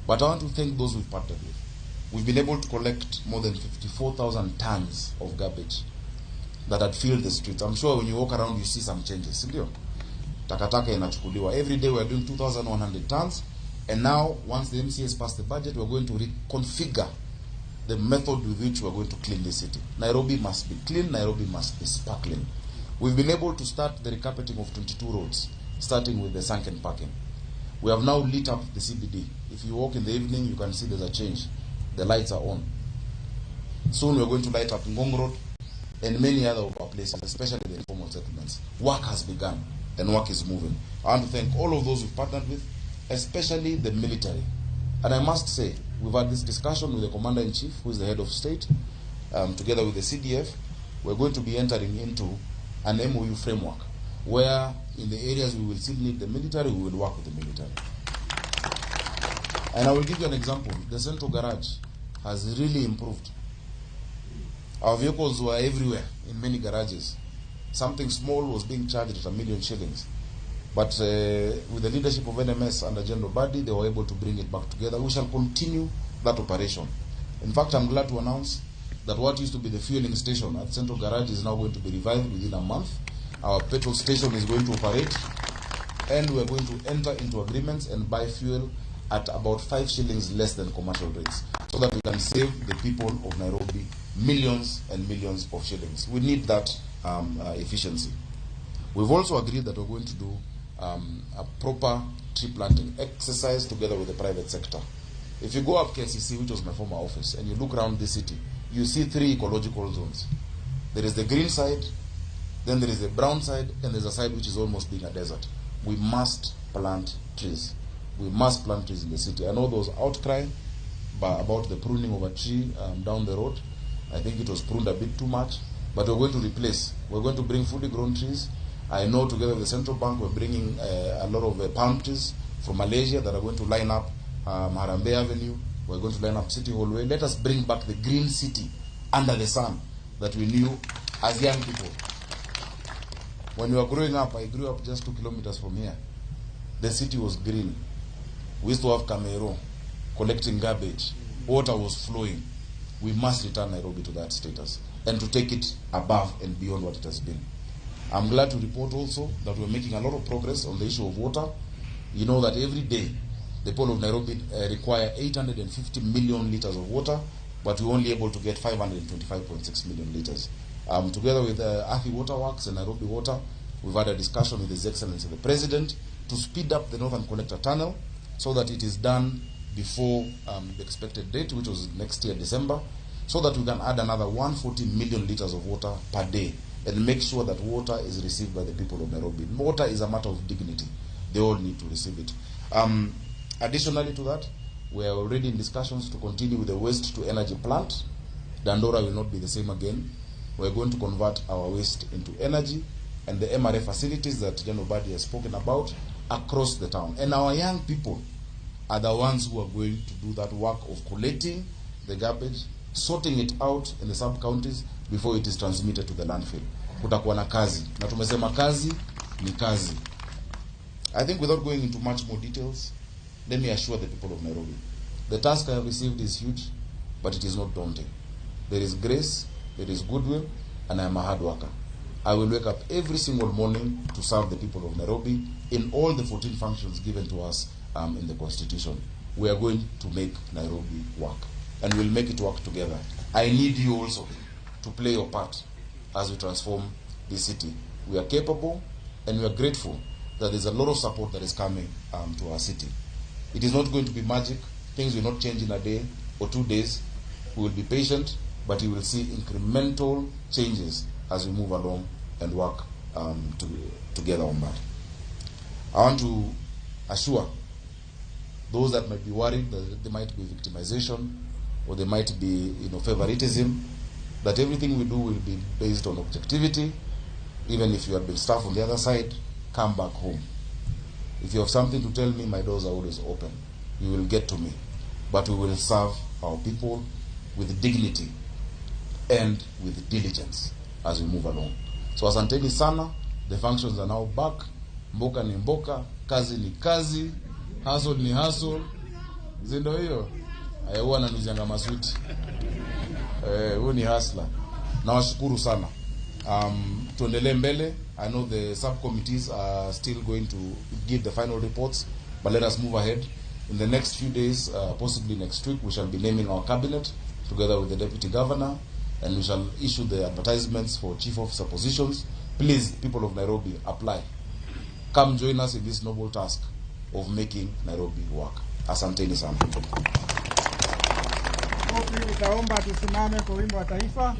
but I want to thank those we've partnered with. We've been able to collect more than 54,000 tons of garbage that had filled the streets. I'm sure when you walk around, you see some changes. Sindio? Takataka inachukuliwa. Every day we're doing 2,100 tons, and now, once the MCAs pass the budget, we're going to reconfigure the method with which we're going to clean the city. Nairobi must be clean, Nairobi must be sparkling. We've been able to start the recarpeting of 22 roads, starting with the sunken parking. We have now lit up the CBD. If you walk in the evening, you can see there's a change. The lights are on. Soon we're going to light up Ngong Road and many other of our places, especially the informal settlements. Work has begun and work is moving. I want to thank all of those we've partnered with, especially the military. And I must say, we've had this discussion with the Commander-in-Chief, who is the head of state, together with the CDF. We're going to be entering into an MOU framework where in the areas we will still need the military, we will work with the military. And I will give you an example. The Central Garage has really improved. Our vehicles were everywhere in many garages. Something small was being charged at 1,000,000 shillings. But with the leadership of NMS under General Badi, they were able to bring it back together. We shall continue that operation. In fact, I'm glad to announce that what used to be the fueling station at Central Garage is now going to be revived within a month. Our petrol station is going to operate, and we are going to enter into agreements and buy fuel at about 5 shillings less than commercial rates, so that we can save the people of Nairobi millions and millions of shillings. We need that efficiency. We've also agreed that we're going to do a proper tree planting exercise together with the private sector. If you go up KCC, which was my former office, and you look around the city, you see 3 ecological zones. There is the green side, then there is the brown side, and there's a side which is almost being a desert. We must plant trees. We must plant trees in the city. I know there was outcry about the pruning of a tree down the road. I think it was pruned a bit too much, but we're going to replace. We're going to bring fully grown trees. I know together with the central bank, we're bringing a lot of palm trees from Malaysia that are going to line up Harambee Avenue. We're going to line up City Hall Way. Let us bring back the green city under the sun that we knew as young people. When we were growing up, I grew up just 2 kilometers from here. The city was green. We used to have Camero collecting garbage. Water was flowing. We must return Nairobi to that status and to take it above and beyond what it has been. I'm glad to report also that we're making a lot of progress on the issue of water. You know that every day the people of Nairobi require 850 million liters of water, but we're only able to get 525.6 million liters. Together with Athi Water Works and Nairobi Water, We've had a discussion with His Excellency the President to speed up the Northern Collector Tunnel so that it is done before the expected date, which was next year, December, so that we can add another 140 million liters of water per day and make sure that water is received by the people of Nairobi. Water is a matter of dignity. They all need to receive it. Additionally to that, we are already in discussions to continue with the waste to energy plant. Dandora will not be the same again. We are going to convert our waste into energy and the MRA facilities that General Badi has spoken about across the town. And our young people are the ones who are going to do that work of collating the garbage, sorting it out in the sub-counties before it is transmitted to the landfill. Kutakuwa na kazi. Na tumesema kazi ni kazi. I think without going into much more details, let me assure the people of Nairobi, the task I have received is huge, but it is not daunting. There is grace, there is goodwill, and I am a hard worker. I will wake up every single morning to serve the people of Nairobi in all the 14 functions given to us in the Constitution. We are going to make Nairobi work, and we'll make it work together. I need you also to play your part as we transform this city. We are capable, and we are grateful that there's a lot of support that is coming to our city. It is not going to be magic. Things will not change in a day or 2 days. We will be patient, but you will see incremental changes as we move along and work together on that. I want to assure those that might be worried that there might be victimization or there might be, favoritism, that everything we do will be based on objectivity. Even if you have been staff on the other side, come back home. If you have something to tell me, my doors are always open. You will get to me. But we will serve our people with dignity and with diligence as we move along. So asanteni sana, the functions are now back. Mboka ni mboka, kazi ni kazi, hustle ni hustle. Zindo hiyo? Huwa ananuzianga masuti. Huyu ni hustler. Nawashukuru sana. Tuendelee mbele. I know the subcommittees are still going to give the final reports, but let us move ahead. In the next few days, possibly next week, we shall be naming our cabinet together with the deputy governor, and we shall issue the advertisements for chief officer positions. Please, people of Nairobi, apply. Come join us in this noble task of making Nairobi work. Asanteni sana. Nitaomba tusimame kwa wimbo wa taifa.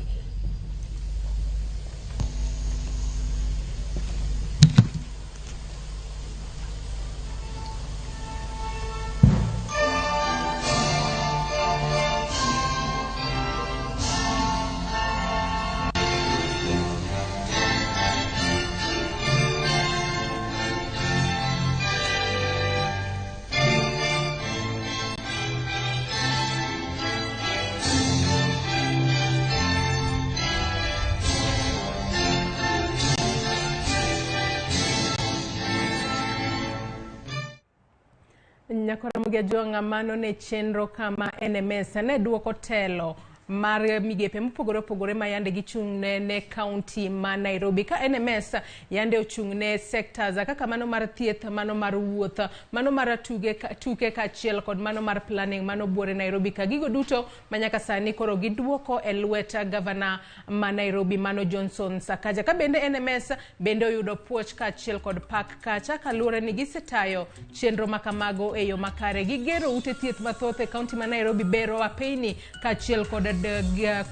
Nyakora Juanga mano ne chenro kama NMS ne duoko telo mar migepe mopogore opogore ma yande gichung' ne county ma Nairobi. Ka NMS yande ochung' ne sectors kaka mano mar thieth, mano mar wuoth, mano mar tuke kaachiel kod mano mar planning mano buore Nairobi. Ka gigo duto manyaka sani koro giduoko e lwet gavana ma Nairobi mano Johnson Sakaja. Ka bende NMS bende oyudo puoch kaachiel kod pak kacha kaluwore ni gisetayo chenro makamago e yo makare. Gigero ute thieth mathoth e county ma Nairobi, bero apeyni kaachiel kod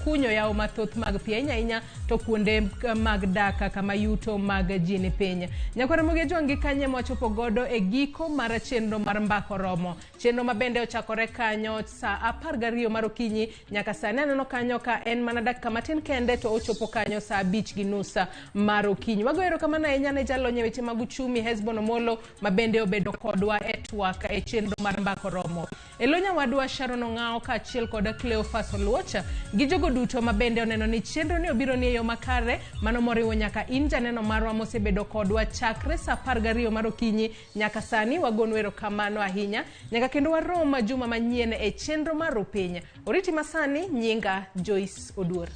kunyo yao mathoth mag pi ahinya ahinya to kuonde mag dak kama yuto mag ji ni piny. Nyakwara Ramogi Ajwang' kanye mwachopo godo e giko mar chenro mar Mbaka Oromo. Chenro mabende ochakore kanyo saa 12 mar okinyi nyaka sani aneno kanyo ka en mana dakika matin kende to ochopo kanyo saa 5:30 mar okinyi. Wago erokamano ahinya ne jalony e weche mag uchumi Hesbon Omolo mabende obedo kodwa e twak e chenro mar Mbaka Oromo. E lo nyawadwa Sharon Ong'ao kaachiel kod Cleophas Oluoch gi jogo duto mabende oneno ni chenro ni obiro ni e yo makare, mano moriwo nyaka in janeno marwa mosebedo kodwa chakre saa 12 mar okinyi nyaka sani. Wagonu erokamano ahinya nyaka kendo warom juma manyien e chenro mar Rupiny. Oriti masani, nyinga Joyce Oduor.